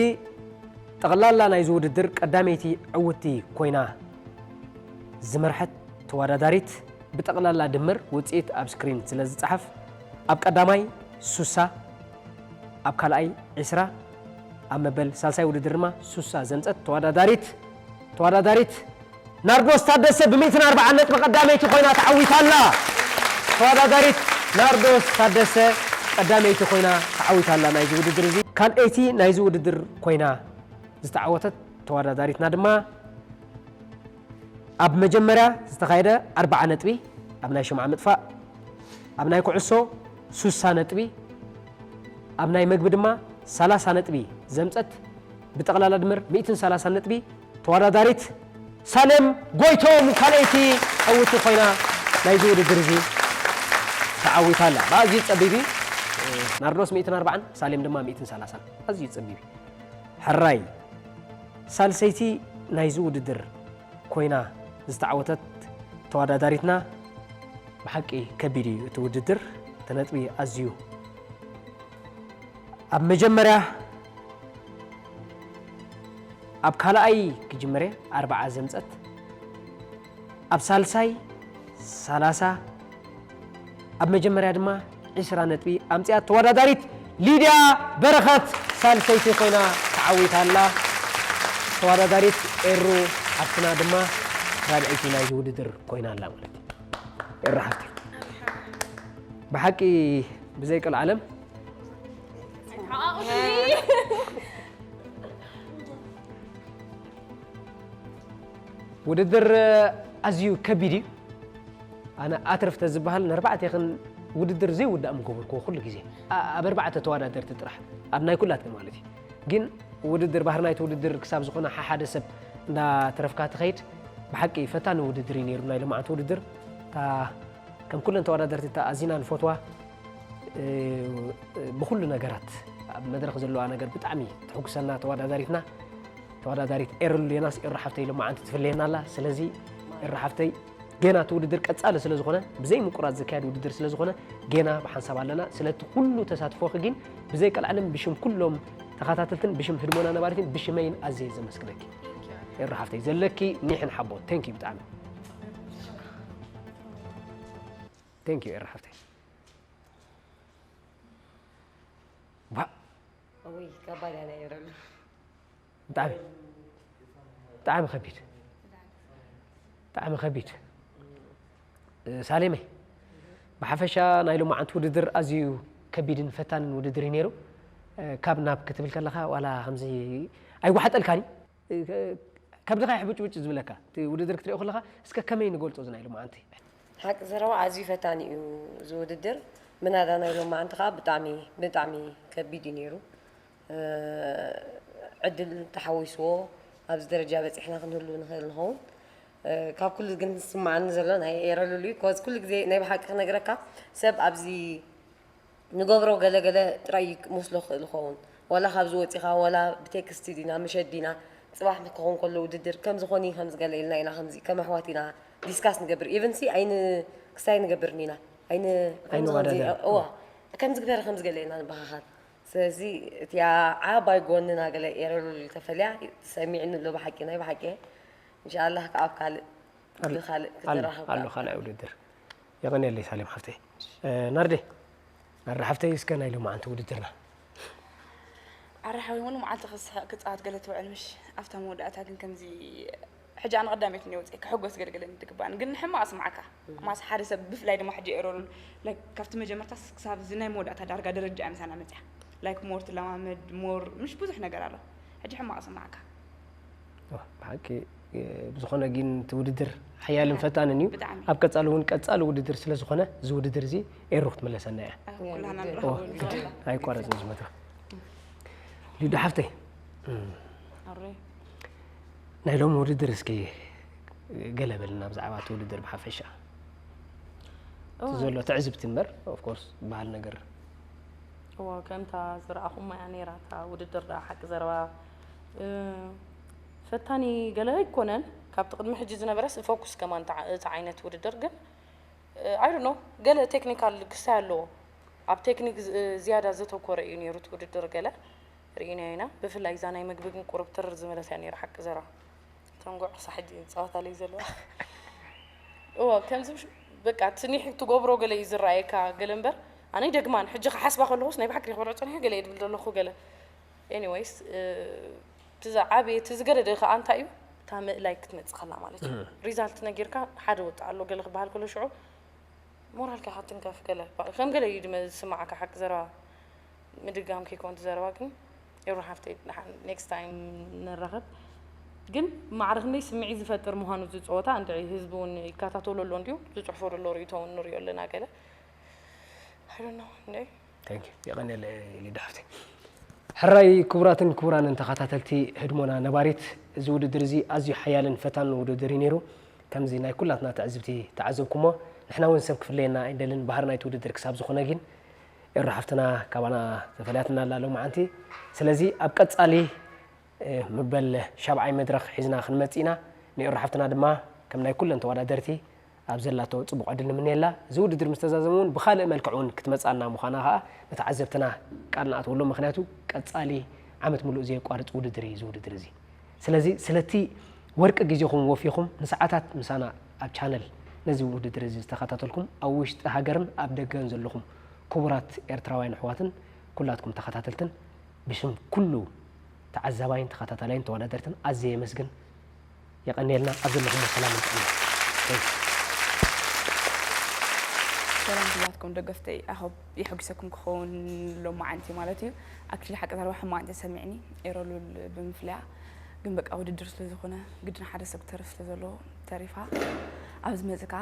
ጠቕላላ ናይዚ ውድድር ቀዳመይቲ ዕውትቲ ኮይና ዝመርሐት ተወዳዳሪት ብጠቕላላ ድምር ውጽኢት ኣብ ስክሪን ስለ ዝጸሓፍ ኣብ ቀዳማይ ሱሳ፣ ኣብ ካልኣይ ዕስራ፣ ኣብ መበል ሳልሳይ ውድድር ድማ ሱሳ ዘምጸት ተወዳዳሪት፣ ተወዳዳሪት ናርዶስ ታደሰ ብ ሚእትን ኣርባዓን ነጥቢ ቀዳመይቲ ኮይና ተዓዊታ ኣላ። ተወዳዳሪት ናርዶስ ታደሰ ቀዳመይቲ ኮይና ተዓዊታ ኣላ ናይዚ ውድድር እዚ። ካልኣይቲ ናይዚ ውድድር ኮይና ዝተዓወተት ተወዳዳሪትና ድማ ኣብ መጀመርያ ዝተኻየደ ኣርብዓ ነጥቢ ኣብ ናይ ሽምዓ ምጥፋእ፣ ኣብ ናይ ኩዕሶ ሱሳ ነጥቢ፣ ኣብ ናይ መግቢ ድማ ሰላሳ ነጥቢ ዘምጸት ብጠቕላላ ድምር ሚእትን ሰላሳን ነጥቢ ተወዳዳሪት ሳሌም ጎይቶም ካልኣይቲ ዕውቲ ኮይና ናይዚ ውድድር እዚ ተዓዊታ ኣላ። ብኣዝዩ ጸቢብ እዩ። ናርዶስ ሚእትን ኣርባዓን፣ ሳሌም ድማ ሚእትን ሰላሳን። ኣዝዩ ጸቢብ እዩ። ሕራይ ሳልሰይቲ ናይዚ ውድድር ኮይና ዝተዓወተት ተወዳዳሪትና። ብሓቂ ከቢድ እዩ እቲ ውድድር፣ እቲ ነጥቢ ኣዝዩ። ኣብ መጀመርያ ኣብ ካልኣይ ክጅምር እየ፣ ኣርብዓ ዘምጸት፣ ኣብ ሳልሳይ ሰላሳ፣ ኣብ መጀመርያ ድማ ዕስራ ነጥቢ ኣምጺኣት ተወዳዳሪት ሊድያ በረኸት ሳልሰይቲ ኮይና ተዓዊታ ኣላ። ተወዳዳሪት ኤሩ ሓፍትና ድማ ራብዐይቲ ናይዚ ውድድር ኮይና ኣላ ማለት እዩ። ኤሩ ሓፍቲ፣ ብሓቂ ብዘይ ቀልዓለም ውድድር ኣዝዩ ከቢድ እዩ። ኣነ ኣትረፍ ተዝበሃል ንኣርባዕቴኽን ውድድር ዘይውዳእ ምገበርክዎ ኩሉ ግዜ። ኣ-፣ ኣብ ኣርባዕተ ተወዳደርቲ ጥራሕ፣ ኣብ ናይ ኩላትክን ማለት እዩ። ግን ውድድር፣ ባህሪ ናይቲ ውድድር ክሳብ ዝኾነ ሓሓደ ሰብ እንዳተረፍካ ትኸይድ። ብሓቂ ፈታኒ ውድድር እዩ ነይሩ ናይ ሎማዓንቲ ውድድር። እታ ከም ኩለን ተወዳደርቲ እታ ኣዚና ንፈትዋ፣ እ፣ ብኹሉ ነገራት ኣብ መድረኽ ዘለዋ ነገር ብጣዕሚ ተሕጉሰና ተወዳዳሪትና። ተወዳዳሪት ኤረሉ ዮናስ፣ ኤሩ ሓፍተይ ሎማዓንቲ ትፍለየና ኣላ። ስለዚ ኤሩ ሓፍተይ፣ ጌና እቲ ውድድር ቀጻሊ ስለ ዝኾነ፣ ብዘይ ምቁራጽ ዝካየድ ውድድር ስለ ዝኾነ፣ ጌና ብሓንሳብ ኣለና። ስለቲ ኩሉ ተሳትፎኺ ግን ብዘይ ቀልዓለም ብሽም ኩሎም ተኸታተልትን ብሽም ህድሞና ነባሪትን ብሽመይን ኣዝየ ዘመስግነኪ። ኤሩ ሓፍተይ ዘለኪ ኒሕን ሓቦ። Thank you ብጣዕሚ። Thank you ኤሩ ሓፍተይ። ዋ። ውይ፣ ከባድ እያ ናይ ኤረሉ። ብጣዕሚ፣ ብጣዕሚ ከቢድ። ብጣዕሚ ከቢድ። እ፣ ሳሌመይ፣ ብሓፈሻ ናይ ሎማዓንቲ ውድድር ኣዝዩ ከቢድን ፈታንን ውድድር እዩ ነይሩ። እ፣ ካብ ናብ ክትብል ከለኻ ዋላ ከምዚ ኣይወሓጠልካን እዩ። እ፣ ከብድኻ ይሕብጭብጭ ዝብለካ። እቲ ውድድር ክትሪኦ ከለኻ እስከ ከመይ ንገልጾ እዚ ናይ ሎማዓንቲ? ሓቂ ዘረባ ኣዝዩ ፈታኒ እዩ እዚ ውድድር። ምናዳ ናይ ሎማዓንቲ ከኣ ብጣዕሚ፣ ብጣዕሚ ከቢድ እዩ ነይሩ። እ፣ ዕድል ተሓዊስዎ ኣብዚ ደረጃ በጺሕና ክንህሉ ንኽእል ንኸውን። እ፣ ካብ ኩሉ ግን ዝስምዓኒ ዘሎ ናይ ኤረሉሉ እዩ። ኮዝ ኩሉ ግዜ ናይ ብሓቂ ክነግረካ ሰብ ኣብዚ ንገብሮ ገለ ገለ ጥራይ እዩ ክመስሎ ክእል ይኸውን። ዋላ ካብዚ ወጺኻ፣ ዋላ ብቴክስቲ ዲና፣ ምሸት ዲና፣ ጽባሕ ክኸውን ከሎ ውድድር ከምዚ ኾኒ፣ ከምዚ ገለ ኢልና ኢና፣ ከምዚ ከም ኣሕዋት ኢና ዲስካስ ንገብር። ኢቨን ሲ ኣይን-፣ ክስታይ ንገብርን ኢና። ኣይን-፣ ከምዚ፣ ከምዚ፣ ኣይንወዳደርን። እዋ፣ ከምዚ ግበር፣ ከምዚ ገለ ኢና ንበሃሃል። ስለዚ እቲኣ ዓባይ ጎንና ገለ ኤረሉሉ ተፈልያ ተሰሚዕኒ ኣሎ ብሓቂ፣ ናይ ብሓቂ። ኢንሻኣላህ ከኣ ኣብ ካልእ ኣሎ፣ ብኻልእ ኣሎ፣ ክትራኸብ ኣሎ ከኣ። ካልኣይ ውድድር። የቐንየለይ ሳሌም ሓፍተይ። እ፣ ናርደይ፣ ናርደ ሓፍተይ፣ እስከ ናይ ሎማዓንቲ ውድድርና። ኣረ ሓወይ፣ ሙሉ መዓልቲ ክስሕቕ ክጻወት ገለ ትውዕል፣ ምሽ ኣብታ መወዳእታ ግን ከምዚ፣ ሕጂ ኣነ ቀዳመይቲ እየ ወጺኤ፣ ክሕጎስ ገለ ገለ እንድግባእን፣ ግን ሕማቕ ስምዓካ። ማስ ሓደ ሰብ ብፍላይ ድማ ሕጂ ኤረሉሉ፣ ላይክ፣ ካብቲ መጀመርታ ስ-፣ ክሳብ እዚ ናይ መወዳእታ ዳርጋ ደረጃ እያ ምሳና መጽያ። ላይክ፣ ሞር ትለማመድ፣ ሞር፣ ምሽ ብዙሕ ነገር ኣሎ። ሕጂ ሕማቕ ስምዓካ። ዋ፣ ብሓቂ፣ እ፣ ብዝኾነ ግን እቲ ውድድር ሓያልን ፈታንን እዩ። ብጣዕሚ። ኣብ ቀጻሊ እውን ቀጻሊ ውድድር ስለ ዝኾነ፣ እዚ ውድድር እዚ ኤሩ ክትምለሰና እያ። ኣብ ኩላህና ኦ፣ ንረኽቦ ግድ፣ ኢንሻኣላህ። ኣይቋረጽን እዚ መድረኽ። ሊዱ ሓፍተይ፣ እም፣ ኣሮይ። ናይ ሎሚ ውድድር እስኪ ገለ በልና ብዛዕባ እቲ ውድድር ብሓፈሻ። ኦ። እቲ ዘሎ ትዕዝብቲ እምበር፣ ኦፍ ኮርስ፣ ዝበሃል ነገር። እዎ፣ ከምታ ዝረኣኹማ እያ ነይራ፣ እታ ውድድር ደኣ ሓቂ ዘረባ፣ እ፣ ፈታኒ ገለ ኣይኮነን። ካብቲ ቅድሚ ሕጂ ዝነበረስ ፎኩስ ከማን እታ፣ እቲ ዓይነት ውድድር ግን፣ እ፣ I don't know፣ ገለ ቴክኒካል ክስታይ ኣለዎ። ኣብ ቴክኒክ ዝ-፣ ዝያዳ ዘተኮረ እዩ ነይሩ እቲ ውድድር ገለ። ርኢናዮ ኢና። ብፍላይ እዛ ናይ ምግቢ ግን ቁሩብ ትርር ዝበለት እያ ነይራ፣ ሓቂ ዘረባ። ተንጉዕ ክሳዕ ሕጂ ጸወታ ለይ ዘለዋ። እዎ፣ ከምዚ ምሽ-፣ በቃ፣ እቲ ኒሕ ትገብሮ ገለ እዩ ዝረኣየካ፣ ገለ እምበር፣ ኣነ ይደግማን፣ ሕጂ ክሓስባ ከለኹስ፣ ናይ ብሓቂ ክበልዖ ጸኒሐ ገለ እየ ድብል ዘለኹ፣ ገለ። ኤኒዌይስ፣ እ፣ እቲ ዝዓበየ፣ እቲ ዝገደደ ከኣ እንታይ እዩ? እታ ምእላይ ክትመጽእ ከላ ማለት እዩ። እህ። ሪዛልት ነጊርካ፣ ሓደ ወጥዓ ኣሎ፣ ገለ ክበሃል ከሎ ሽዑ፣ ሞራልካ ክትንከፍ ገለ፣ ባ-፣ ከም ገለ እዩ ድመ-፣ ዝስምዓካ ሓቂ ዘረባ። ምድጋም ከይኮን እቲ ዘረባ ግን፣ ኤሩ ሓፍተይ፣ ደሓን ኔክስት ታይም ንራኸብ። ግን ማዕረ ክንደይ ስምዒት ዝፈጥር ምዃኑ እዚ ጸወታ፣ እንድዒ ህዝቢ እውን ይከታተሎ ኣሎ እንድዩ፣ ዝጽሕፎ ዘሎ ርእይቶ እውን ንሪኦ ኣለና ገለ። I don't know፣ እንድዒ። Thank you። የቐንየለ ሊዳ ሓፍተይ። ሕራይ ክቡራትን ክቡራንን ተኸታተልቲ ህድሞና ነባሪት፣ እዚ ውድድር እዚ ኣዝዩ ሓያልን ፈታንን ውድድር እዩ ነይሩ። ከምዚ ናይ ኩላትና ትዕዝብቲ ተዓዘብኩሞ፣ ንሕና እውን ሰብ ክፍለየና ኣይንደልን። ባህሪ ናይቲ ውድድር ክሳብ ዝኾነ ግን፣ ኤሩ ሓፍትና ካባና ተፈልያትና ኣላ ሎማዓንቲ። ስለዚ ኣብ ቀጻሊ መበል ሻብዓይ መድረኽ ሒዝና ክንመጽእ ኢና። ንኤሩ ሓፍትና ድማ ከም ናይ ኩለን ተወዳደርቲ ኣብ ዘላቶ ጽቡቕ ዕድል ንምንየላ። እዚ ውድድር ምስ ተዛዘመ እውን ብኻልእ መልክዕ እውን ክትመጽኣና ምዃና ኸኣ ንተዓዘብትና ቃል ንኣትወሎም። ምኽንያቱ ቀጻሊ ዓመት ምሉእ ዘየቋርጽ ውድድር እዩ እዚ ውድድር እዚ። ስለዚ ስለቲ ወርቂ ግዜኹም ወፊኹም ንሰዓታት ምሳና ኣብ ቻነል ነዚ ውድድር እዚ ዝተኸታተልኩም ኣብ ውሽጢ ሃገርን ኣብ ደገን ዘለኹም ክቡራት ኤርትራውያን ኣሕዋትን ኩላትኩም ተኸታተልትን ብሽም ኩሉ ተዓዛባይን ተኸታታላይን ተወዳደርትን ኣዝየ የመስግን። የቐንየልና። ኣብ ዘለኹሞ ሰላምን ጥዕናን። Thank you። ሰላም ኩላትኩም ደገፍተይ ኣኸብ የሐጒሰኩም ክኸውን ሎማዓንቲ ማለት እዩ። ኣክሊ ሓቂ ዘረባ ሕማቕ እንተሰሚዕኒ ኤረሉል ብምፍለያ ግን በቃ ውድድር ስለ ዝኾነ ግድን ሓደ ሰብ ክተርፍ ስለ ዘለዎ ተሪፋ ኣብ ዝመጽእ ከዓ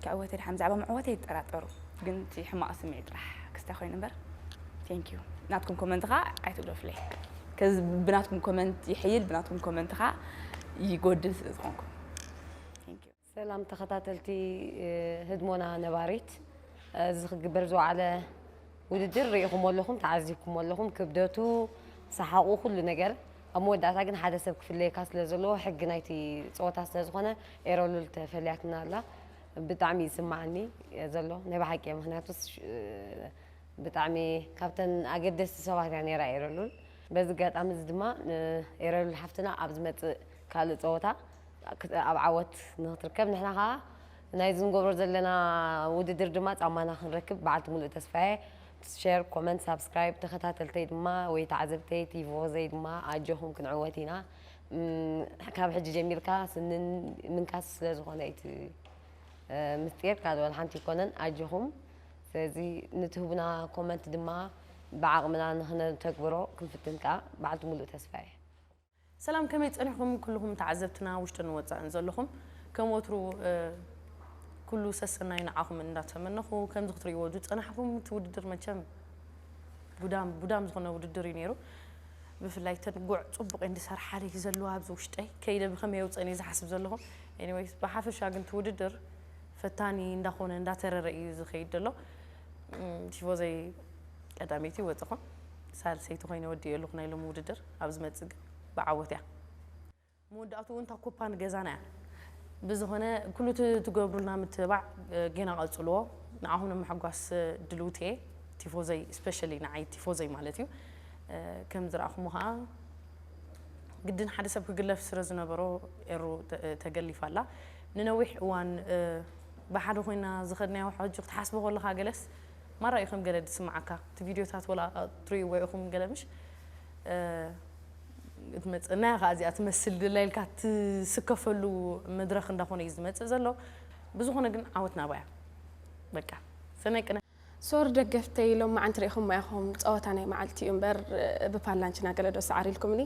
ክዕወተ ድሓን ብዛዕባ ምዕወተ ይጠራጠሩ ግን እቲ ሕማቕ ስምዒት ጥራሕ ክስታይ ኮይኑ እምበር thank you ናትኩም ኮመንት ከዓ ኣይትግደፉለይ ከዚ ብናትኩም ኮመንት ይሕይል ብናትኩም ኮመንት ከዓ ይጎድል ስለ ዝኾንኩም thank you ሰላም ተኸታተልቲ ህድሞና ነባሪት፣ እዚ ክግበር ዝወዓለ ውድድር ርኢኹሞ ኣለኹም፣ ተዓዚብኩሞ ኣለኹም፣ ክብደቱ፣ ሰሓቑ፣ ኩሉ ነገር። ኣብ መወዳእታ ግን ሓደ ሰብ ክፍለየካ ስለ ዘለዎ ሕጊ ናይቲ ፀወታ ስለ ዝኾነ ኤረሉል ተፈሊያትና ኣላ። ብጣዕሚ ይስማዓኒ ዘሎ ናይ ብሓቂ እየ፣ ምክንያቱስ ብጣዕሚ ካብተን ኣገደስቲ ሰባት እያ ነይራ ኤረሉል። በዚ ኣጋጣሚ እዚ ድማ ንኤረሉል ሓፍትና ኣብ ዝመፅእ ካልእ ፀወታ ኣብ ዓወት ንክትርከብ ንሕና ከዓ ናይዚ ንገብሮ ዘለና ውድድር ድማ ፃማና ክንረክብ በዓልቲ ሙሉእ ተስፋ እየ። ሸር፣ ኮመንት፣ ሳብስክራይብ ተኸታተልተይ ድማ ወይ ተዓዘብተይ ቲፎዘይ ድማ ኣጆኹም ክንዕወት ኢና። ካብ ሕጂ ጀሚርካ ስንን ምንካስ ስለዝኾነ እቲ ምስጢር ካልእ ዋላ ሓንቲ ኣይኮነን ኣጆኹም። ስለዚ ንትህቡና ኮመንት ድማ ብዓቕምና ንኽነተግብሮ ክንፍትን ከዓ በዓልቲ ሙሉእ ተስፋ እየ። ሰላም ከመይ ጸኒሕኩም ኩልኹም ተዓዘብትና ውሽጥን ወጻእን ዘለኹም ከም ወትሩ ኩሉ ሰሰናዩ ንዓኹም እንዳተመነኹ ከምዚ ክትርእይዎ ዝጸናሕኩም እቲ ውድድር መቸም ጉዳም ጉዳም ዝኾነ ውድድር እዩ ነይሩ ብፍላይ ተን ጉዕ ጽቡቕ እንዲ ሰርሓለይ ዘለዋ ኣብዚ ውሽጠይ ከይደ ብኸመይ የውጸን እዩ ዝሓስብ ዘለኹ anyways ብሓፈሻ ግን እቲ ውድድር ፈታኒ እንዳኾነ እንዳተረረ እዩ ዝኸይድ ዘሎ ቲፎዘይ ቀዳመይቲ ወፅኹም ሳልሰይቲ ኮይነ ወዲኤ ኣለኹ ናይ ሎሚ ውድድር ኣብ ዝመፅእ ግን ብዓወት እያ መወዳእትኡ እንታ ኮፓ ንገዛና እያ ብዝኾነ ኩሉ ትገብሩልና ምትብባዕ ጌና ቀፅልዎ ንዓኹም ንምሕጓስ ድልውቲ እየ ቲፎዘይ especially ንዓይ ቲፎዘይ ማለት እዩ ከም ዝረኣኹሞ ከዓ ግድን ሓደ ሰብ ክግለፍ ስለ ዝነበሮ ኤሩ ተገሊፋ ኣላ ንነዊሕ እዋን ብሓደ ኮይና ዝኸድናዮ ሕጂ ክትሓስቦ ከለኻ ገለስ ማራ እዩ ከም ገለ ዝስምዓካ እቲ ቪድዮታት ወላ ትርእይዎ ኢኹም ገለ ምሽ እቲ መፅእናያ ከዓ እዚኣ ትመስል ድላ ኢልካ ትስከፈሉ መድረክ እንዳኾነ እዩ ዝመፅእ ዘሎ ብዝኾነ ግን ዓወት ናባያ በቃ ሰናይ ቅነ ሶሪ ደገፍተይ ሎማዓንቲ ሪኢኹሞ ኢኹም ጸወታ ናይ መዓልቲ እዩ እምበር ብፓላንችና ገለ ዶ ሰዓር ኢልኩምኒ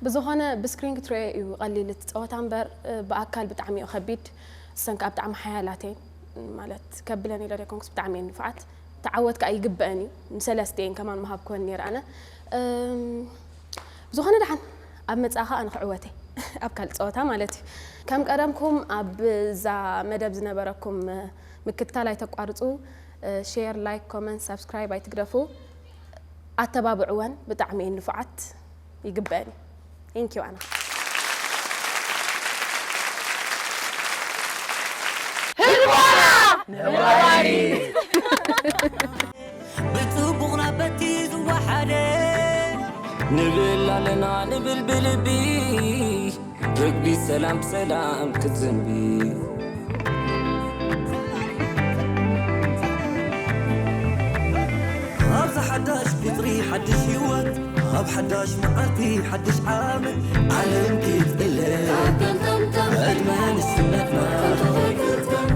ብዝኾነ ብስክሪን ክትሪኦ እዩ ቀሊል እቲ ጸወታ እምበር ብኣካል ብጣዕሚ እዩ ከቢድ እሰን ከዓ ብጣዕሚ ሓያላት እየን ማለት ከብለን ኢለ ደይኮንኩስ ብጣዕሚ እየን ንፉዓት ተዓወት ከዓ ይግበአን እዩ ንሰለስተ እየን ከማን ምሃብኩወን ነይረ ኣነ ብዝኾነ ደሓን ኣብ መጻኢ ከዓ ንክዕወተይ ኣብ ካልእ ጸወታ ማለት እዩ ከም ቀደምኩም ኣብዛ መደብ ዝነበረኩም ምክትታል ኣይተቋርፁ share like comment subscribe ኣይትግደፉ ኣተባብዕወን ብጣዕሚ እየን ንፉዓት ይግበአን እዩ thank you ኣና ብጽቡቕና በቲ ዝወሓደ ንብል ኣለና ንብል ብልቢ ርግቢት ሰላም ብሰላም ክትዝንቢ ኣብዚ ሓዳሽ ቁፅሪ ሓድሽ ህይወት ኣብ ሓዳሽ መዓልቲ ሓድሽ ዓመት ዓለም ክትቅለል ዕድመ ንስነትና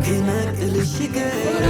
ክነቅል ሽግር